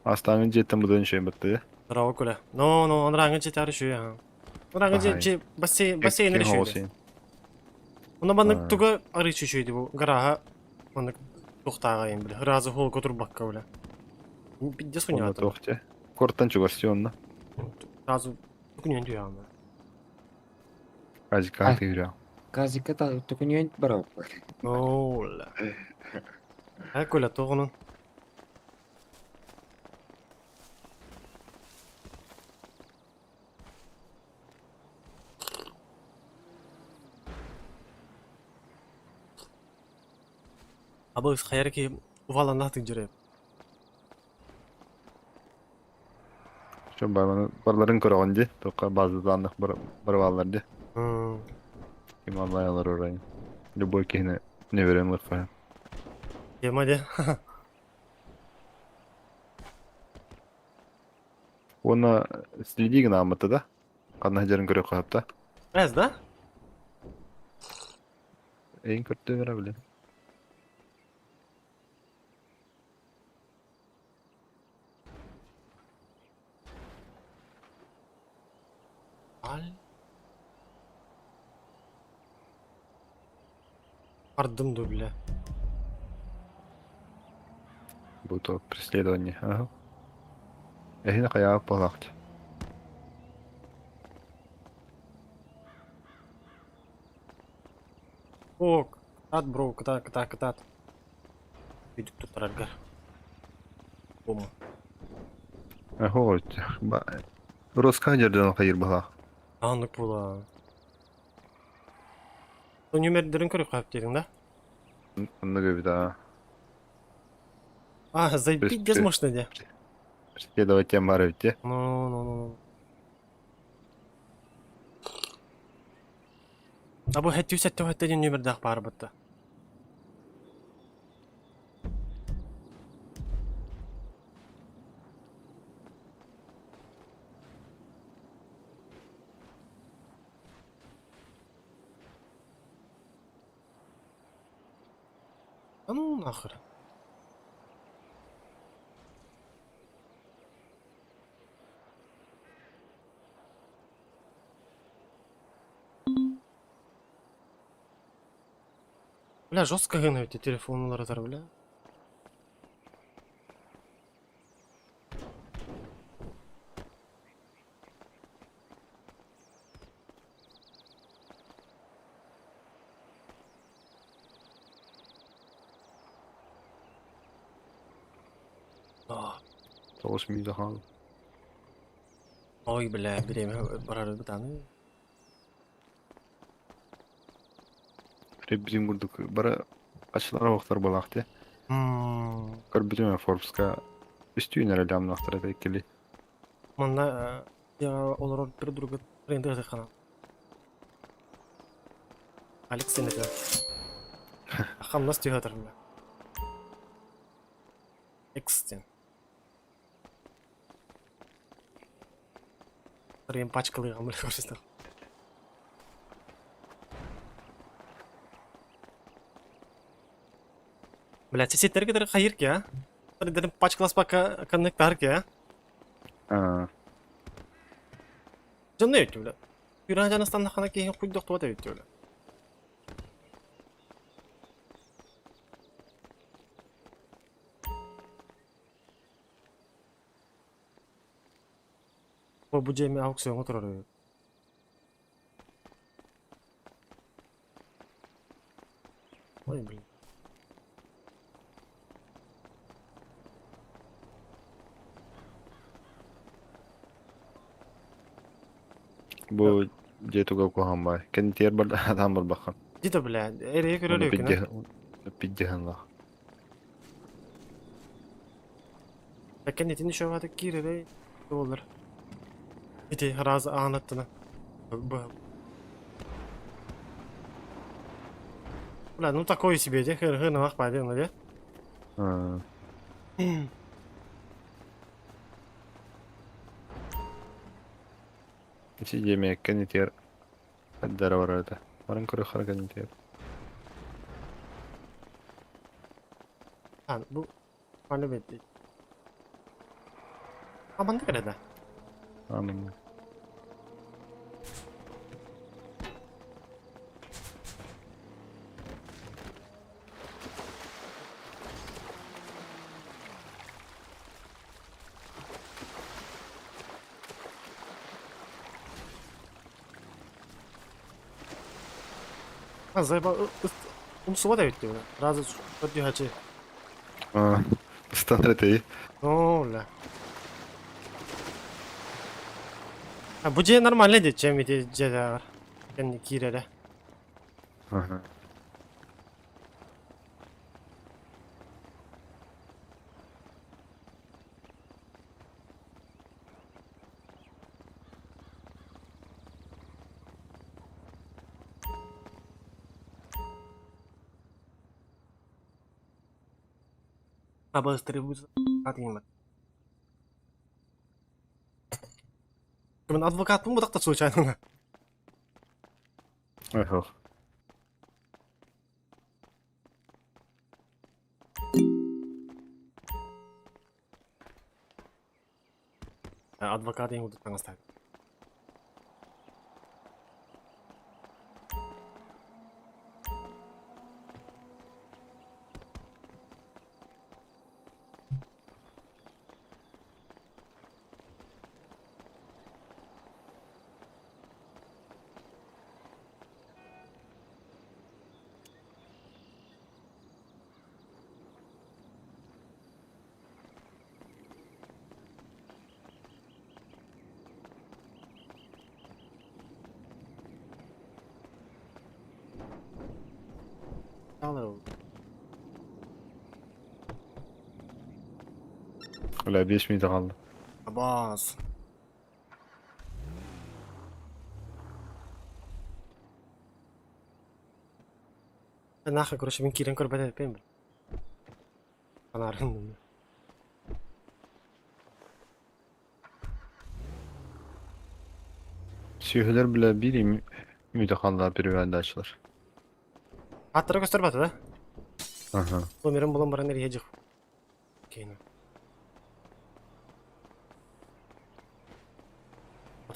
Астааҥын дьиэттэн быдан үчүгэй баттыы. Здорово, Коля. Ну, ну, анарааҥҥы дьиэтээри үчүгэй аха. Анарааҥҥы дьиэ, дьиэ, бассейн, бассейн эрэ үчүгэй. Онно маннык туга арыыччы үчүгэй бу гарааһа маннык туохтааҕа бile. Ыраазы холго турбакка бile. Пиздец Онно хуйня. туох дьэ. Куораттан чугас дии онно. Сразу күнүөн түһэҕин. Казика тыырыа. Казика та төкүнүөн барабыт. Ола. Ай, Коля, тоҕунун. Абы хайар ки уваланна тыгдыры. Чо барманы барларын көрөҕүн дии. Тоққа базаданных барыбаллар дии. Ким онлайн орайын. Любой киһини не берем лыхха. Тема де. Уонна следи гынааммыта да. Ханна сылдьарын көрүөххэ сөп да. Эс, да? Эйин көрдүм эрэ билим. Аль. Ардым ду, бля. Бу то преследование. Ага. Эһини хайаабыт буолаахчы. О, кытаат, бро, кытаат, кытаат, кытаат. Үйдүк туттараргар. Бома. Охо, Роска жерден хайыр баһа. Аннык була. Нүмердерин көрүп кайып дедиң да? Онно көбүт а. А, заебись можно де. Преследовать тем бар эбит де. Ну, ну, ну, ну. А бу хэттүү сэттэ хэттэ диэн нүмердээх баар батта. А ну нахер. Бля, жестко гынают телефонлар атар, бля. А, Тоҕус мүнүүтэ хаалла. Ой, бля, время барар бытаны. Ребзин курдук бары ачылар оһохтор буолаах дии. Көрбүтүм ээ Форбска үстүүн эрэ лямнаахтар этэ иккили. Манна олорор бір друга тренде хана. Алекс сен это. Хамнас түйәтірім. Экстен. Трен пачкалыган бile көрсөтө. Блядь, сеттерге дер хайыр ки, а? Дерин пачкаласпакка коннектар ки, а? Аа. Дьон өйттү, бля. Күрән жаныстан хана киһи хуйдох туа өйттү, бля. Бу бу дьиэми аукционҥа турар үһү. Ой, блин. Бу дьиэ туга куһаҕан баай. Кэнтиэр бар атаан барбаххын. Дито, бля, эрэйи көрөр Оны үкүнэ. пиддиһанлах. Кэннитин еще ваты киирэрэй буолар. Ити раз аанаттына. Бля, ну такое себе, де хыр хыр намах па де, де. Ити диэмиэккэн итиэр хаддара барар этэ. Баран көрүөххэ кэннитигэр. А, бу Аны бит. А манна кэлэ да? Аны. А, заебал. Умсуба да бүттү. Разы түһәчи. Аа, стандар этэй. О, бля. А бу дьиэ нормально дии, чем ити дьиэлээҕэр. Кэнни киирэрэ. Аха. Абыстырыбыз атыймат. Мен адвокатпын бу случайно. Эх. Адвокат ең таҥастаах. Бля, 5 минут хаалла. Абаас. Нахуй, короче, мин киирэн көрбөт эппин. Анарын. Сүөһүлэр бля биир мүнүүтэ хаалла переводачылар. Аттара көстөр да? Ага. Номерин булан баран эрийэ Кейн.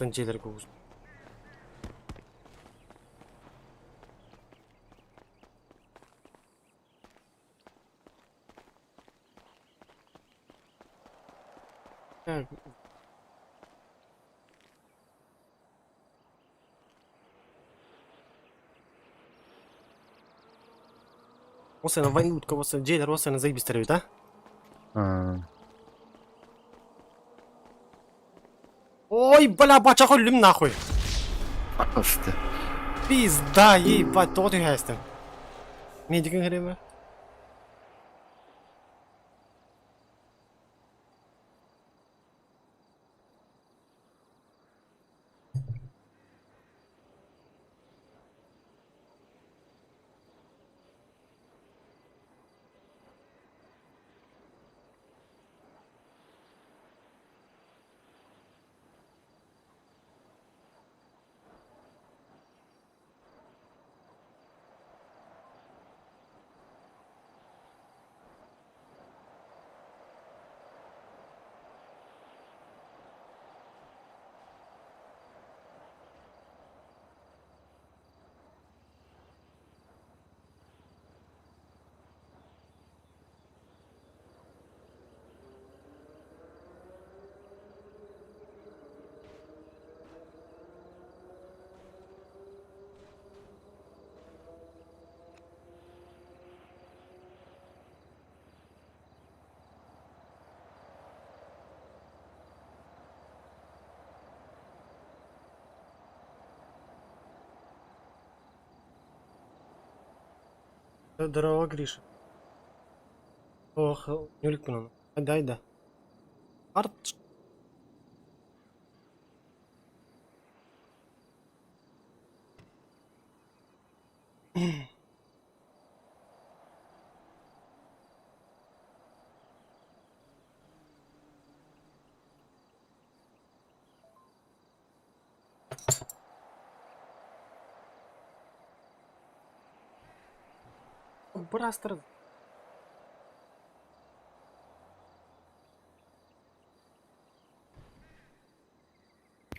Атын дьиэлэр куус. Так. Осена войнутка, осена дьиэлэр осена заебистер эбит, а? Аа. Ой, бля, бача өллүм нахуй. Асты. Пизда, ебать, тоҕо түһээстим. Медигин хреме. Здорово, Гриша. Ох, нүлүкпүн ону. Айда, айда. Арт. Бырастыр.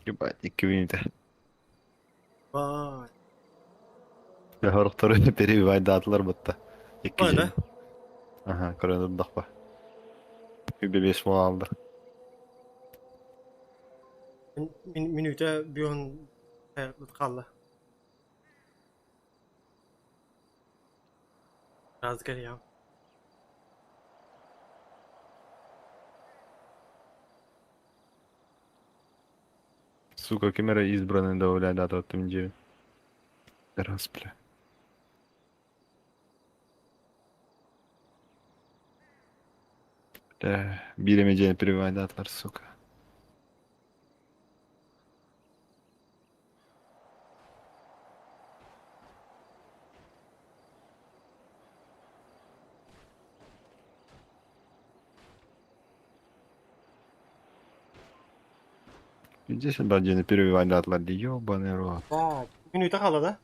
Ебать, икки минутэ. Бай. Хорохтору перебивайдаатылар бутта. Икки Ой, да? Ага, көрөн турдахпа. Үбе бес буолалдар. Минутэ бүөн хаалла. Раз я. Сука, ким эрэ избранный добавляйдаатым дии. Раз, бля. Бля, биир эмэ дьиэни перебивайдаатылар, сука. Здесь дьиэни перебивайдаатылар дии, ёбаный рот. Минутэ хаалла да?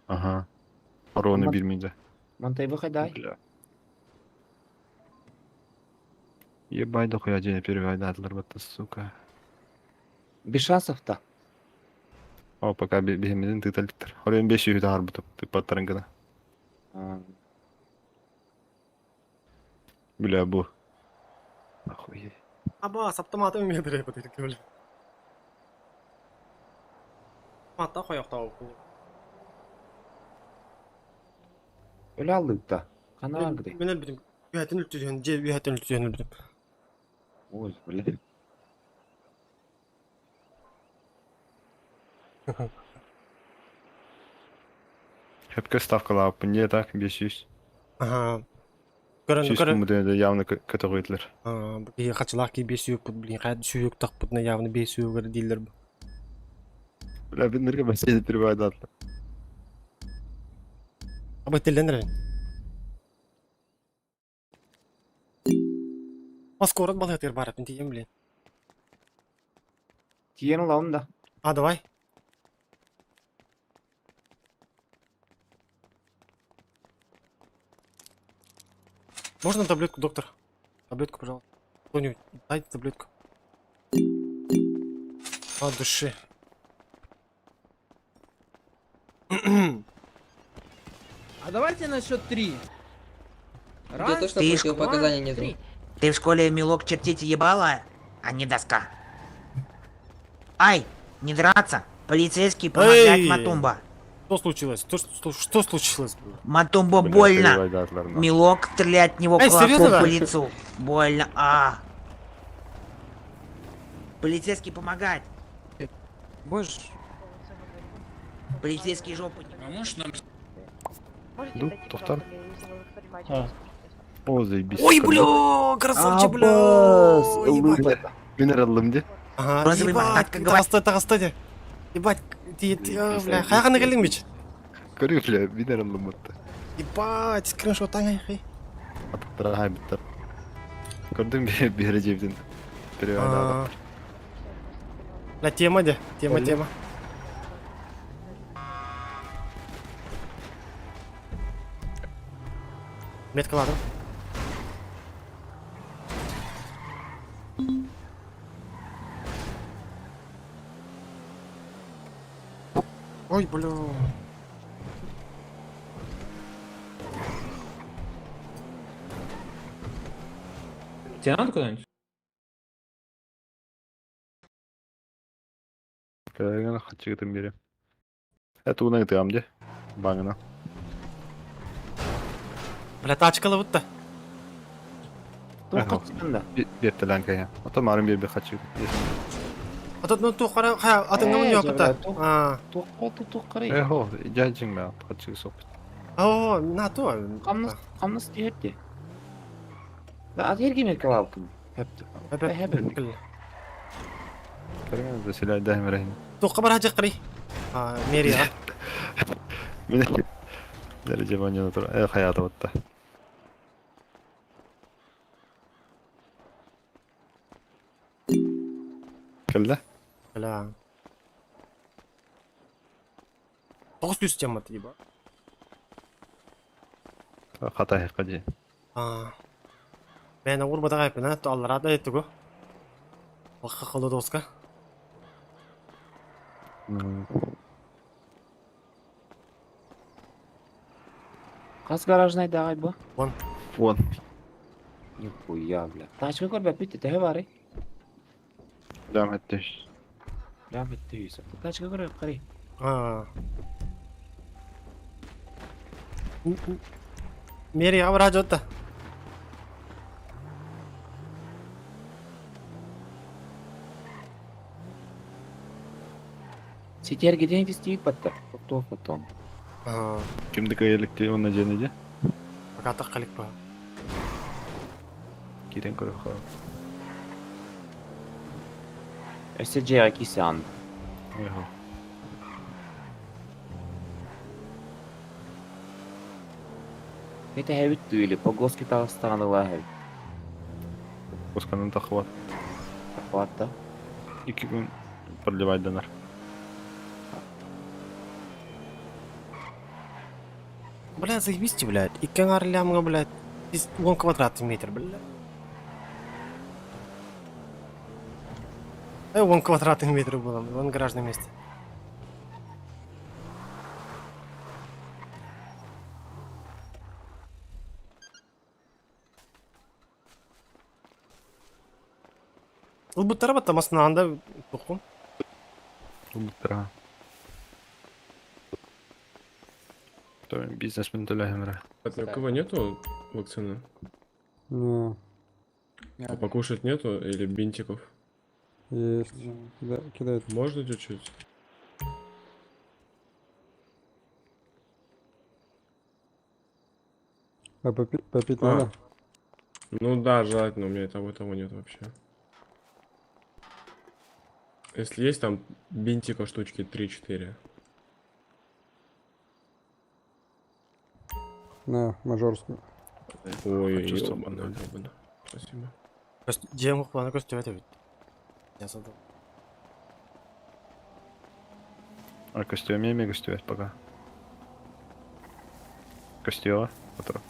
Ага. Ровно биир минутэ. Мантай выходай. Бля. Ебать, дохуя дьиэни перебивайдаатылар, бата, сука. Без шансов-то. О, пока биһиммитин тыыта иликтэр. Оройун 500 таһаарбытым, тыыппаттарын гына. Бля, бу. Охуеть. Аба, саптаматы метре бу. Мата хойохтоо. Өлө алдык Хана гыды. Мен өлбүтүм. Үһэтин үлтүтүн, же үһэтин үлтүтүн өлбүтүм. Ой, бля. Хепке ставкалааппын дии так 500. Ага. Көрөн Сүүс көрөн. күммүтүн явно көтөҕүйтилэр. Бу хачылаах ки бес сүйөк блин, хайд сүйөк тахпытына явно бес сүйөгөр дииллер бу. Бля, биннерге бассейн перебивайдаатылар. Аба телленер. Москва балыгытыр барып, тием блин. Тиен оламын да. А, давай. Можно таблетку, доктор? Таблетку, пожалуйста. Кто-нибудь, дайте таблетку. От души. А давайте на счет три. Раз, точно два, противопоказаний нету. три. Ты в школе мелок чертить ебала, а не доска. Ай, не драться. Полицейский помогает Эй! Матумба. Что случилось? Что случилось было? Матумба Бля, больно. перебивайдаатылар, нахуй. Мелок стрелять в него Эй, кулаком серьезно, да? по лицу. Больно. А. Полицейский помогает. Будешь? Полицейский жопу не... А можешь нам Ду, тохтар. О, заебись. Ой, бля, красавчик, бля. Ебать. Мен аралым де. Ага, Розовый ебать, мохнатка говорит. таҕыста, таҕыста де. Ебать, ти, ти, а, бля, хайаҕына кэллиҥ бич? Көрү, бля, мен аралым атта. Ебать, скриншот аңай. Аттара хайбыттар. Көрдүм биһире жебдин. А. Бля, тема де, тема, тема. Меткаладым. Ой, бля. Тебе надо куда-нибудь? Кэлэн хачыгытын бире. Это уна ытыам де. Баңына. Бля, тачкалы бутта. Туох Бертелен кая. Ата марын бир бир хачыгыт. Ата ну ту кара ха атыңга мын якыта. А. Туох туох карай. Эхо, жажың ба хачыгы соп. О, на ту. Камнас камнас тиһетти. Да, ат ерге меркалалкым. Хепти. Хепти. Көргөн заселяй дәмрәйн. Туққа бар хажы кырый. А, мерия. Мен дәреже баня тур. Э, хаята батта. Келді? Бля. 900 тема еба. Хата хақади. А. Мен урбада гайпына, то алларада этугу. Бакка кылды доска. Кас гаражнай дагай бу. Вон. Вон. Нихуя, бля. Тачка көрбө бит теhe бары. Дам эттеш. Дам эттеш. Тачка көрбө карай. А. Мерия бар хажы Сетер гиден тистиит батта. Токтоо потом. Кимди кайеликти онна женеде? Пока калик ба. Кирен көрө ха. Өсө жега кисан. Эхо. Это хэбит түйли, погоски тагыстаганыла хэбит. Осканын тахват. Тахват да. Ики күн продлевайданар. Бля, заебись, блядь. Иккен арлямга, блядь. Из 10 квадратный метр, бля. 10 квадратный метр было, вон гаражное место. Ылбыттара батта масына тоқым. Ылбыттара. Бизнесмен төлөһөмөрө. У кого нету вакцины? Не. А покушать нету или бинтиков? Есть. Кидает. Можно чуть-чуть? А попить А. надо? Ну да, желательно, у меня того нет вообще. Если есть там бинтика штучки 3-4. На, мажорскую. Ой, Чувство ёбана, обманули. ёбана. Спасибо. Жем құланы көстөбөт эбит. Жасады. А костюме ме костюме пока. Костюма, который.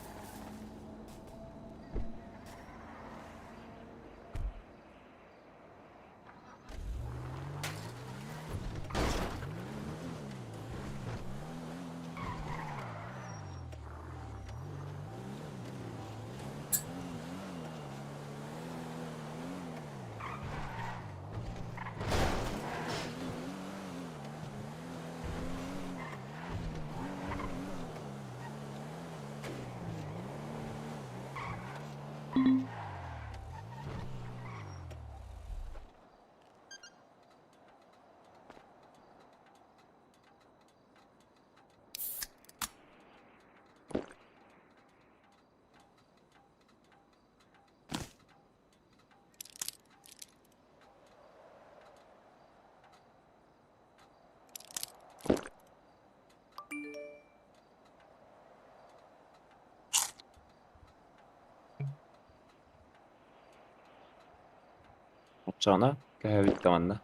Оччоҕуна көһөбүт да манна.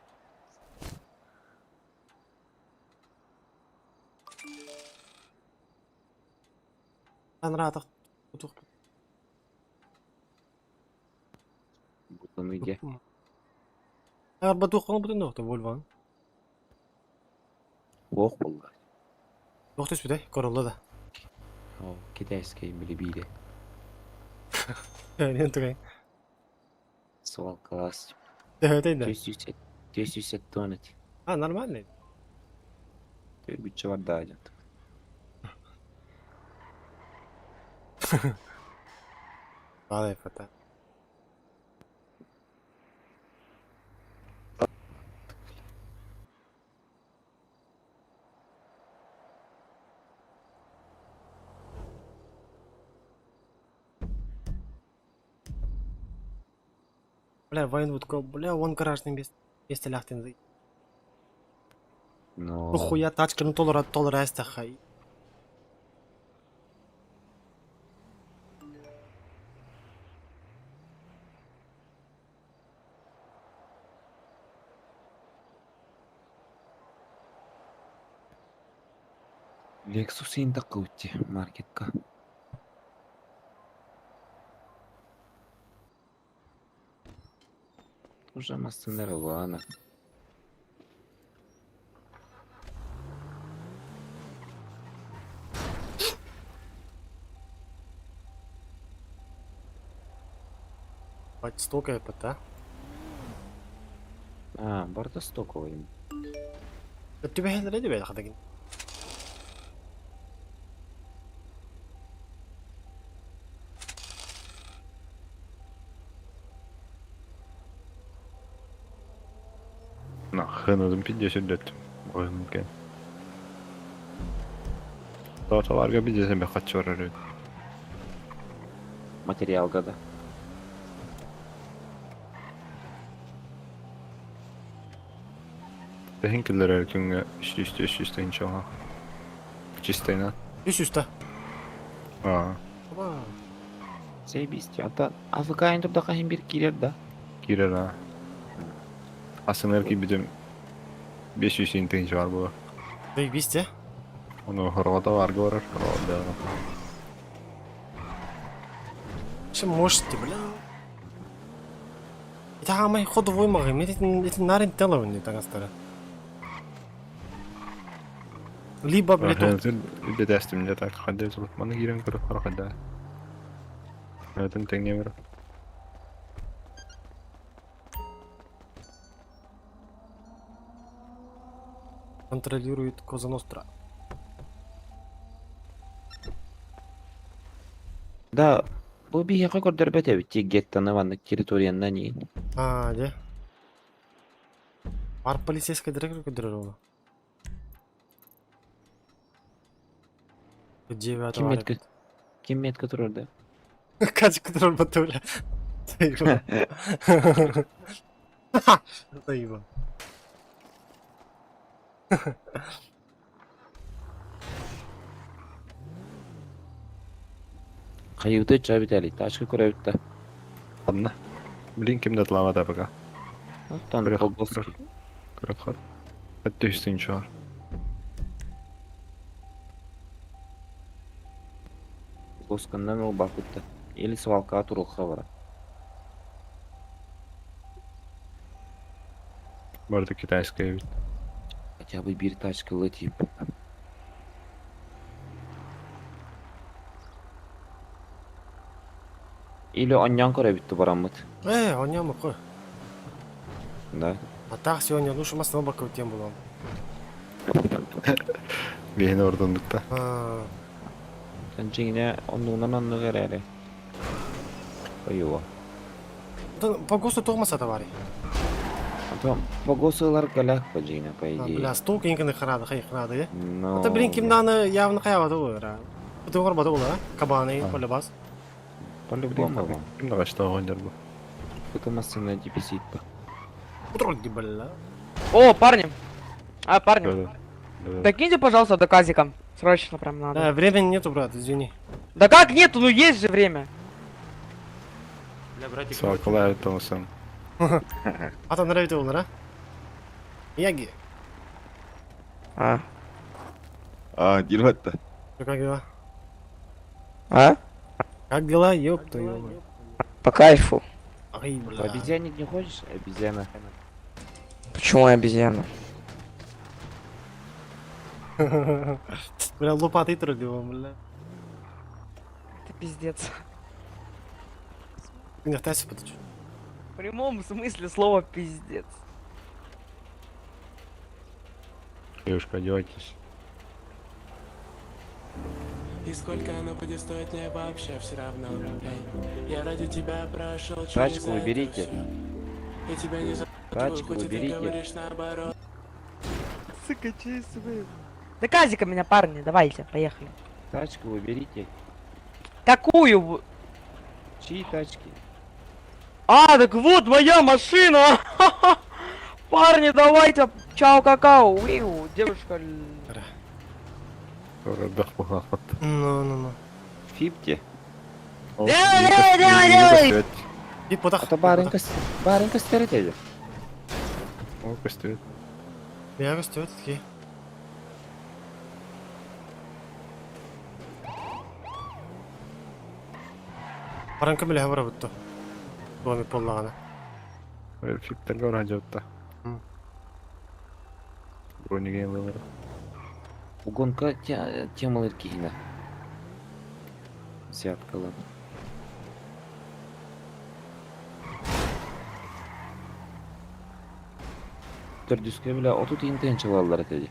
Анраатах тутух. Бутуну дьэ. Арба туох бутун дохто Вольван. Ох буолла. Туох түспүтэй? Королла да. О, китайскай били биирэ. Нен тугай. Суол класс. Төһөтөй да? 407 тонна. А, нормальный. Төргүччэ барда дьон. Балай фата. Бля, Вайнвудка, бля, он гаражный мест, место ляхтен. Но... Хуя тачка, ну толора, толора эстахай. Lexus интаккаутти маркетка. Уже массынер ылаана. Бать, столько это, А, барда стоковый. а? Түбэһэлэрэ дибэ хадагин. Нахрен 50 лет. Ой, Тротуарга бидесен бе качы барар. Материалга да. Бэһин киллэрэр күҥҥэ 300 300 тыһыынчаҕа. Чистайна. 300 та. Аа. Оба. Заебись. Ата АФК турда хин бир кирер да. Киирэр аа. Асынар киирбитим 500 тыһыынча бар буолар. Заебись, те. Ону хорҕото барга барар. Да. Чем можете, бля? Это хамай ходовой магазин, это нарин тело не так стара. Либо, блядь, Бедестим не так хадде золот маны киирэн көрө хара Этин тэҥҥэ бара. контролирует Коза Ностра. Да, бу биһиэхэ көрдөрбөт эбит геттаны ваннык территорияннан иин. А, де? Бар полицейская директор көдөрөр Девятого. Ким метка? Ким метка турар да? Качка көдөрөр бата, бля. Заебал. Заебал. Хайыыты чабитали, тачка көрөбүт да. Ладно. Блин, ким да тлавата пока. Оттон Көрөх Павловский. көрөх хат. 300 тыһыынча бар. Лосканнан ол бакытта. Или свалка турулха бара. Барда китайская бит. Хотя бы бир тачка летип. Или оньян көрөбүттү бараммыт. Он не Да. А так сегодня, ну что, масло бака тем было. Биһини ордундукта. А, Тан жиңне оннуунан онну керээри. Ойуа. да, по ГОСТу тормоза товари. А то погосылар калях по жиңне, по идее. Бля, столько инканы храда, хай храда, е. Но... Это, блин, кимданы явно хаява да Ты горба да а? Кабаны, полюбас. По-любому вам. Ким да качта оҕонньор бу. Это массына диписит по. Утроги, бля. О, парни! А, парни, Да, да. докиньте, пожалуйста, до казика. Срочно прям надо. Да, времени нету, брат, извини. Да как нету? Ну есть же время. Бля, братик, Свалкалар тонусан. Ата нравится олар, а? Мияги. А? А, дилбатта. Как дела? А? Как дела, ёб твою мать? По кайфу. Ай, бля. Обезьянник не хочешь? Обезьяна. Почему обезьяна? Бля, лопатой трогал, бля. Это пиздец. Не оставайся подожди. В прямом смысле слова пиздец. Девушка, одевайтесь. И сколько оно будет стоить, мне вообще все равно. Эй, я ради тебя прошел через Тачку это уберите. всё. Я тебя не забуду, Тачку хоть и ты уберите. говоришь наоборот. Сука, чистый. Да казика меня, парни, давайте, поехали. Тачку уберите. Какую? Чьи тачки? А, так вот моя машина! Парни, давайте, чао, какао, уиу, девушка. Ну, ну, ну. Фипти. Делай, делай, делай, делай! И потах. А то барынка, барынка стереть. О, костюм. Я костюм такие. Баранка бля говорю будто. Доме поллана. Фиптер радиота. Бронигейн выбор. Угонка темалар кихина. Взяткала. Төрдүскө бile отут интен чалалар этеди.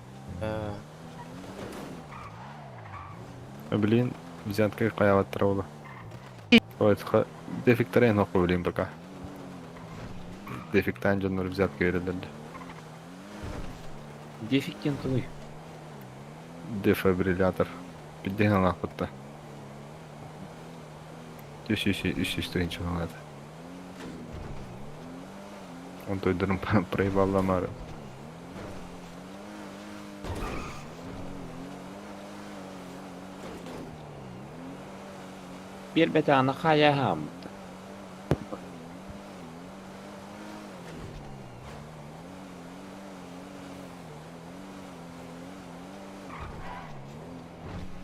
Блин, взятка каяваттыр олы. Ой, дефекторен оқы блин пока. Дефектан жоннор взятка берилерди. Дефектен туй. Дефибриллятор. Бидден алакытта. Үс үс үс үс тыгын чалалады. Он тойдырым проебалламары. Бир бете аны хая хам.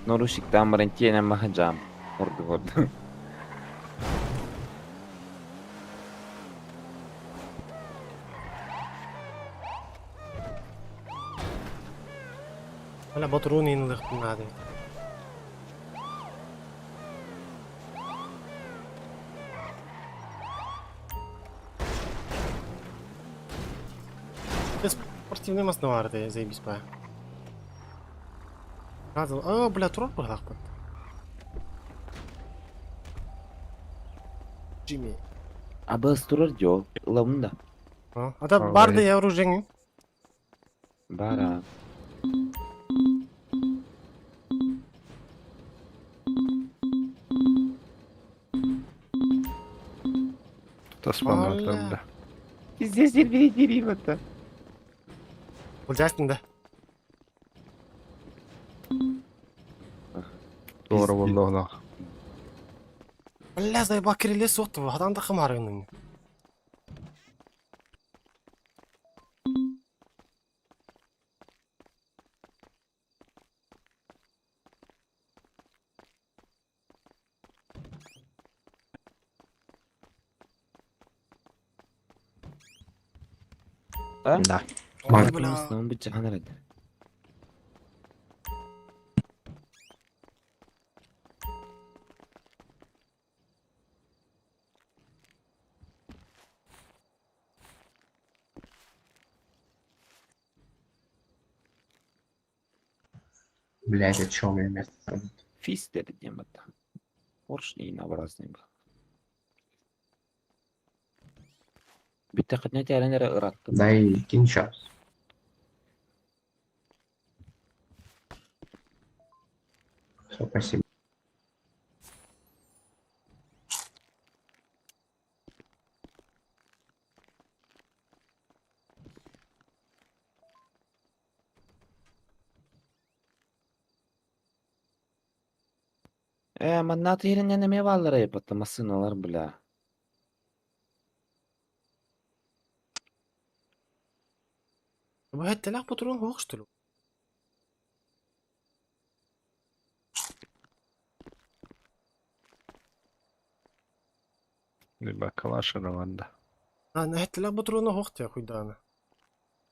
Норушиктан баран тиэнэ махаджам. Орду орду. Бля, батруны инлых надо. Спортивный основарды заебись па. О, бля, турар быһалаах Джимми. Абыз турар жол. Ылабын да. Ата барды я оружие. Бара. Таспан бля. Пиздец, бери это. Булжастын да. Doğru vallahi. Бля, заебал кирилле соқты, адам да қымарыңның. А? Да. Бля. Бля. Блять, о чем я вместо Фистер демата. Поршни образный был. Биттақытне тәренері ыратты. Дай кинь сейчас. Все, спасибо. Манна тиринен эме баллара епатта масыналар бля. Бу хеттелах патрон хуох что ли? Либо калаш да. А, хеттелах патрона хуох те хуйдаана.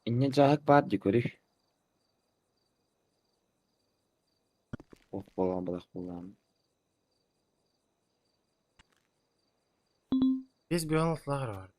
Инне жаһык баар ди көрүх. Ох болан балах болан. Бес бүйан лагер бар.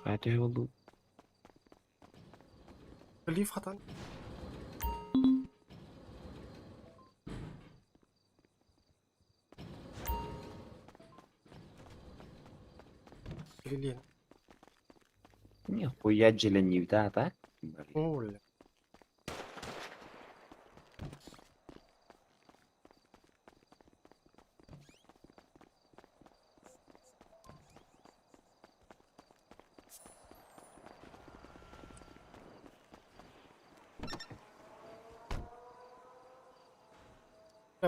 Хайа болду. Лиф хатан. Блин. Нихуя дьэлэннибитэ так? Оля.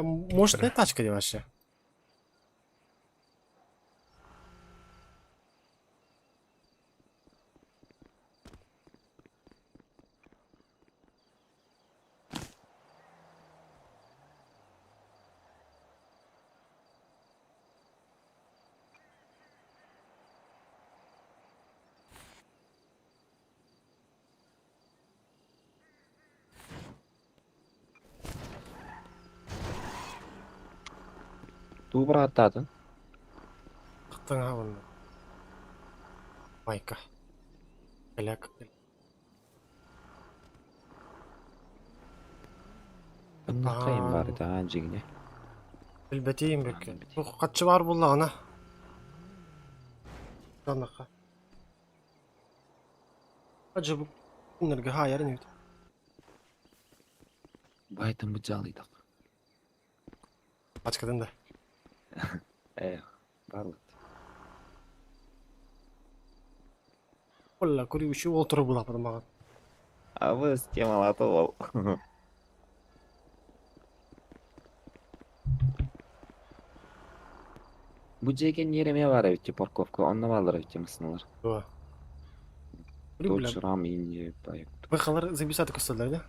Может, не тачка де вообще? Туу бырааттаатын. Аттаңа онна. Майка. Эляк. Ыннаққайын бар даан жигине. Билбетейин бөкке. Катчы бар буллагана. Данака. Ажы бу күннерге хаярын үт. Байтын бу жалыйдак. Ачкадын да. Эх, барлык. Олла көрүү үчү олтуруп булапы мага. Абыз темалаты ол. Бу жеген ереме бар эбит парковка, онно балдар эбит масыналар. Дуа. Додж Ram инде байып. Быхалар записать көстөлөр да?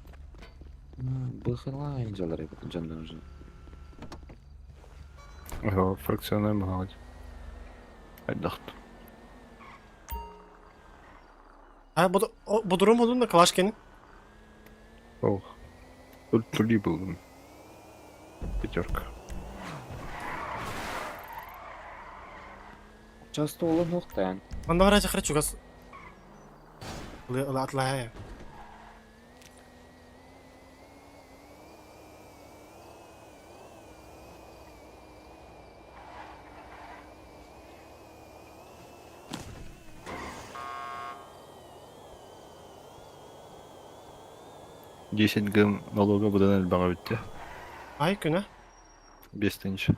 Быхала инжалар эбит жандан уже. Ого, фракционный мағад. Айдахт. А, бу бу дурум болдун да калашкени. Ох. Тут тули был. Пятерка. Часто олон хоқтан. Анда барача храчу газ. Атлая. Десять грамм налога будан элбаға бітті. Ай күнә. 5000.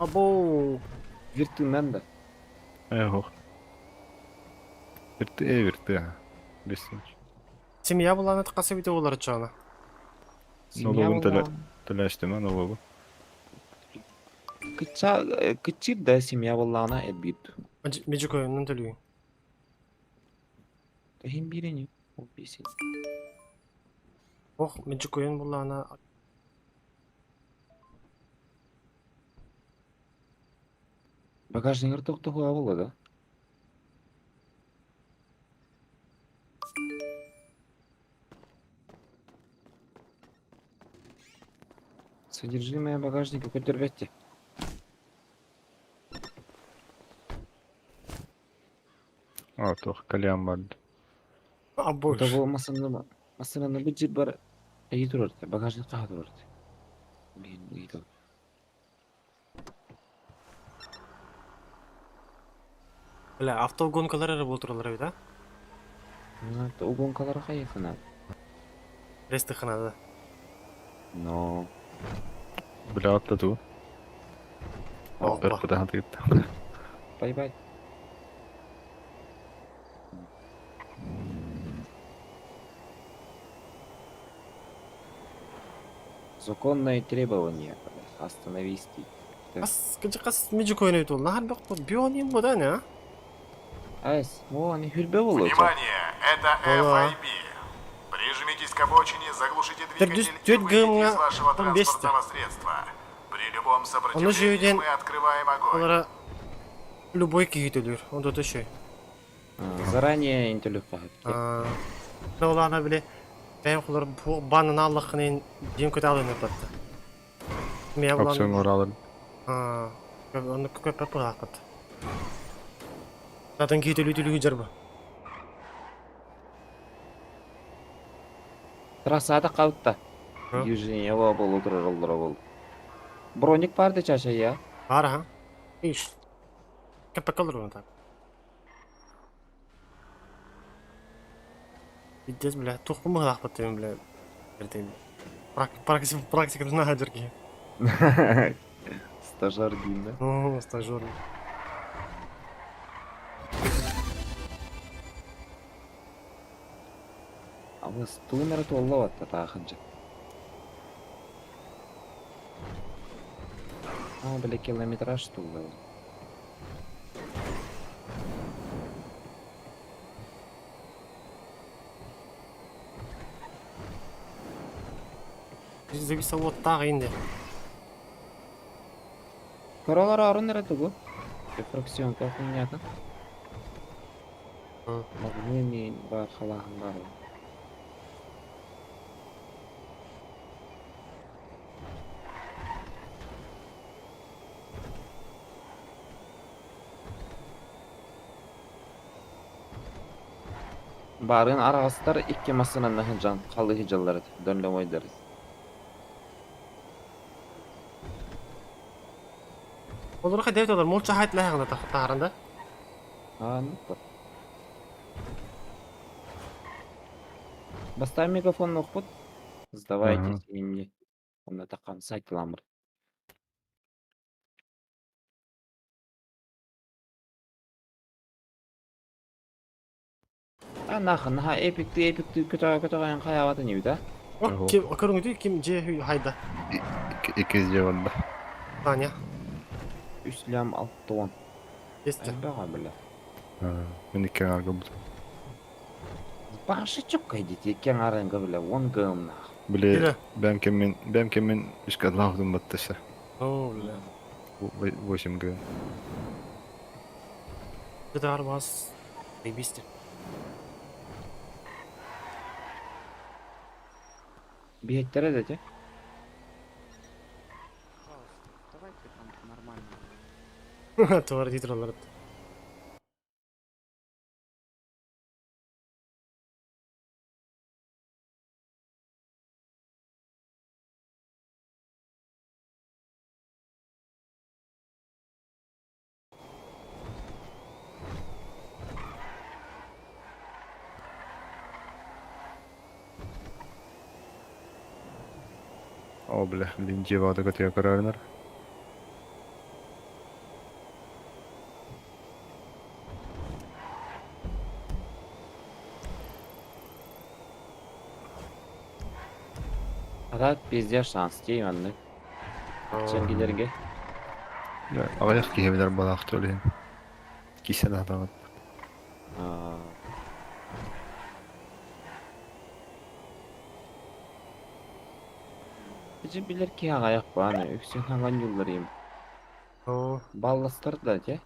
Або. Виртүннән да. Эх. Вирты, вирты. 5000. Семья буланы ткасы бите олар чана. Налогын төләштем, налогы. Кыча кычыр да семья боллана эбит. Межи коюннан төлүйүн. Тахин бирени. Ол бесин. Ох, межи коюн булана. Багажнигер токтогуа боло да? Содержимое багажника көтөрбөттү. А, тох, кальян бар. Або. Того масынаны масынаны бу жер бар. Эги турар, багажник кага турар. Блин, ыйдыл. Бля, автогонкалар эрэ болтуралар эбит, а? Угонкалар кайыкына. Рестыханада. Но. Бля, атта ту. Өр тыгытта. Бай-бай. Законное требование. Остановись ты. Хас кыжы хас межи көйнөйт ол. Нахар бак бионим бу да не? Айс, о, они хүрбе болу. Внимание, это Ола. FIB. Прижмитесь к обочине, заглушите Дер двигатель и дүс выйдите гымга из вашего 15 транспортного средства. При любом Оны сопротивлении жүйден мы открываем огонь. олара любой киһи төлүр. Онда төшөй. Заранее интеллект. Олана биле бәйм кулар бу банын аллахын дим көтә алын батты. Мен Опцион оралыр. А, оны көп папы. Zaten киһи төлүү төлүү жарба. Трассада калытта. Движение бол отырар бол. Броник барды чаша я. Бар ха. Иш. Кепе калыр оны так. Пиздец, бля, тухпы мыгылах баттым, бля. Бертейм. Практика, практика на жерге. Стажар деймін да. О, стажер. Абыс туынара туолла батта таахынча. А, бля, километраж тулла. Зависа вот так инде. Королар арынара тугу. Фракцион хуйнята. Магнини бар халахан бар. Барын арағастар икки масынан жан қалы хижаллары дөнлөмойдарыз. Олар хәдәвт алар молча хайт ләһәгънә тахарында. А, ну то. Баста мегафон оқпут. Сдавайтесь мне. Онна таққан сайт ламыр. А нахын, наха эпикти эпикти көтөҕө көтөҕөйн хайавата небит, а? Ким көрүңдү ким же хайда. Икки же барда. Таня. Үс лям алты он. Есте. Айбаға бля. Мен икки арга бут. Башы чөк кайдит, екен арынга бля, он гым нах. Биле, бәм кеммен, бәм кеммен ишка лахдым баттыша. О, бля. 8 г. Это арбаз. Заебись. Биһеттере да те. Давайте там нормально. Твар дитралар. О, бля, блин, жевады көтө көрөрнөр. Ата пиздец шанс дейм анны. Ченгилерге. Аяк киһебилер балаах төлөйм. Кисен атабат. Бiji билер ки аяк баны, үксүн ханган юлларым. Балластар да те.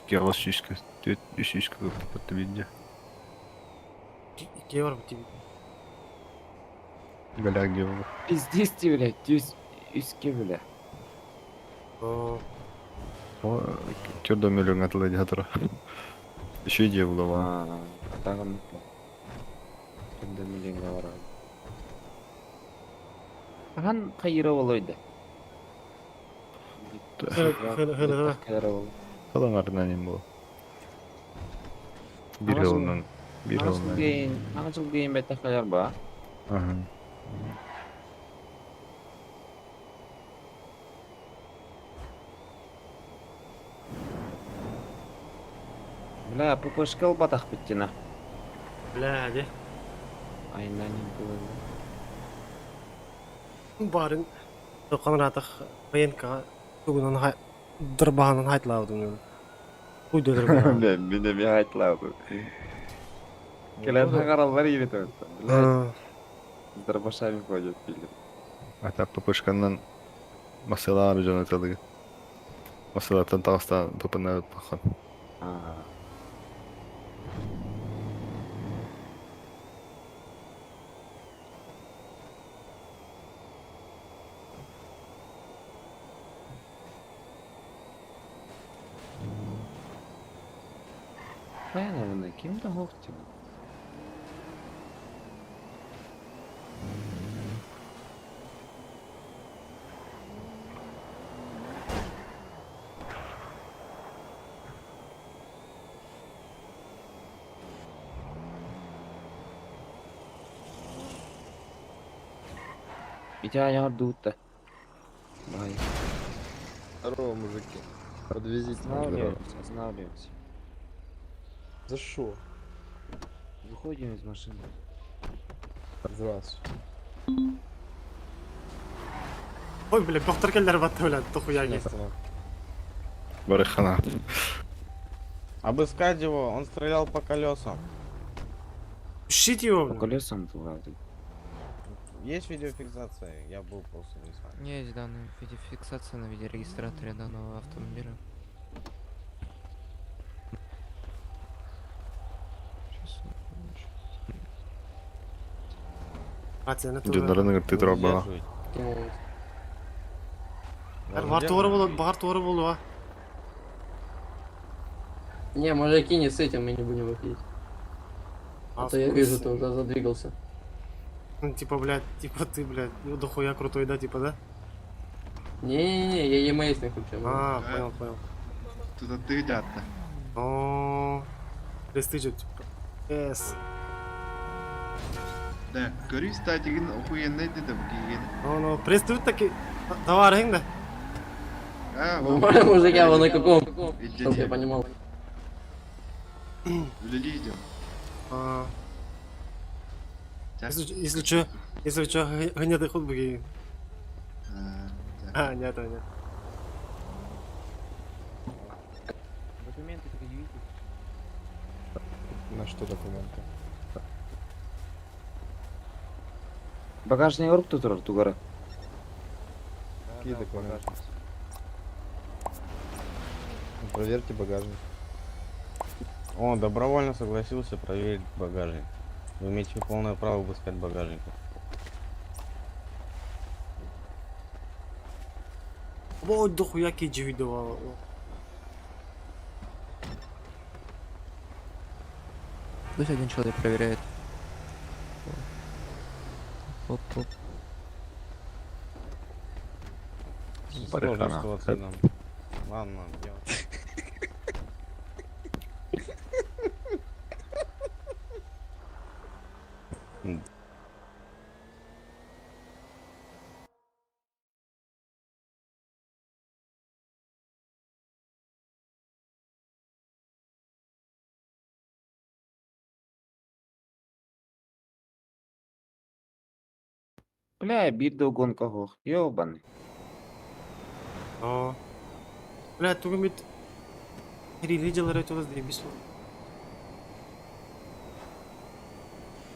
Киалас сүүскө, түт үс сүүскө көптө видео. Икки бар бит. Галяк дип. Пиздец ти, блядь, түс үске бля. О. О, чөрдө мөлөң атылы жатыр. Еще идея была. Тагын. Кемдер миллионга барар. Ахан кайыра болойду. Хыла. Халаңарынан им был. Бир жылынан. Бир жылынан. Аңа жыл кейин беттах калар ба? Ага. Бля, ППшка батах биттина. Бля, де. Айнан им Барын тоқанратах военка тугунан дырбаһанан хайтлаабытын. Уйдырыр. Бля, меня ми хайтлаабыт. Келен хагараллар ийбит Бля, с дробашами ходят, пилят. Ата ППшканан масалар жона талыгы. Масалартан тағыстан ППны бахан. Баян ким да хоқтин. Итя я дута. Бай. Здорово, мужики. Подвезите. Останавливаемся, останавливаемся. За что? Выходим из машины. Здравствуй. Ой, бля, доктор келлер батты, бля, дохуя Барыхана. Обыскать его, он стрелял по колесам. Щит его, По колесам туда. Есть видеофиксация? Я был просто не знаю. Есть данные видеофиксация на видеорегистраторе данного автомобиля. Дюнарын ты троба. Бар туары болу, бар туары болу, а. Не, мужики, не с этим мы не будем выходить. А то я вижу, ты уже задвигался. Ну, типа, блядь, типа ты, блядь, ну дохуя крутой, да, типа, да? Не-не-не, я EMS включил. А, понял, понял. Туда ты дядка. О, престиж, типа. С. Да, көрүй статигин охуенный дедим кийген. Ну, ну, престиж таки, товар да? А, Мужики, а вы на каком? Чтоб я понимал. Үлели идем. А. Если что, если что, гнетый ход буги. А, нет, нет. Документы предъявите. На что документы? Багажный орг тут тугара. Какие документы? Проверьте багажник. Он добровольно согласился проверить багажник. Вы имеете полное право обыскать багажник. О, дохуя киджи видео. Пусть один человек проверяет. Оп, оп. Сложная ситуация нам. Ладно, дело. Бля, бир гонка хох. Ёбаный. О. Бля, тугум бит религиялар өтө дейбиз.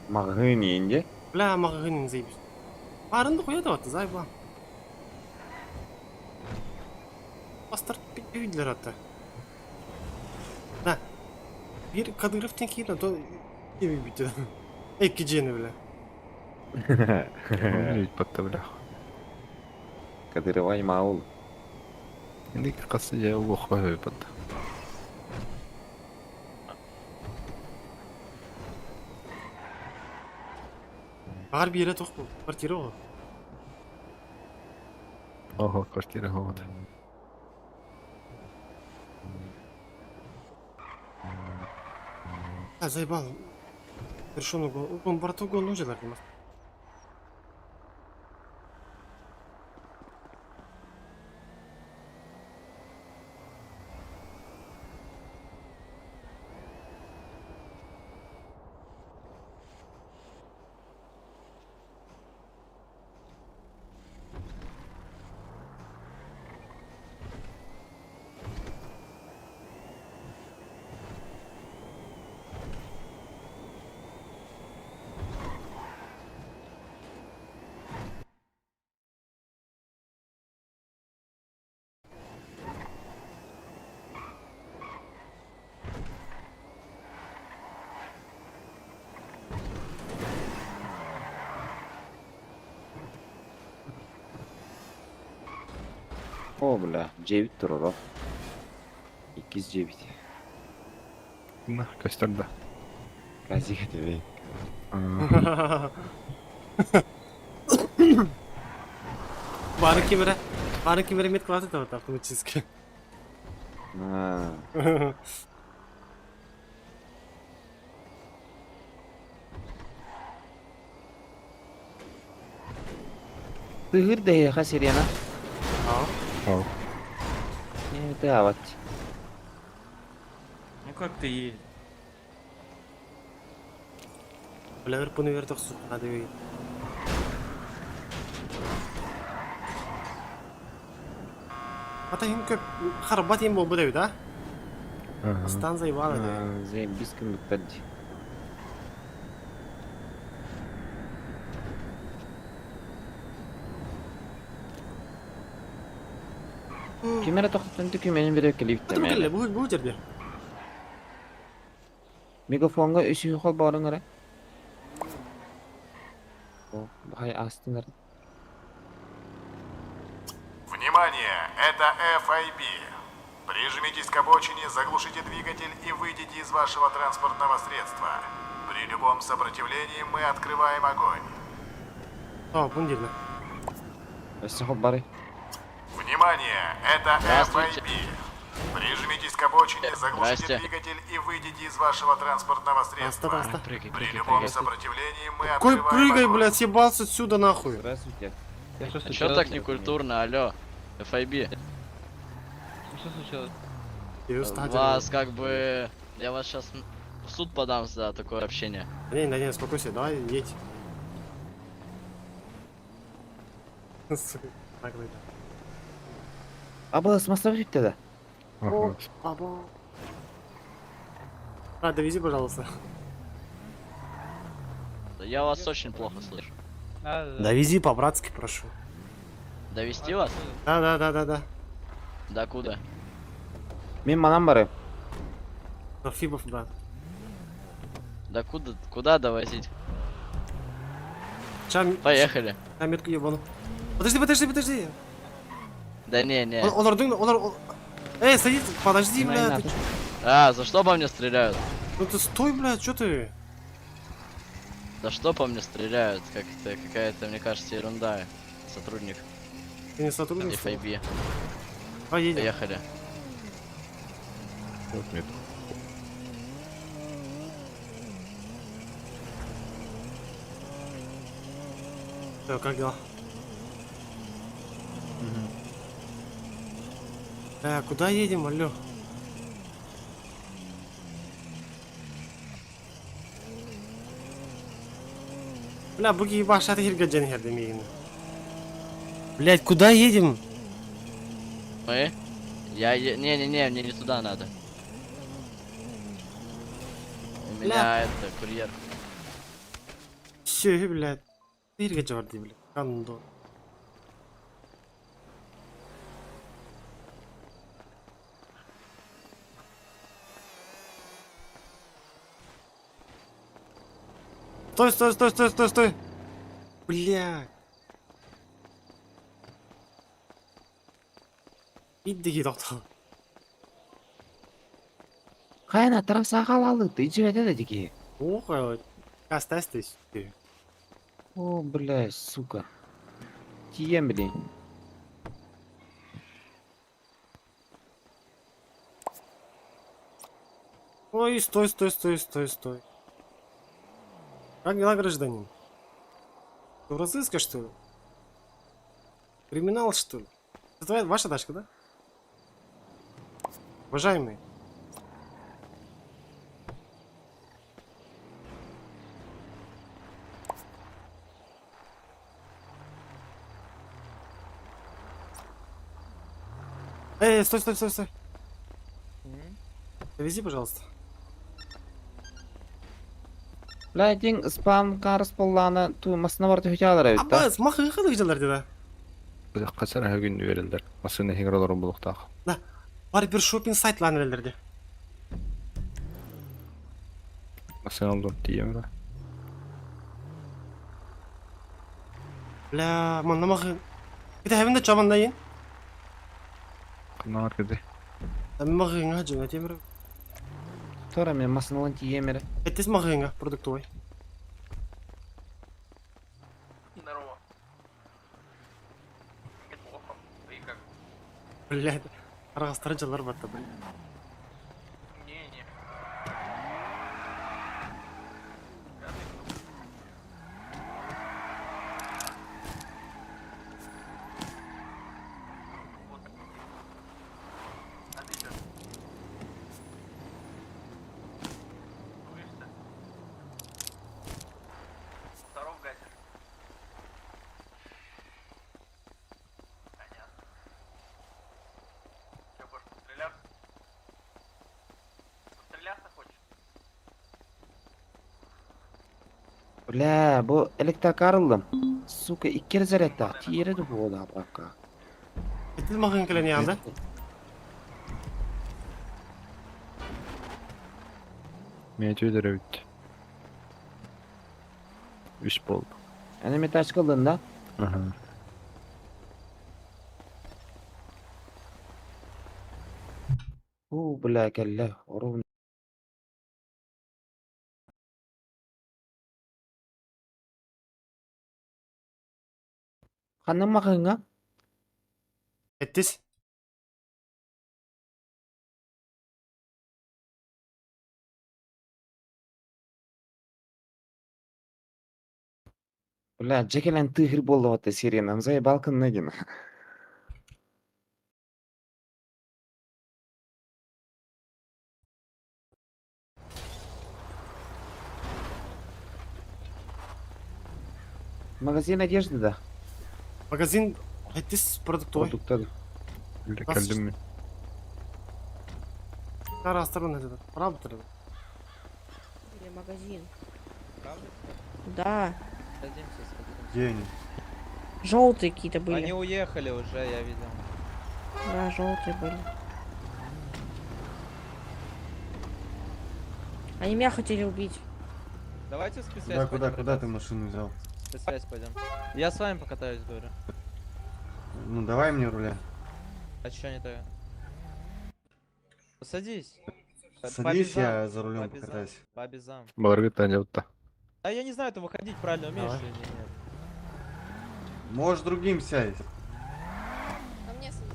Магын инде. Бля, магын дейбиз. Барынды коя да зайба. Бастырып бүйдүлөр аты. Да. Бир Кадыровтен кийин то эми бүтү. Эки жени бля. Батта, бля. Кадырова маул. Инди касы я лох батта. Баар биэрэ туох бу? Квартира оҕо. Ого, квартира вот. А, заебал. Решен угол. Он брату угол нужен, наверное. О, бля, 9 туруров. 209. На, костер да. Казик тебе. Бары кимере, бары кимере мет классы там автоматически. Тыгыр дэйэхэ сирена. Ау. Не, ты ават. Ну как ты едешь? Бля, ырпыны вердох надо видеть. Ата хин көп харбат ем болбу дейт, а? Астан заебала дейт. Заебись күмүктер. Кимере тоқтын түкүменин бире клип Бу келе, бу бу жерде. Мегафонга үсүү хол барың ара. О, бай астынар. Внимание! Это FIB. Прижмитесь к обочине, заглушите двигатель и выйдите из вашего транспортного средства. При любом сопротивлении мы открываем огонь. А, бу жерде. Өссө хол бары. Внимание! Это Здравствуйте. FIB. Прижмитесь к обочине, заглушите Здрасте. двигатель и выйдите из вашего транспортного средства. Аста, аста. Прыгай, При прыгай, любом прыгай. сопротивлении мы Какой открываем прыгай, огонь. блядь, съебался отсюда нахуй. Здравствуйте. А чё так некультурно, алло? FIB. Что случилось? Вас как бы... Я вас сейчас в суд подам за такое общение. Не, не, не, успокойся, давай едь. Сука, наглый. Аба смастап да. О, баба. А, довези, пожалуйста. Я вас очень плохо слышу. Довези по-братски, прошу. Довести вас? Да, да, да, да, да. До куда? Мен манам бары. На Фибов, брат. До куда? Куда довозить? Ча, Поехали. А, метку ебану. Подожди, подожди, подожди. Да не, не. Он, он, он, он, Эй, садись, подожди, бля. Ты... А, за что по мне стреляют? Ну ты стой, бля, чё ты? За что по мне стреляют? Как это какая-то, мне кажется, ерунда. Сотрудник. Ты не сотрудник? FIB. Поедем. Поехали. Вот метку. Всё, как дела? Куда едем, алло? Бля, буги ебашат хиргаджен хердемигин. Блять, куда едем? Мы? Я не-не-не, мне не туда надо. У Бля. меня это курьер. Все, блядь. Хиргаджа барды, блядь. Кандо. Стой, стой, стой, стой, стой, стой. Бля. Идди доктор. Кайна тарап сагалалы, ты жибеде дики. Ох, кастастись. О, бля, сука. Тиийэн билин. Ой, стой, стой, стой, стой, стой. Как дела, гражданин? Ты в розыске, что ли? Криминал, что ли? Это твоя, ваша тачка, да? Уважаемый. Эй, стой, стой, стой, стой. Довези, пожалуйста. Бля, дин спам карс поллана ту масына бар түһүтялар эбит да. Аббас, махы хылык деді. Қасар күн берилдер. Масына хигер олорун булуктаах. Да. Бар бир шопинг сайтларын берилдерди. Масына олдум тиемре. Бля, манна махы. Ките хәбин дә чабанда ен. Кынар кеди. Әмме махыңа жана темир. Тора мен масыналан тиемере. Эттес махыңа продуктовый. Здорово. Неплохо. И как? Бля, аргастар жылар бар да, бля. Не-не. А ты чё? Дуешься? Здоров, гасишь? Понятно. Че, будешь постреляться? Постреляться хочешь? Бля, бу электрокар ыллым. Сука, икки зарядта. Тиере ду буола брака. Эттес махың келен янда. Мен өйдөрө бит. Үш болду. Әне мен тачка ылдың да? Аха. О, бля, кэллэ. Орун. Ханна махыңа? Эттес. Бля, Джекелен тыгыр болду атты сиренам. Заебалкын нэгин. Магазин одежды, да? Магазин эттес продуктовый. Продукты. Келдим мен. Аргастар деді. Правда? Или магазин. Да. Садимся, садимся. Где они? Желтые какие-то были. Они уехали уже, я видел. Да, желтые были. Они меня хотели убить. Давайте в спецсвязь Куда, куда, пойдем, куда ребят. ты машину взял? В спецсвязь пойдем. Я с вами покатаюсь, говорю. Ну давай мне руля. А чё не так? Садись. По Садись, бизам, я за рулем по бизам, покатаюсь. По бизам. Баларгыт жабытта. А я не знаю, ты выходить правильно умеешь Давай. или нет. Можешь другим сядь. А мне садись.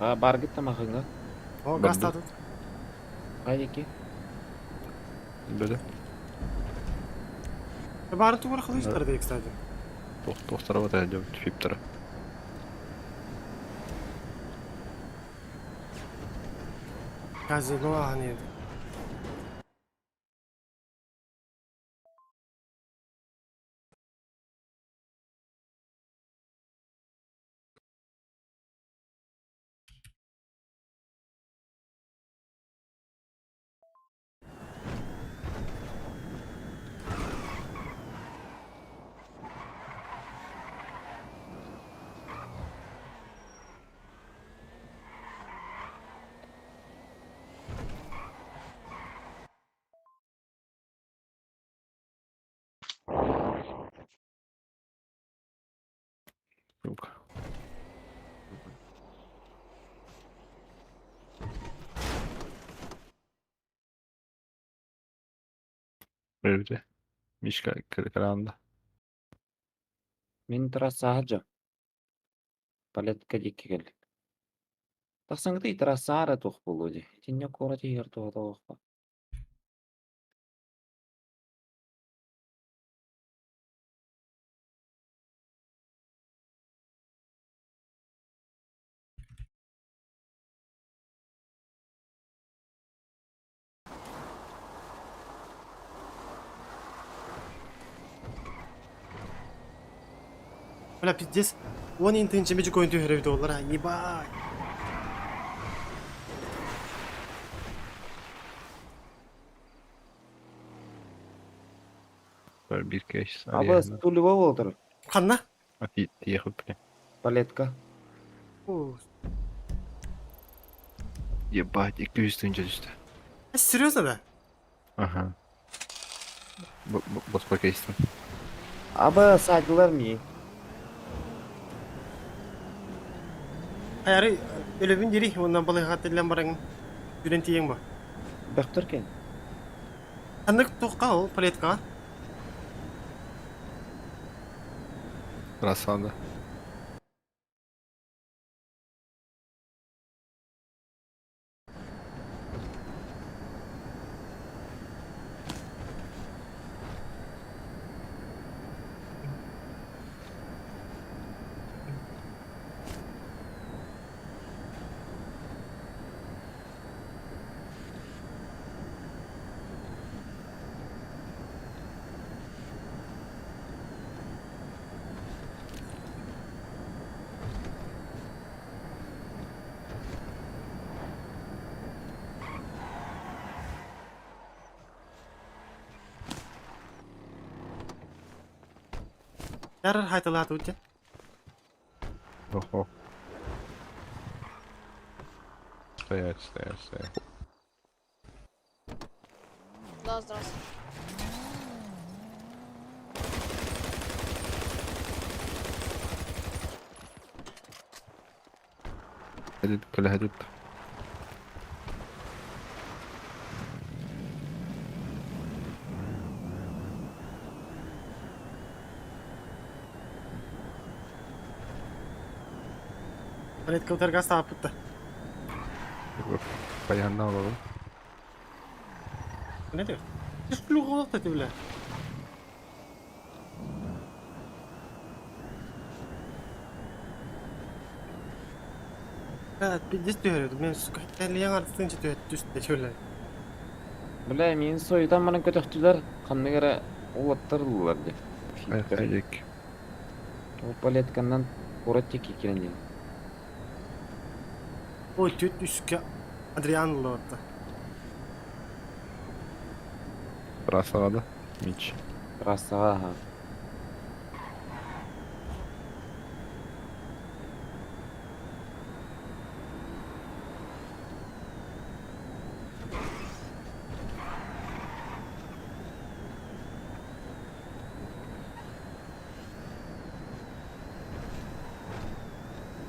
А, баргыт тамахыңа? О, газ татып. Кайеки? Бөдө. Бары тугар хылыштар дейт, кстати. Тохтар бата жабыт фиптер. Казино ани. Сука. Өлбүтэ. Мишка кыраанда. Мин трассаҕа дьон. Палетка диэки кэллим. Тахсаҥҥытый трассаҕа эрэ туох буолуо дии. Итиннэ куорат иһигэр туһата суохпа. Бля, пиздец. Уон интынча бичкоин түһэрэ доллара. Ебать. Бір кейс. Аба стулева болтыр. Ханна? Тиехып. Палетка. О, Ебать, 200 тысяч түсті. а, серьезно да? Ага. Боспа кейстің. Аба сайдылар ми. Айары өлөбүн дири, оннан балыга тиллен бараң. Жүрен тиең ба. Бөхтөр кен. Ханнык тоққа ол палетка. Трассада. Ярар хайталааты утя. Охо. Стоять, стоять, стоять. Да, здравствуйте. Хадит, коля хадит. Палетка утарга стаапытта. Баянна оlalım. Не диyor? Үс ты, бля. Да, пиздец түһәреді. Мен сука, лияң артынча түһәт түсті бля. Бля, мин сойдан манан көтөхтүлөр. Ханны кара улаттырдылар ди. Хайдик. Ол палетканнан куорат диэки киирэн диэн. Ой, түт үскә Адриан лотта. Трассаға да. Мич. Трассаға, аха.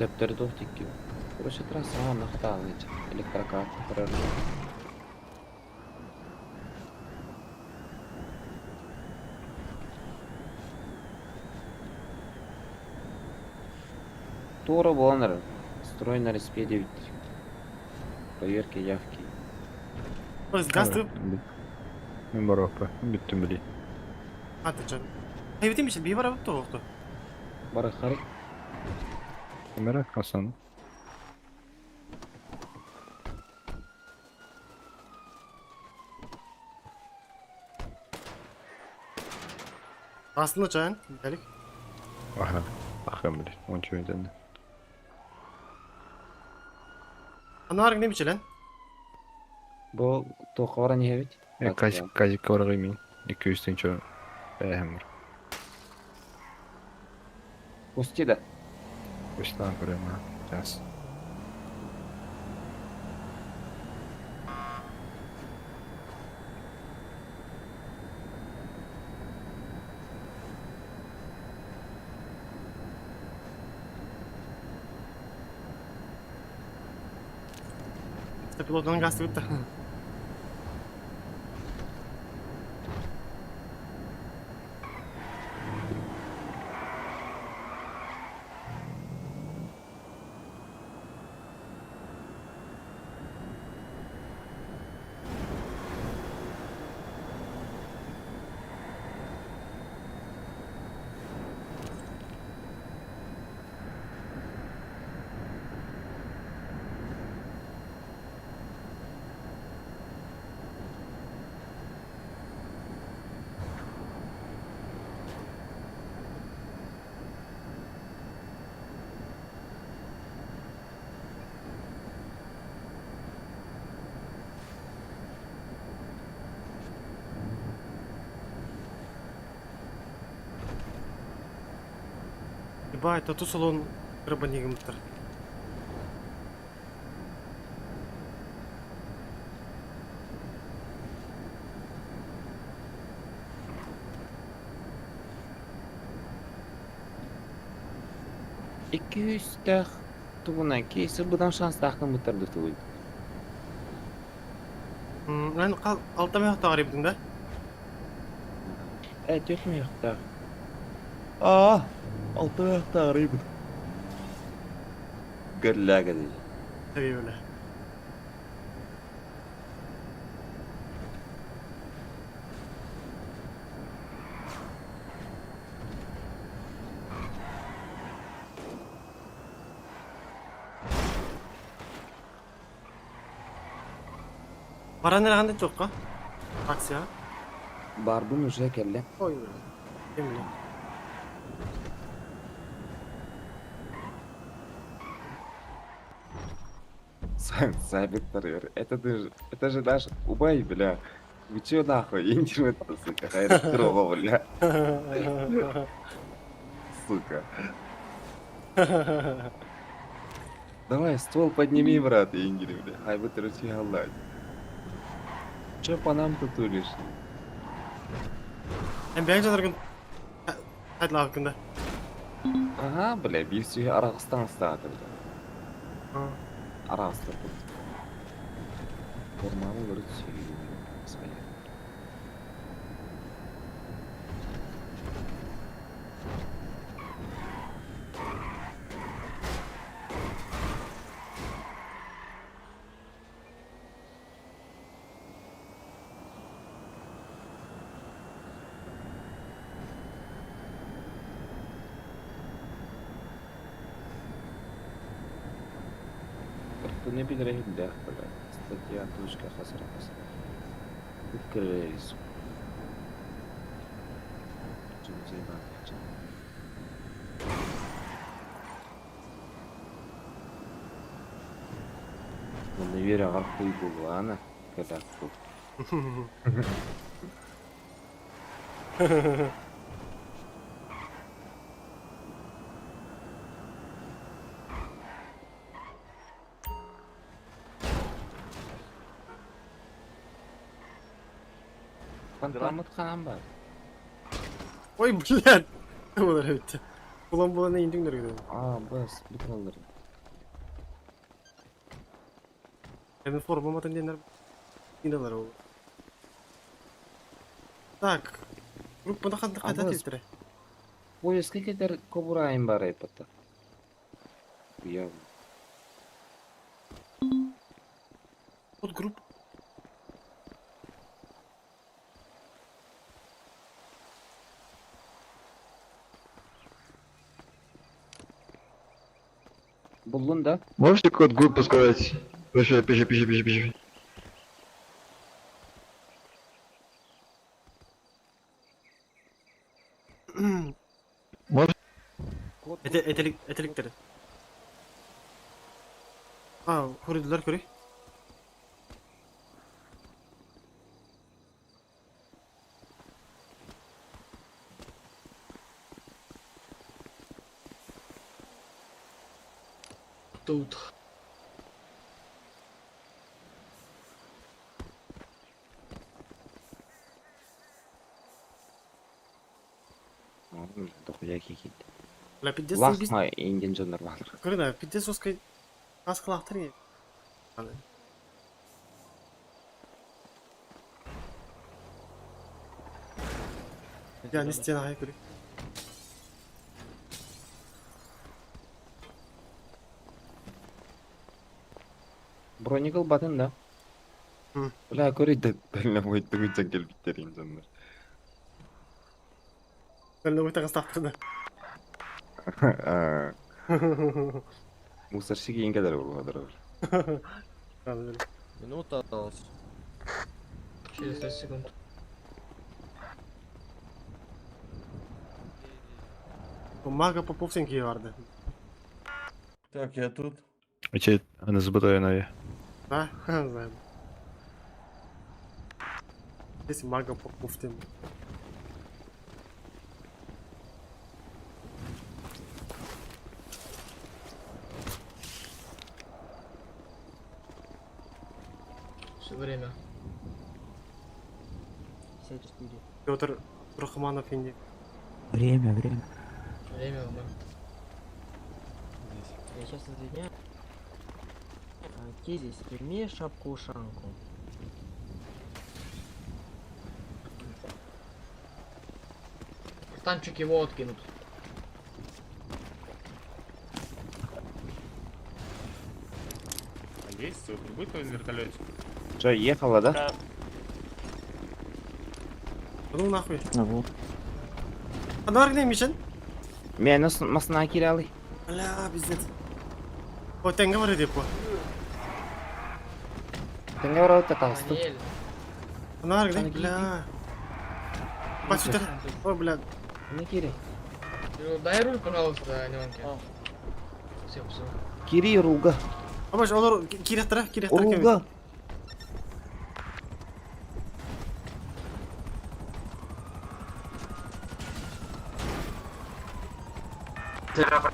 Дөптөрү туох тикки. Короче, трассаға нахтаалыч. Электрокар турар. Тура буолан Строй на респеде ведь. Проверки явки. Газ ты Мен бар опа. Бүттім білей. Аты жан. Хайбетим иши бии барабыт тоқты. Бары харик. Камера Хасан. Aslında чан, Белик. Аха. Ахам білей. Онча өйденді. Анарың не бичелен? Бу тоққа баран иһэбит. Казик, казик барғы мен. 200 тысяч бәйхем бар. Пусти да. Пусть там көрем, а. Сейчас. Автопилотунан гаастыбыт да. Ебать, тату салон рыбанигымтыр. Икки үстээх тугунан кейси быдан шанстаах гыммыттар да тугуй. Эн алта мөһөхтөөх арыйбытыҥ да? Э, түөрт мөһөхтөөх. Аа, алта мөһөхтөөх арыйбыт. Гөрлээгэ дии. Тэбиэбилэ. Баран эрэҕин туохха? Акция. Барбын уже кэллэ. Ой, ким Сабит Это ты же, это же наш убай, бля. Вы чё нахуй? Интернет, сука, хайрокрова, бля. Сука. Давай, ствол подними, брат, Ингири, бля. Ай, вы трути галлать. Чё по нам-то тулишь? Эн бэйэҥ дьонноргун хайдалаабыккын да? Ага, бля, биир сүүһү араҕастан астаата, бля. Араҕастарбыт. Форманы көрүт своя. Кырпыны билэрэ үрдээх бля. Статья точка хасара хасара. Үккэрэрис. Онно үөрэҕэр хуй буолуо кэлээхпит. Фантоммут хаан бар. Ой, блядь! Олар өттө. Булан булан индиңдер гидем. Аа, бас, бүтүн аллар. Эми форма матын диэннэр иналар ол. Так. Группаны ханна хайда Абас. тиэттэрэ? Поездка кетер кобурайын бар айпатта. Я. Вот групп. Буллун да? Можете код группы сказать? Пиши, пиши, пиши, пиши, пиши. Может? Это это этеликтер. А, хуридилер көрүй. Тут. Дохуя кикит. Бля, пиздец заебись. Лахма индин дьоннор баалар. Көрүн, пиздец оскай аскалаахтар. Я не стена хай көрү. Броник ылбатын да. Бля, көрүй да дальнобойдың үчен келбиттерин дьоннор. Дальнобой таҕыстаахтарына. Мусорщик иин кэлэр буолуохтара. Минута осталась. Через 30 секунд. Мага Попов киһи барды. Так, я тут. Эчи, НСБ най. Да, знаю. Здесь мага Попов тем. Все время. 54. Петр Рахманов инди. Время, время. Время, да. Я сейчас извиняюсь. Кезис, прими шапку-ушанку. Танчик его откинут. А есть? Будет на вертолете? Что, ехала, да? Ну нахуй. Ну вот. А давай гней, Мишен. Мен масына киралы. Бля, пиздец. О, тенге бар деп по. Тенге бар өтө тагысты. Нар гней, бля. Пасютер. О, бля. Не кири. Дай руль, пожалуйста, Аленке. Все, все. Кири рулга. Абаш, олар киректара, киректара. Рулга.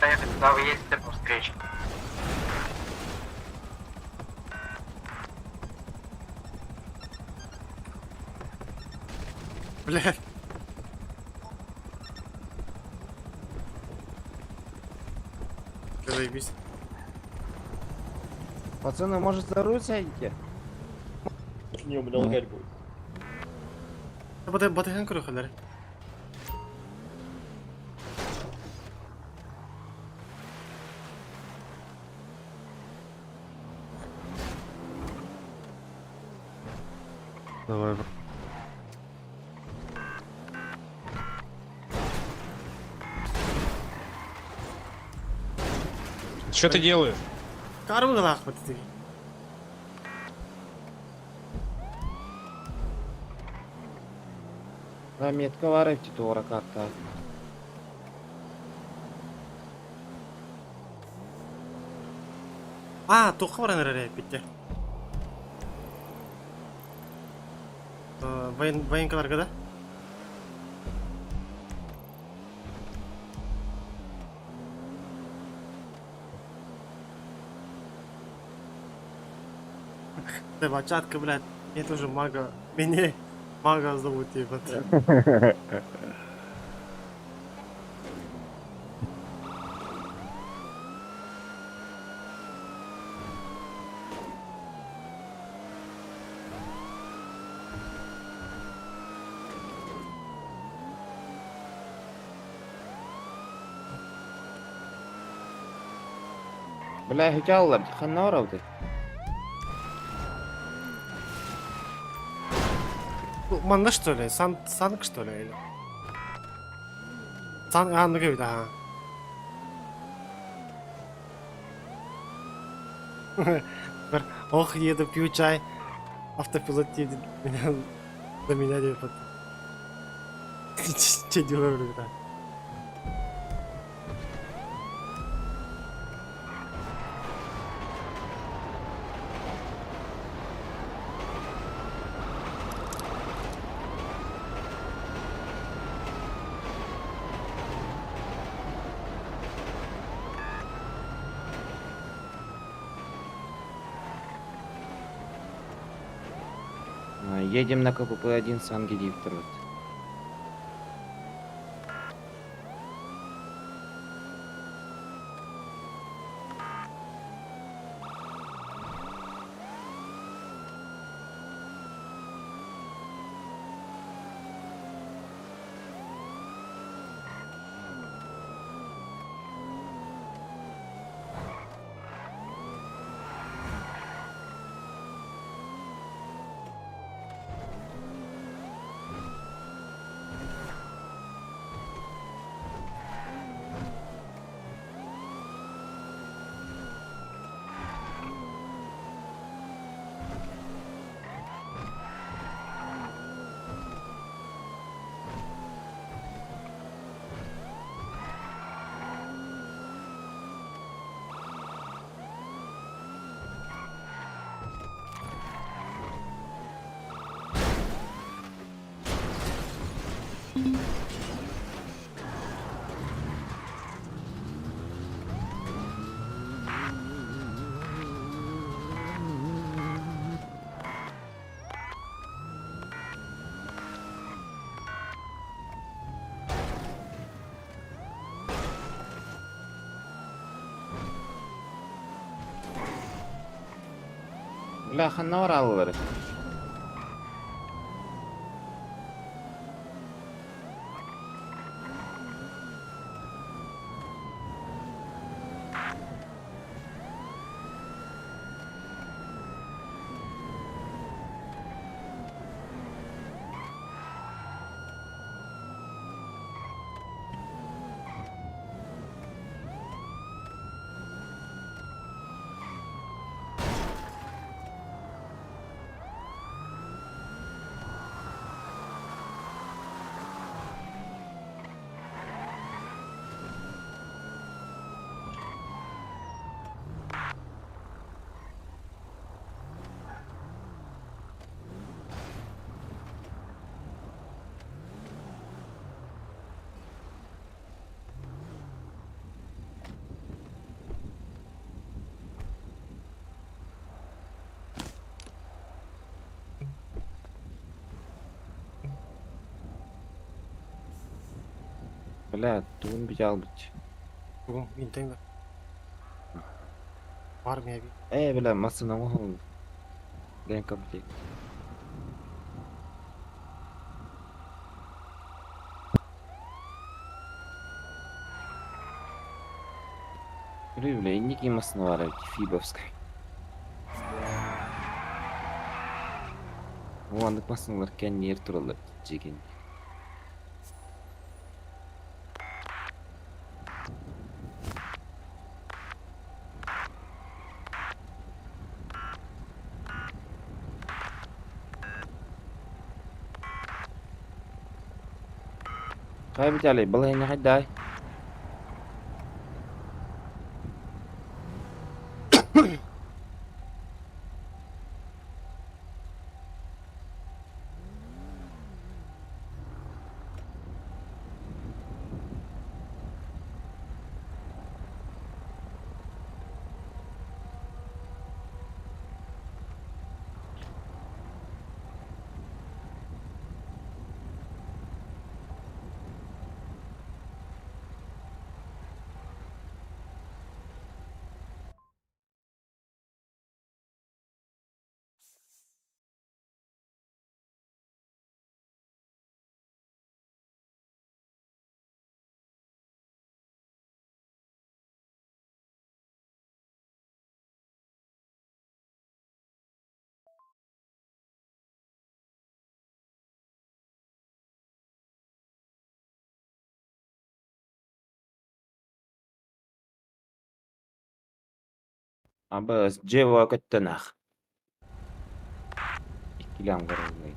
проехать, куда вы едете по встрече. Бля. Заебись. Пацаны, может за руль сядете? Не, у меня лагать будет. Бата батыхан көрө халар. Давай. Что ты делаешь? Карбы лах бат ты. Да, метка бар эти тура карта. А, тоқы бар ана битте. Воен военкаларга да? Да, бачатка, блядь, мне тоже мага, меня мага зовут, ебать. Бля, хотялар, ханна барабы. Манна что ли? Сан, санк что ли? Или? Сан, а, ну говорит, ага. Ох, еду, пью чай. Автопилот едет меня, до меня делает. Че делаю, ребята? Едем на КПП-1 Сан-Гедиктор. Бля, ханна бараллар? Бля, тугун бит. Тугун интең да. Армия би. Э, бля, массына оңоһун. Ремкомплект. Бля, инники массына бар фибовская. Оандык массыналар кәннер туралар жеген. Хай битали, балай не дай. Абы джева көттөнах. Иккилям гарылнай.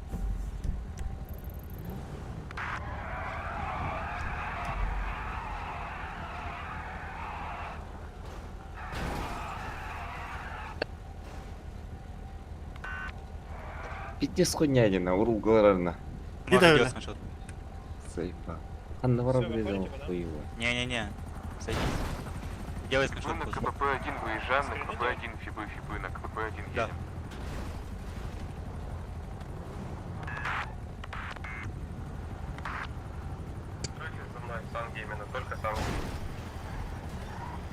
Пиздец хуйня урулгаларына. Кидай, бля. Заебал. Анна врезал хуево. Не-не-не, садись. Делай скриншот. Мы на КПП-1 выезжаем, на КПП-1 фибы, фибы, на КПП-1 Да. едем. Только со мной, сам именно, только сам.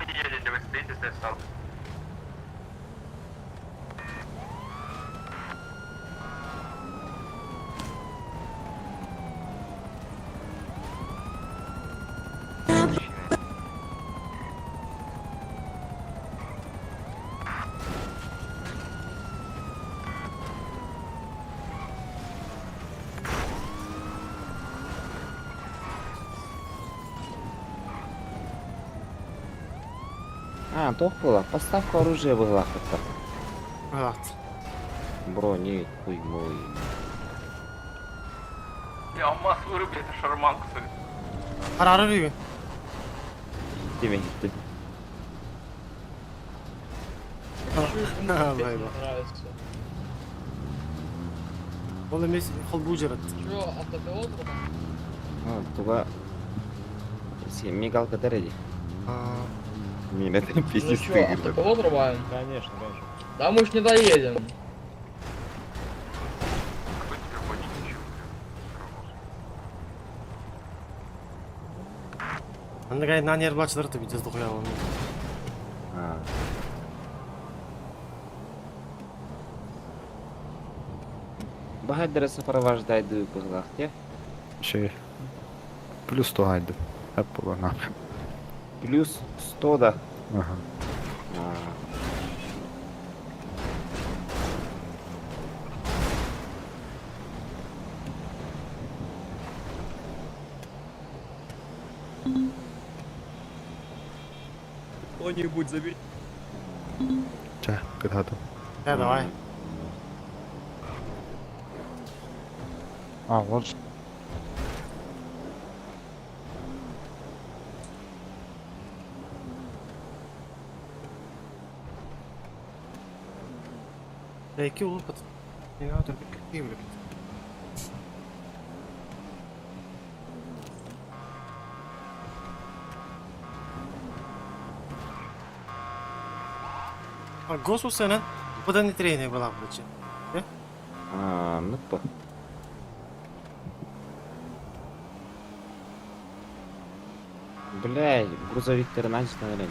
Едете, вы стоите здесь сам. А, тох была. Поставка оружия была хотя. Рад. Бро, не хуй мой. Я алмаз вырубили, это шарманку Арары би. Тебе ты. На, байба. Ол эмес холбуу жарат. Туга мигалка дәрәди. Мин это Ну пиздец чё, ты. автопилот рубаем? Конечно, конечно. Да мы ж не доедем. Анда на нервлачылар ты видео дохуя он. Бахаддера сопровождает быһылаах Şey. Плюс 100 haydi. Hep bu ne Плюс 100 да. Ага. Кто-нибудь забери. Ча, кытаатым. Э, давай. А, вот. Эки улуп бат. Не надо, какие блядь. А госусена подан тренинг была блядь. Э? А, ну по. Бля, грузовик 13 наверное.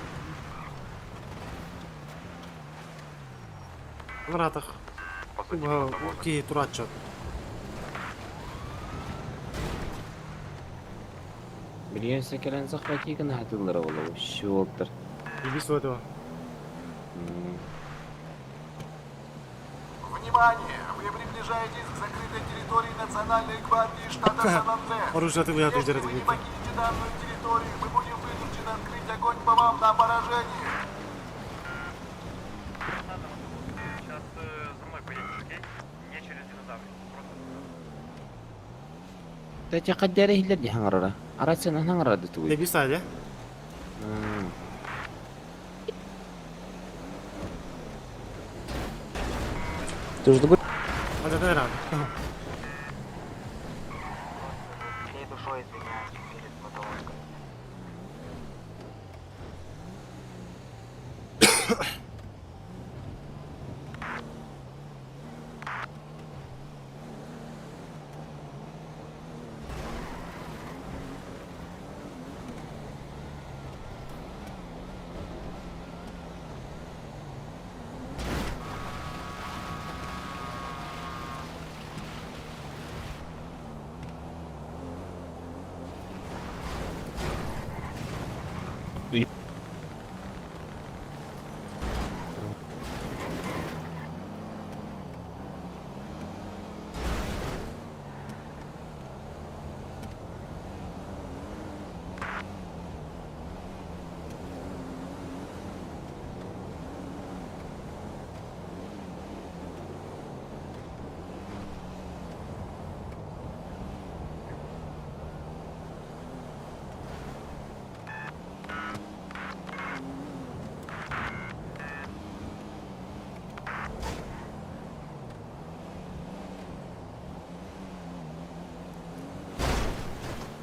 Мратах. Ки турачат. Билиэн кэлэн захвати гына хатыллара буолла, щелтер. Убийство этого. Внимание! Вы приближаетесь к закрытой территории Национальной гвардии штата Сан-Андреас. Оружие ты выйдет, Если вы не покинете данную территорию, мы будем вынуждены открыть огонь по вам на поражение. Сейчас за мной поедешь, окей? Не через динозавр, просто Тәтя каддәре хиллер ди хаңарара. Арасына хаңарады тугы. Не бисай, да? Ты уже другой? А это рано. Всей душой извиняюсь перед Матолоской.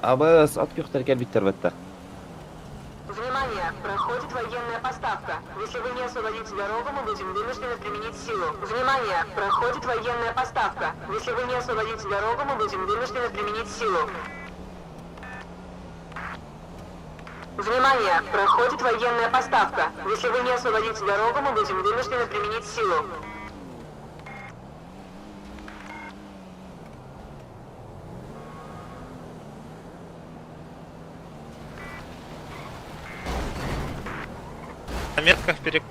Абыс, ат күхтер кел биттер бетте. Внимание! Проходит военная поставка. Если вы не освободите дорогу, мы будем вынуждены применить силу. Внимание! Проходит военная поставка. Если вы не освободите дорогу, мы будем вынуждены применить силу. Внимание! Проходит военная поставка. Если вы не освободите дорогу, мы будем вынуждены применить силу. На метках перек...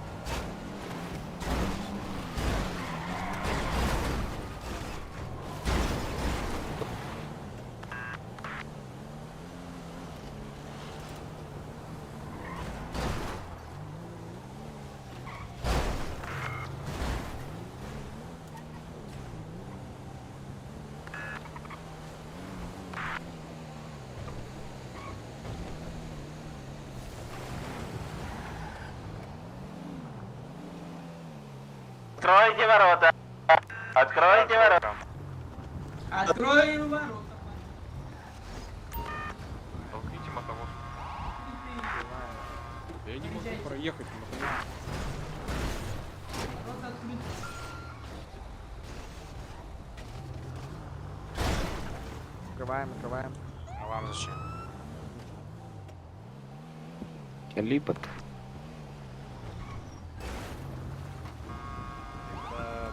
Откройте ворота! Откройте ворота! Открой ворота. Я не могу проехать. Открываем, открываем. А вам зачем? Липот.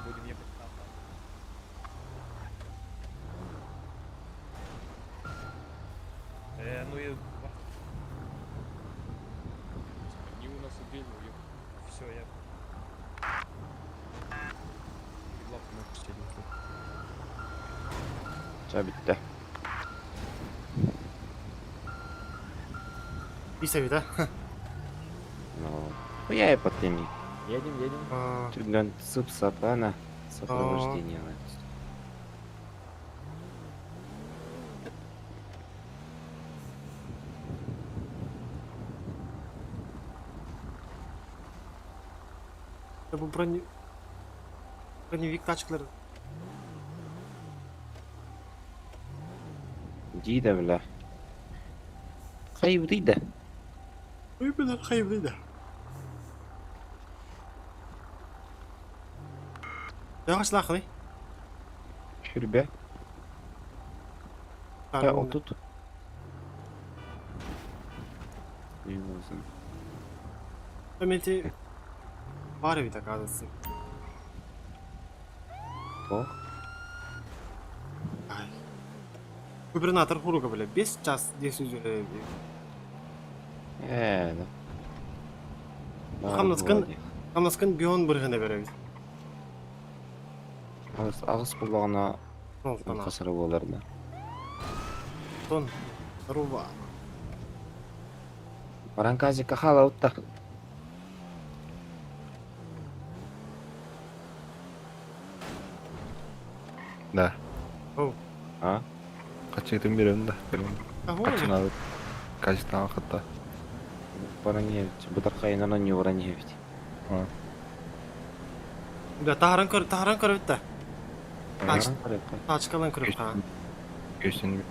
Будем ехать там. Ну и... Они у нас отдельно уехали. Все, я... Ча битте. Исәби да? Ну, хуя я потеми. Едем, едем. Түргөн сып сапана сопровождение. Бу брони... Броневик тачкалар. Дида, бля. Хайб дида. Ой, бля, хайб дида. Яғаш лақыны? Шүрбе. Та отут. Менте бар бит, оказывается. Ох. Ай. Губернатор хуруга, бля, 5 час 10 үзеле. Э, да. Хамнаскын, хамнаскын бион биргене беребиз. Агыс агыс булгана касыры болар да. Тон. Руба. Баранкази кахала утта. Да. Оу. А? Качытын берем да. Ага. Качын Качытан хатта. Бараневич, Будархайнана не Вороневич. Бля, тахаран көр, тахаран көр битте. Тач, тачкалан көрүп ха. Көсін.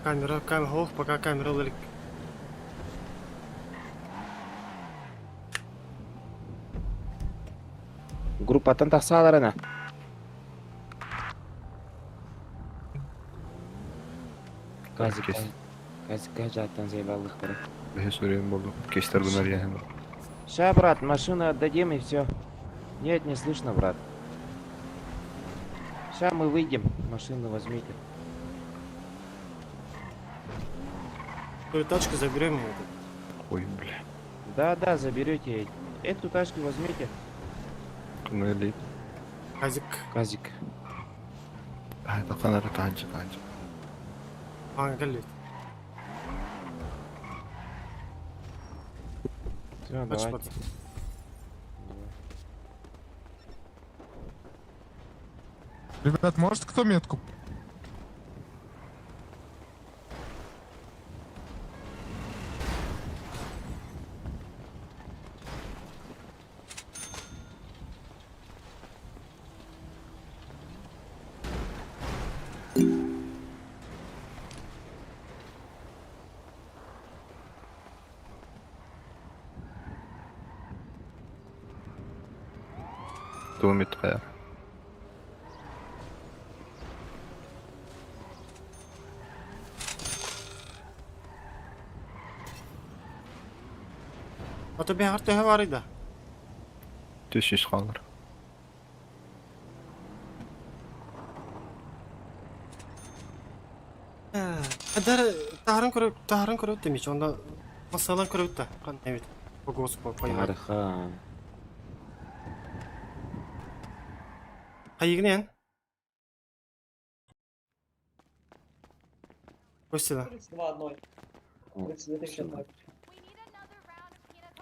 Камера, камера, ох, пока камера лырик. Группаттан тахсаларына. Казик, Казик, жаттан заебалых бара. Бе сурен болду. Кештер bunlar yani. Ща, брат, машину отдадим и все. Нет, не слышно, брат. Ща мы выйдем, машину возьмите. Той тачку заберем. Ой, бля. Да, да, заберете. Эту тачку возьмите. Кымны Казик. Казик. А, это фонарь, танчы, танчы. А, галит. Все, давайте. Ребят, может кто метку? Думит кая. Ата бе харты бар иде. Түс қалыр. Әдәр тахаран көрүп, тахаран көрүп демич, онда масалан көрүп да. Кан evet. По господу, по Тархан. Хайыгнен. Костя. 32.0.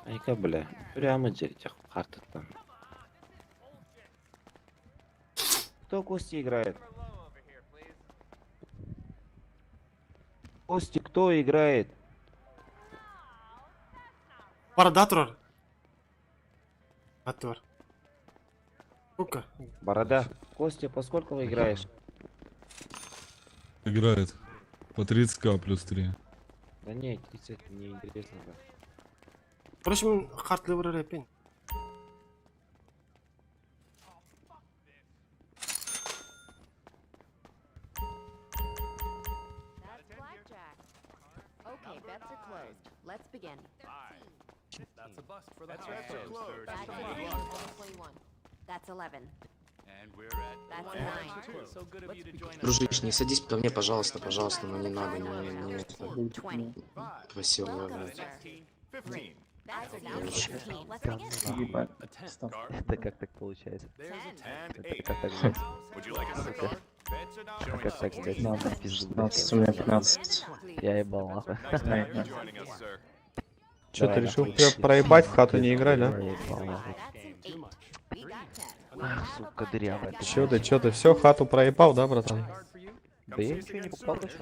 Айка, бля. Прямо дертях картаттан. Кто кости играет? Кости кто играет? Барда турар. Аттыбар. Сука. Борода. Костя, по сколько играешь? Играет. По 30к плюс 3. Да не, 30 мне интересно, да. Короче, хартлы бір репин. That's blackjack. Okay, bets are closed. Let's begin. That's a bust for the That's house. That's 21. That's 11. And we're at That's 9. So good of you to join us. Дружище, не садись ко мне, пожалуйста, пожалуйста, ну не надо, не, не, 20. просил, Welcome, блядь. sir. 15. That's Короче. 15. Let's begin. Это как так получается? And Это 8. как так, блядь? Would you like another Сука. card? А как так, блядь? Надо. В пизду, блядь. 15, у меня 15. Я ебал, нахуй. Nice to have you joining us, sir. Че, ты Давай, решил нахуй. проебать в хату не играть, да? Я ебал, нахуй. That's an 8. We got 10. Ах, сука, дырявая. ты, Че ты, блядь. че ты, все, хату проебал, да, братан? Да я ничего не покупал еще.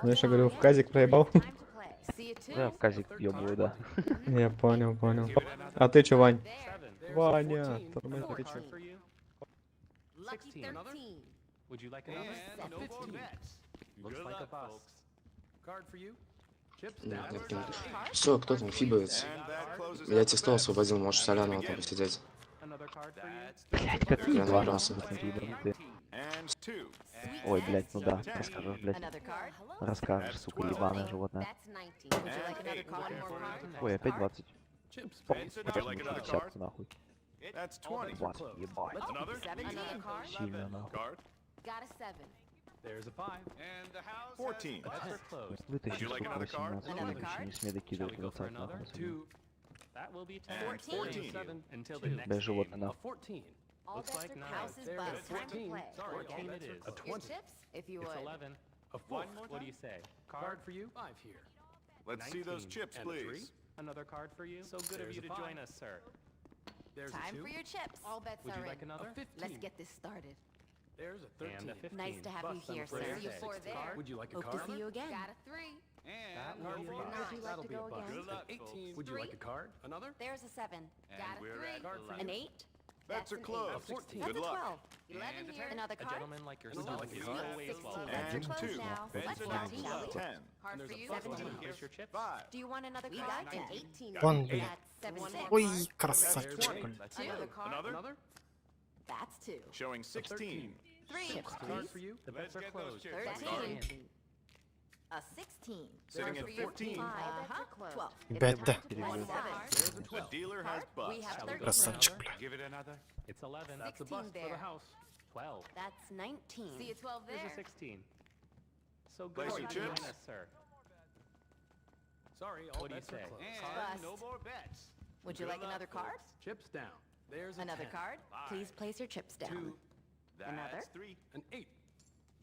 Знаешь, я говорю, в казик проебал. See you too. Да, в казик ёбаю, да. Я понял, понял. А ты че, Вань? Ваня, тормози, ты че? Lucky 13. Would you like another? Looks like a bust. Card for you. Chips down. Все, кто там, фибовец? And that closes Я out тебе the стол bets. освободил, можешь Солянова там посидеть. Another card for you. Блядь, как ты Я ебал, набрался. нахуй, смотри, ебанутый. And 2. Ой, блядь, ну да, расскажешь, блядь. Another card? Расскажешь, сука, ебаное животное. That's 19. Would you like another card? One more card? Ой, опять 20. Chips. Похуй, Would you like another card? десятку нахуй. That's 20. 20, ебать. Another? Another card? Сильно нахуй. Card. Got a 7. There's a 5. And the house 14. Bets are closed. Вытащи, Would you like сука, another card? 18, уебище, не смей докидывать Shall we go for 20 нахуй. another? на самом Two. That will be 10. And 14. 7 until the next Бля, game. животное A нахуй. 14. All Looks bets like are 9. house is There's a bust. Time to 14. play. Sorry, all bets are closed. Your chips, if you It's would. 11. A 4. What do you say? Card for you? 5 here. Let's see those 19 chips, and a 3. please. Another card for you. So good of you to join us, sir. There's Time for your chips. All bets Would are you like in. another? Let's get this started. There's a 13. And a 15. Nice to have you Bust, I'm here, afraid. sir. See you four there. Would you like a Hope card? to see you again. Got a 3. That will be a Would bust. you like That'll to be a go bust. again? An 18. Would you like a card? Another? There's a 7. Got a 3. Card for An you. 8. Bets That's are an eight. closed. 14. That's Good a luck. 12. 11 here. Another A card? gentleman like yourself like a is card? always 16. welcome. Bets are And closed 2. now. Bets Let's are start, now shall we? 10. Card for you. Plus 17. Here's your chips. 5. Do you want another card? An 18. Вон, блядь. That's 7. Ой, красавчик, блядь. Two. Another card? Another? Another? That's 2. Showing 16. 3. Chips, Card please. for you. The Let's bets are get those closed. chips. 13. A 16. Sitting Card at for you. 14. Five. Bets are closed. 12. Бетте. One 7. The dealer has We bust. have 13. Красавчик, блядь. Give it another. It's 11. That's a 16 bust for there. the house. 12. That's 19. See you 12 There's a 16. So good Place of your you to join chips. us, sir. Sorry, all what do you say? Bust. No more bets. Would you like another card? Chips down. There's Another card? Please place your chips down. 2. Another? That's 3. An 8.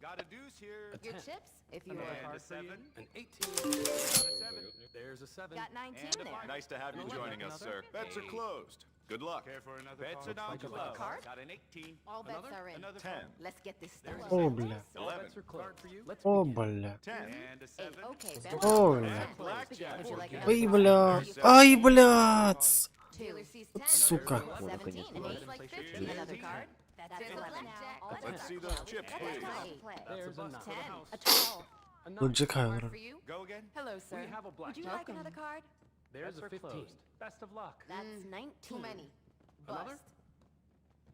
Got a deuce here. Your chips, if you Another would. card And a for you. 7. An 18. Got a 7. There's a 7. Got 19 And a there. five. Nice to have you Another. joining us, sir. Another. Bets are Eight. closed. Good luck. Care for another Bets are card? now Like a closed. Card? Got an 18. All bets Another? are in. Another 10. Let's get this started. О, бля. All 11. bets are closed. For you. Let's О, begin. бля. 10. And a 7. Okay, bets О, are бля. closed. Let's begin. Would you like another Ой, card? бля. Ай, блядь. Dealer sees Вот 10. сука. О, наконец-то, 17. An блядь. 8 like 15. Another card? That's 11. All Let's bets see are those closed. chips, That's please. 8. There's a 9. 10. A 12. A 9. Лоджик Card Хайвер. for you? Go again. Hello, sir. We have a Would you like blackjack. another card? There's a 15. Best of luck. That's 19. Too many. Another? Bust.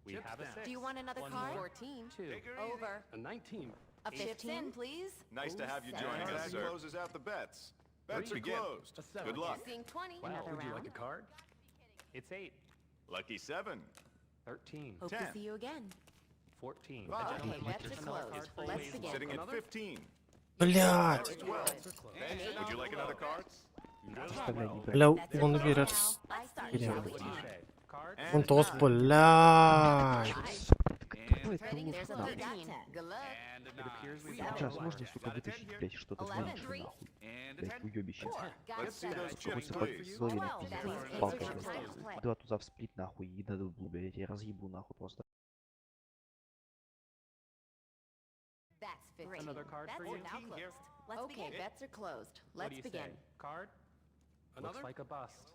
We have a 6. Do you want another One card? more. 14. 2. Over. A 19. A 15, please. Nice to have you joining us, sir. That closes out the bets. Bets are Three. closed. A 7. Good luck. Seeing 20. Well, Another would you round. like a card? It's 8. Lucky 7. 13. Hope to 10. see you again. 14. Five. Okay, bets are closed. Let's begin. Sitting at 15. Блядь. That's 12. Would you like another card? Оставляй, не брать. Бля, Bets are он closed берет. now. Let's start, Бля. shall we? What do you say? Card? Он тост, блядь. Какой это There's лох, a нахуй? 13. Good luck. Сейчас можно, сука, вытащить, блядь, что-то меньше, нахуй. Блядь, уебище. Got Let's see seven. those Сука, chips, хочется по please. голове напиздить, Please палкой, place your блядь. time to play. Два туза в сплит, нахуй, и на дублу, блядь, я разъебу, нахуй, просто. That's 15. Another card Bets for are you? now closed. Let's okay, bets are closed. What Let's do you begin. say? Card? Another? Looks like a bust.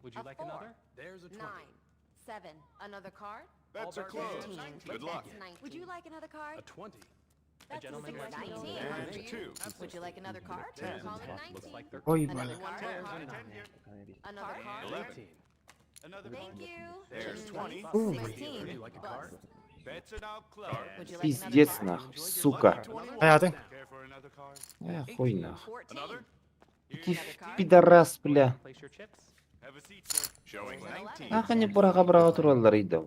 Would you A like four. another? There's a 20. 9. Seven. Another card? Bets are closed. 15. Good luck. That's 19. Would you like another card? A 20. That's a 19. And 2. Would you like another card? 10. Call it 19. Like they're Ой, Another бля. card? Another card? 11. Thank you. There's 20. Ooh. 16. like a card? Bets are now closed. Would you like another Пиздец card? нахуй, сука. Хайатын. Care for another card? Э, хуй нахуй. 14. Another? Иди в пидорас, бля. Place your chips. Have a seat, sir. Showing 19. Ах, они быраға-быраға тураллар иді.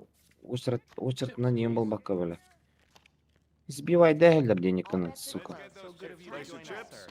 Очередь, очередь на нем был бака, бля. Сбивай дәһелдер денег All bets are сука. Let's get closed. those chips. Place your chips.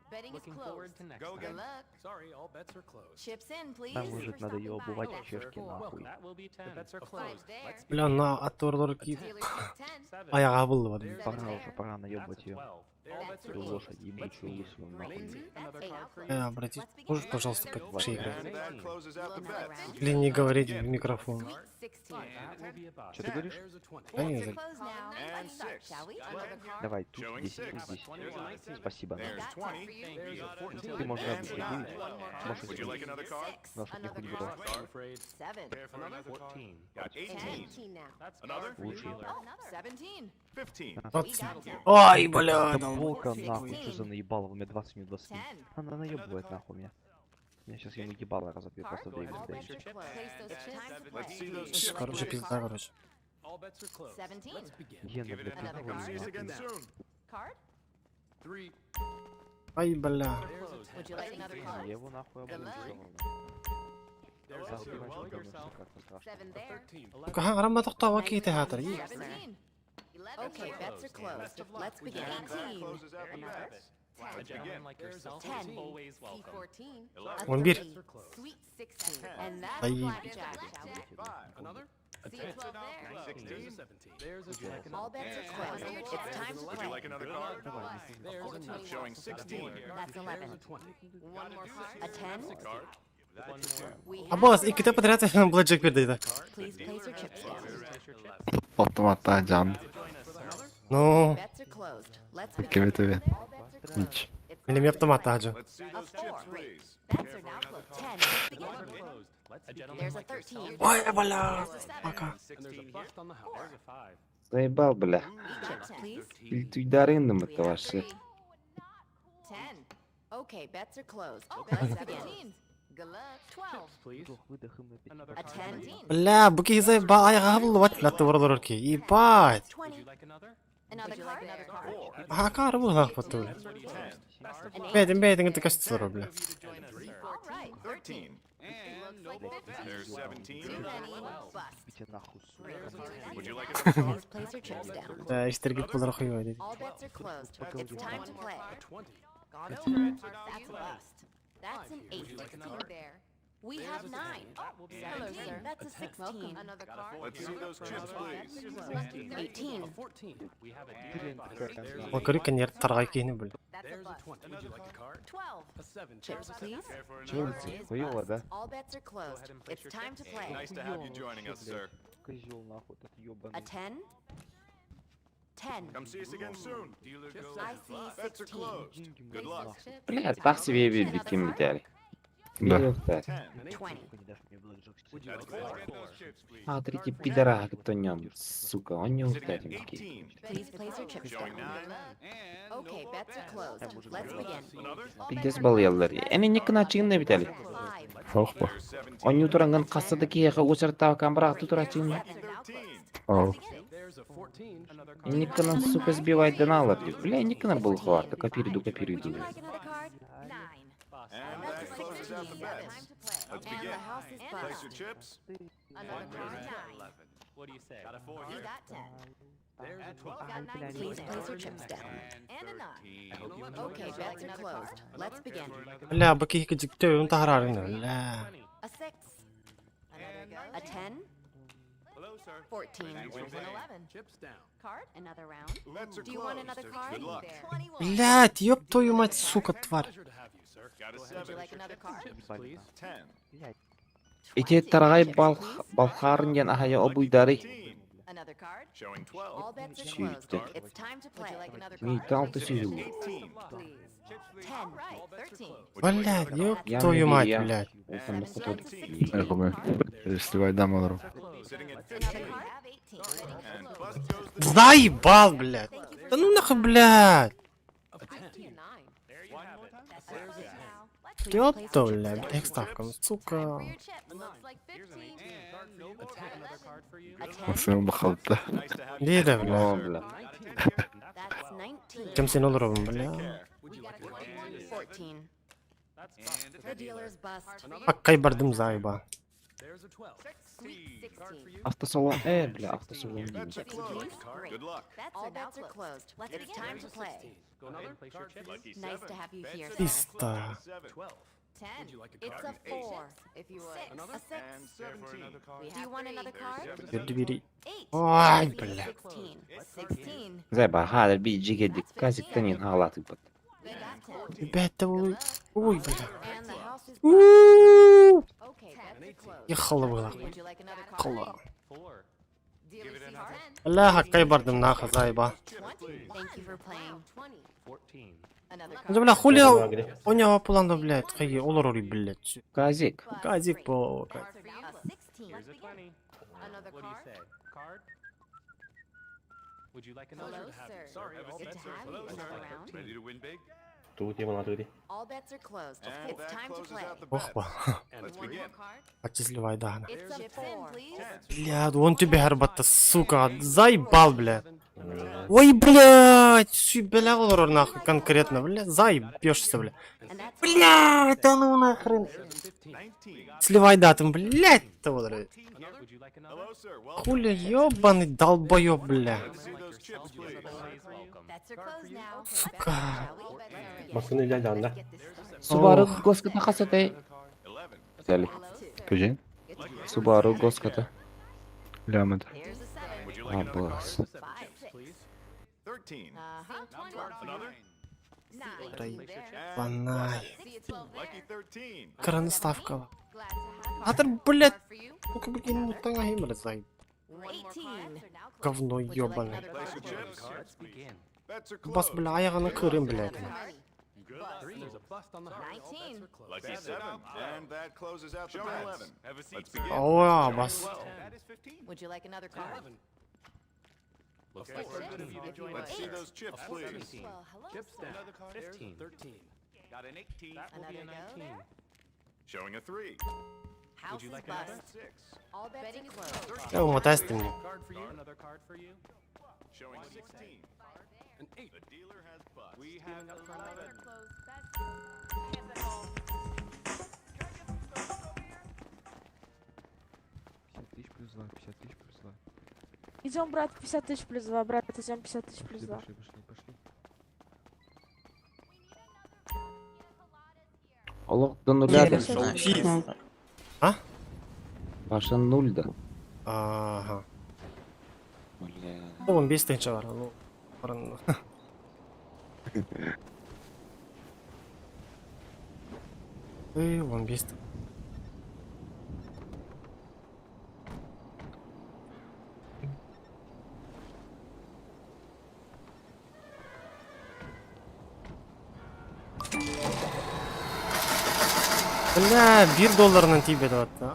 Betting is Looking forward closed. to next Go time. again. Good luck. Sorry, all bets are closed. Chips in, please. Нам, мужик, надо ее обувать в чешке, нахуй. That will be 10. The bets are closed. there. Let's Бля, на атыылыыр ки. Dealer pick 10. Seven. Айаҕа булла There's Пора a уже, 10. пора наебывать That's a ее. 12. All bets are Эту closed. лошадь ебучую лысую, нахуй. 18. Another That's card eight. for you. Э, братиш, можешь, пожалуйста, потише играть? And that closes out the bets. Или не говорить в микрофон. Sweet 16. That will be a bust. Что ты говоришь? There's a 20. Да не, Bets are за- closed now. And Let's start, six. shall we? Another card? Давай, тут Showing 10, тут six. 10. There's a 19. Спасибо, There's нахуй. 20. There's a 14. Ты можешь And радугу nine. кинуть, можешь Would you like кинуть. another card? Six. Наша Another нихуя не card? была. I'm afraid. Seven. Care for another card? 14. Got 18. 10 now. That's Another? card for you, Лучше. dealer. Oh, 17. 15. 20. Ой, бля, Да дал. полка нахуй, что 16. за наебало, у меня 20 минут 20. 10. Она наебывает нахуй меня. Я сейчас ему ебало разобью просто Go да ahead and и place your All chips. bets are closed. Place those chips. Time to Let's play. see those chips. Короче, пизда, короче. All bets are closed. 17. Let's begin. Гена, Give it блядь, another. ты Come see us нахуй. again soon. Card? 3. Ай, бля. There's a 10. Would you like another card? Я его нахуй Good облю, luck. всё равно. There's a Завтра 0. начнем yourself. как-то страшно. Seven there. 13. Харамма тохтообот киһи хаатар. 17. Okay, bets are closed. Let's begin. And that 18. closes out the Another. bets. A Let's gentleman begin. like yourself 10. is always welcome. C14. 11. A Он бир. 30. Sweet 16. And that's Ай. blackjack. 5. Another? A See 10. a 12 there. 16. There's a 17. There's a 10. All bets are closed. It's time to Would you play. like another card? There's a 9. Showing 16. That's 11. There's a 20. One more card. A 10. Card. One more. We have Аббас, иккитэ подряд блэкджек биэрдэ. Please place your chips down. Place your chips. Автомата жан. Join us, sir. Ну, Bets are closed. Let's begin. Кем это All bets are closed. Нич. It's Или time мне to автомат play. аджа. Let's see A those chips, 4. please. Bets are now closed. 10. Let's begin. Closed. Let's A gentleman There's a like yourself 13. Ой, бля. There's a 7. Пока. And there's a bust on the house. There's a 5. Заебал, бля. Chips, please. Туйдарыным We это have ваше. 3. 10. Okay, bets are closed. Let's begin. Good luck. 12. Chips, please. Вдох, выдох, и мы опять Another A card for 10. you. Бля, бу киһи заебал айаҕа буллубат бля тууралар ки. Ебать. Would 20. you like another? Another card? 4. Аха буллах потул. What do you say? Best of luck. Бэйдин бэйдин көстөр бля. Of you to join us, sir. All right. 13. Looks like 15. There's 17. Too many. Bust. Тебе нахуй, сука. Would you like another card? Please place your chips down. Да, истергит булар хуй диди. All bets are closed. It's time to play. A 20. Gone over. That's a bust. That's an 8. there. We have 9. That will be Hello, 19. sir. That's a 16. Another card? Let's see those chips, please. 18. A 14. We have a dealer bust. There's a Ол көрүк кенер таргай киһини бля. That's a There's a bust. 20. Would you like a card? 12. A 7. Chips, please. Care for Чё another? это? Is Хуёво, bust. да? All bets are closed. ahead and place It's your time to chips. play. Nice to have you joining us, sir. Козел нахуй, этот ёбаный. A 10. 10. Come see us again soon. I see Bets are 16. closed. Good luck. Бля, так себе бибиким взяли. Да. Ёпта. 10. 20. Сука, не дашь мне блэкджек Would you That's like another 4. 4? Смотрите, пидорага, кто нем, сука, он не Sitting at устаренький. 18. Please place your chips Showing down. 9. Okay, bets are closed. Let's begin. Another? Пиздец балыялар. Эни не кына чыгын битали. 5. Хохпа. There's 17. Они туранган кассада кияха очарта камбра тутурачын. Bets are now closed. Ау. There's a 14. Another card. Ни кына, сука, сбивать доналар. Бля, ни кына был хварта, копириду, Would копириду. you like another card? 9. Bust. And That's that a closes out the 16. bets. Let's And begin. the house is Place your bust. chips. Another card? 9. What do you say? Got a 4 We here. got 10. There's a 12. Got 19. Please place your chips down. And a 9. I hope you enjoyed Okay, yourself. bets are closed. Let's begin. Бля, бу киһи кыдьык таһарарын бля. A 6. Another go. A 10. Hello, sir. 14. Thanks for An playing. 11. Chips down. Card? Another round? Bets are Do you want closed. another card? Good luck. 21. Блядь, ёб твою мать, сука, тварь. Pleasure to have you, sir. Got a Go ahead Would you 7. like another card? Chips, Ебали please. нахуй. 10. Блядь, Ити 20. тарагай Chips, бал please. балхарын ян ахая обуйдары. 15. Another card? Showing 12. All bets are closed. Сүүрдэ. It's time to play. Would you like another Мин card? талты сүүрүү. Please. 10. Right. 13. Блядь, ёб Я твою мать, я. блядь. Улахан хотод. Эхо, Сливай дам олору. Sitting at Another 15. card? Have 18. And bust goes the Заебал, блядь. Да ну нахуй, блядь. Ёпта, блядь, их ставка, ну, сука. Максим бахалта. Лида, О, блядь. бля. That's 19. Кем сен олоробун, бля. 14. The dealer's bust. Аккай бардым заеба. Sweet 16. Автосалон, бля, автосалон. Bets are closed. Good luck. All bets are closed. It's time to play. Lucky Nice seven. to have you Bets here, are sir. Пизда. Seven. 10. It's a 4. If you would. A 6. And 17. Do you want another card? Берди бери. 8. Ой, Sweet бля. 16. 16. Зайба, хадar би жигедик казик танин хаалаты бат. Ребята, ой, ой, бля. And the house is У-у-у. Okay, bets are closed. Ехала бы нахуй. Would you like another card? Хала. Dealer sees 10. Бля, хаккай бардым нахуй, заеба. 20. Thank you for playing. 20. Another Ну, card. бля, хули у него плана, блядь, хаги, олорори, блядь. Казик. Казик по... A 16. Another card? Hello, sir. Good to have you. Another round. Ready to win big? Тугу тема на тугу. All bets are closed. And It's that time to closes play. out the Ох, bets. ба. Let's One more begin. card? Отчисливай, да. It's a 4, please. Бля, он тебе горбата, сука, заебал, бля. Ой, блядь, сүй, бля, олорор нахуй, конкретно, бля, заебешься, бля. And that's Бля, да ну нахрен. Сливай датум, блядь, того, блядь. Hello, sir. Welcome. Хули ёбаный долбоёб, бля. Let's see those chips, please. Bets are closed now. Сука. Массыны дядя анда. Subaru госката хасатай. Взяли. Кажи. Subaru госката. Лямет. Here's a 7. Would you like another card? Абас. 5. 6. 13. Uh-huh. Another? 9. Банай. See a 12 there. Lucky 13. Кран ставка. Glad to have you. Атыр, блядь. Card for you. Ну-ка, блин, ну таңа блядь, заеб. One more card. Говно Would you like ёбаное. another Place your card? chips. Bets are Бас, closed. бля, аяғына кырым, блядь. Another card? 19. Lucky 7. And that closes out the bets. Let's begin. Ой, бас. Would you like another card? If you would. Let's see those chips, please. Well, hello, sir. Got an 18. Another go there? Showing a 3. House is bust. 6. All bets are closed. Я умотайся ты мне. Showing 16. The dealer has bust. We have Идем, брат, 50 тысяч плюс 2, брат, идем 50 тысяч плюс 2. Олох до нуля. А? Ваша нуль да. Ага. Бля. Ну, 15 тысяч бар, ну, баран. Эй, 15. Бля, 1 долларынан тиіп да.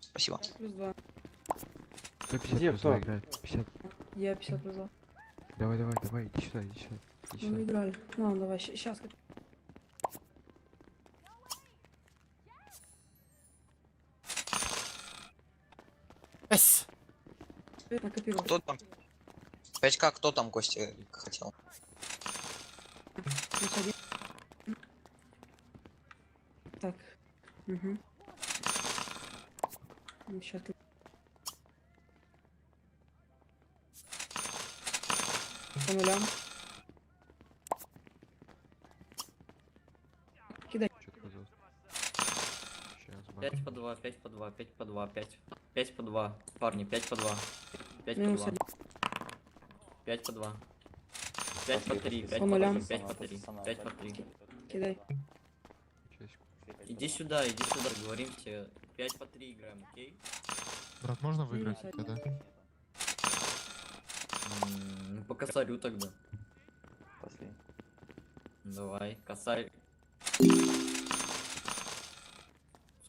Спасибо. Плюс 2. Где кто? играет? 50. Я 50 плюс 2. Давай, давай, давай, иди сюда, иди сюда. Иди Мы играли. Ну, давай, сейчас. Эс. Накопила. Кто там? 5К, кто там Костя хотел? Плюс один. Так. Угу. Сейчас. По нулям. Кидай. 5 по 2, 5 по 2, 5 по 2, 5. 5 по 2. Парни, 5 по 2. 5 по Минус 2. один. 5 по 2. 5 по 3, 5 По по нулям. 3, 5 по 3, 5 по 3. Кидай. Иди сюда, говорим тебе. 5 по 3 играем, окей? Брат, можно выиграть Минус тогда? Ну по косарю тогда. Пошли. Давай, косарь.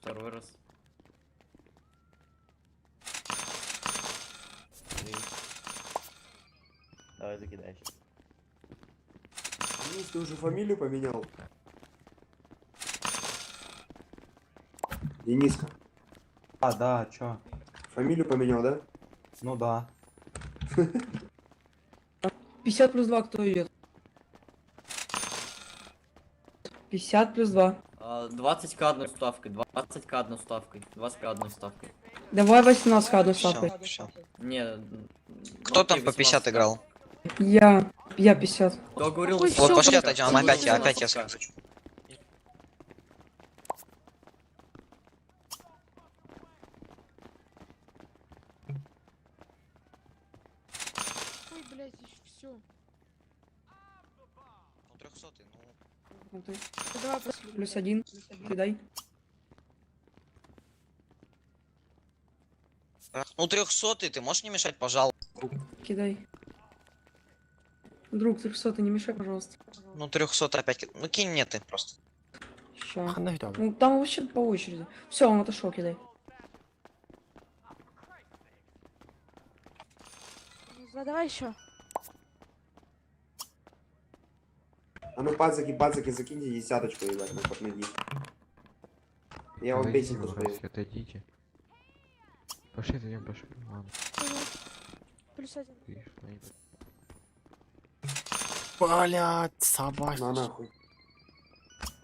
Второй раз. Три. Давай закидай. Денис, ты уже фамилию поменял? Дениска, А, да, чё? фамилию поменял, да? Ну да. 50 плюс 2 кто идет? 50 плюс 2. 20к одной ставкой, 20к одной ставкой, 20к одной ставкой. Давай 18 одной ставкой. Не, Кто окей, там по 50 18К. играл? Я 50. Кто говорил, Ой, Вот всё, пошли блин. отойдем, опять я, опять я 18К. скажу. Ой, блядь, все. Ну, 300 ну. Плюс один. Кидай. Ну, 300 ты можешь не мешать, пожалуйста? Кидай. Друг, 300, не мешай, пожалуйста. Ну, 300 опять. Ну, кинь мне ты просто. Ща. Ну, там вообще по очереди. Все, он отошел, кидай. Давай еще. А ну, пацаки, пацаки, закиньте десяточку, ебать, на под ноги. Я вам песенку спою. Отойдите. Пошли, отойдем, пошли. Ладно. Плюс один. Блядь, собака. На нахуй.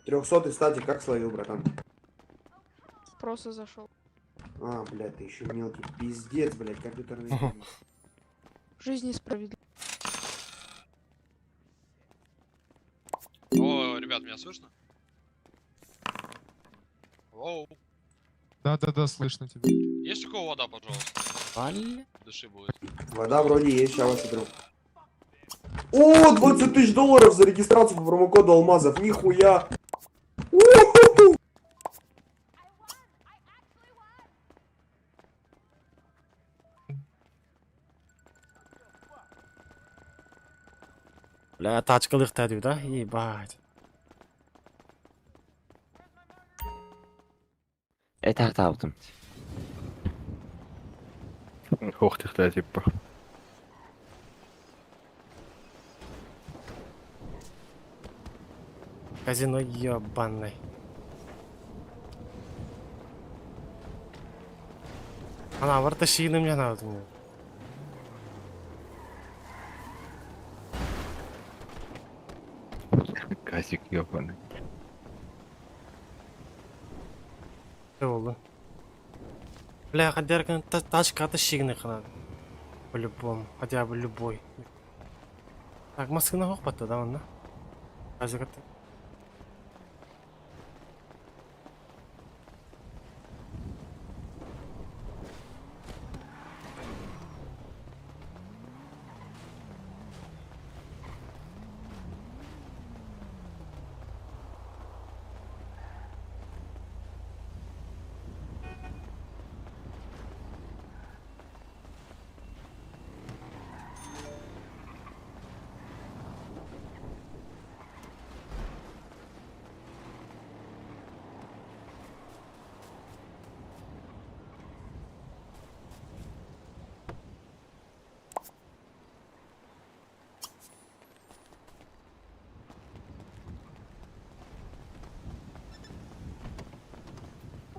Трехсотый статик как словил, братан? Просто зашел. А, блядь, ты еще мелкий. Пиздец, блядь, компьютерный. Жизнь несправедлива. О, ребят, меня слышно? Воу. Да-да-да, слышно тебя. Есть у кого вода, пожалуйста? Бля. Дыши будет. Вода вроде есть, сейчас смотрю. О, 20 тысяч долларов за регистрацию по промокоду Алмазов, нихуя! У-ху-ху! Бля, тачкалык та да? Ебать. Это таптым. Ох ты, типа. Казино ебаный. Ана варта шииным жана мне. Казик ебаный. Не oldu? Бля, хотя тачка это шигны хана. По-любому, хотя бы любой. Так, маскына хоппатты да онна? Казик это.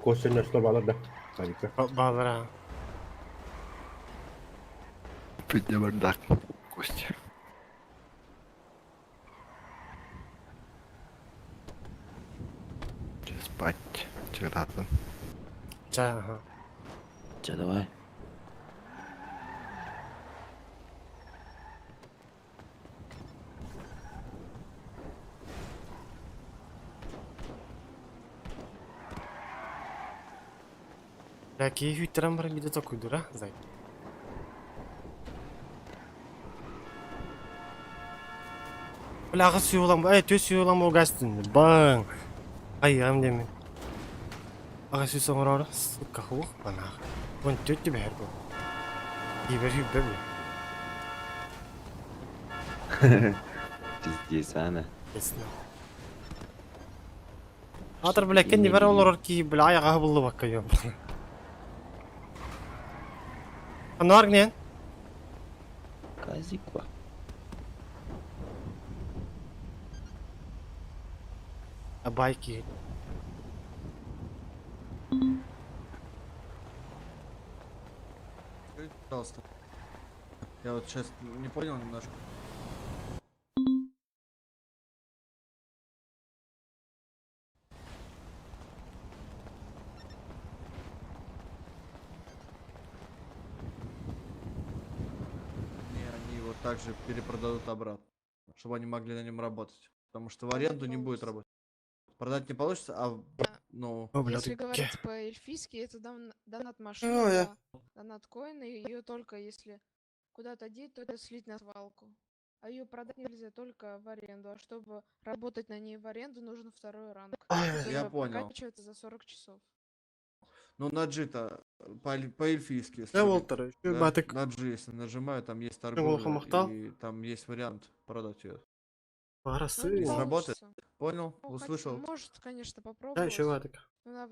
Костя не балар да. Харика. Балар а. Пить бардак. Костя. Спать. Чегратын. Ча, ага. Че, давай. Бля, киһи хүйтэрэн баран биирдэ токуйдура, зай. Бля, аҕыс сүүс ылан, э, 400 ылан буолгастын. Баң. Айыам диэмин. 800 оҥороору, сука, хуох банаах. 14 түбэһэр бу. Киибэр сүүрбэ бля. Пиздец, ана. Честно. Аатыр, бля, кэннибэр олорор киһи, бля, айаҕа буллубакка ёбана. Анар гнен? Казиква. Абай киһи. Скажите, пожалуйста. Я вот сейчас не понял немножко. Не, они его также перепродадут обратно, чтобы они могли на нем работать. Потому что в аренду не будет работать. Продать не получится, а ну... О, бля, Если ты говорить по-эльфийски, это донат машина, Ой, я. да, донат коин, и ее только если куда-то деть, то это слить на свалку. А ее продать нельзя только в аренду. А чтобы работать на ней в аренду, нужен второй ранг, Я который понял. прокачивается за 40 часов. Ну, на G-то по-эльфийски, если Да, говорить. Уолтер, еще Да, батык. на G, если нажимаю, там есть Уолха торговля, махтал. и там есть вариант продать ее. Арасы. Ну, не Не сработает? получится. Понял? Ну, Услышал? может, конечно, Да, еще попробовать, батык. но навряд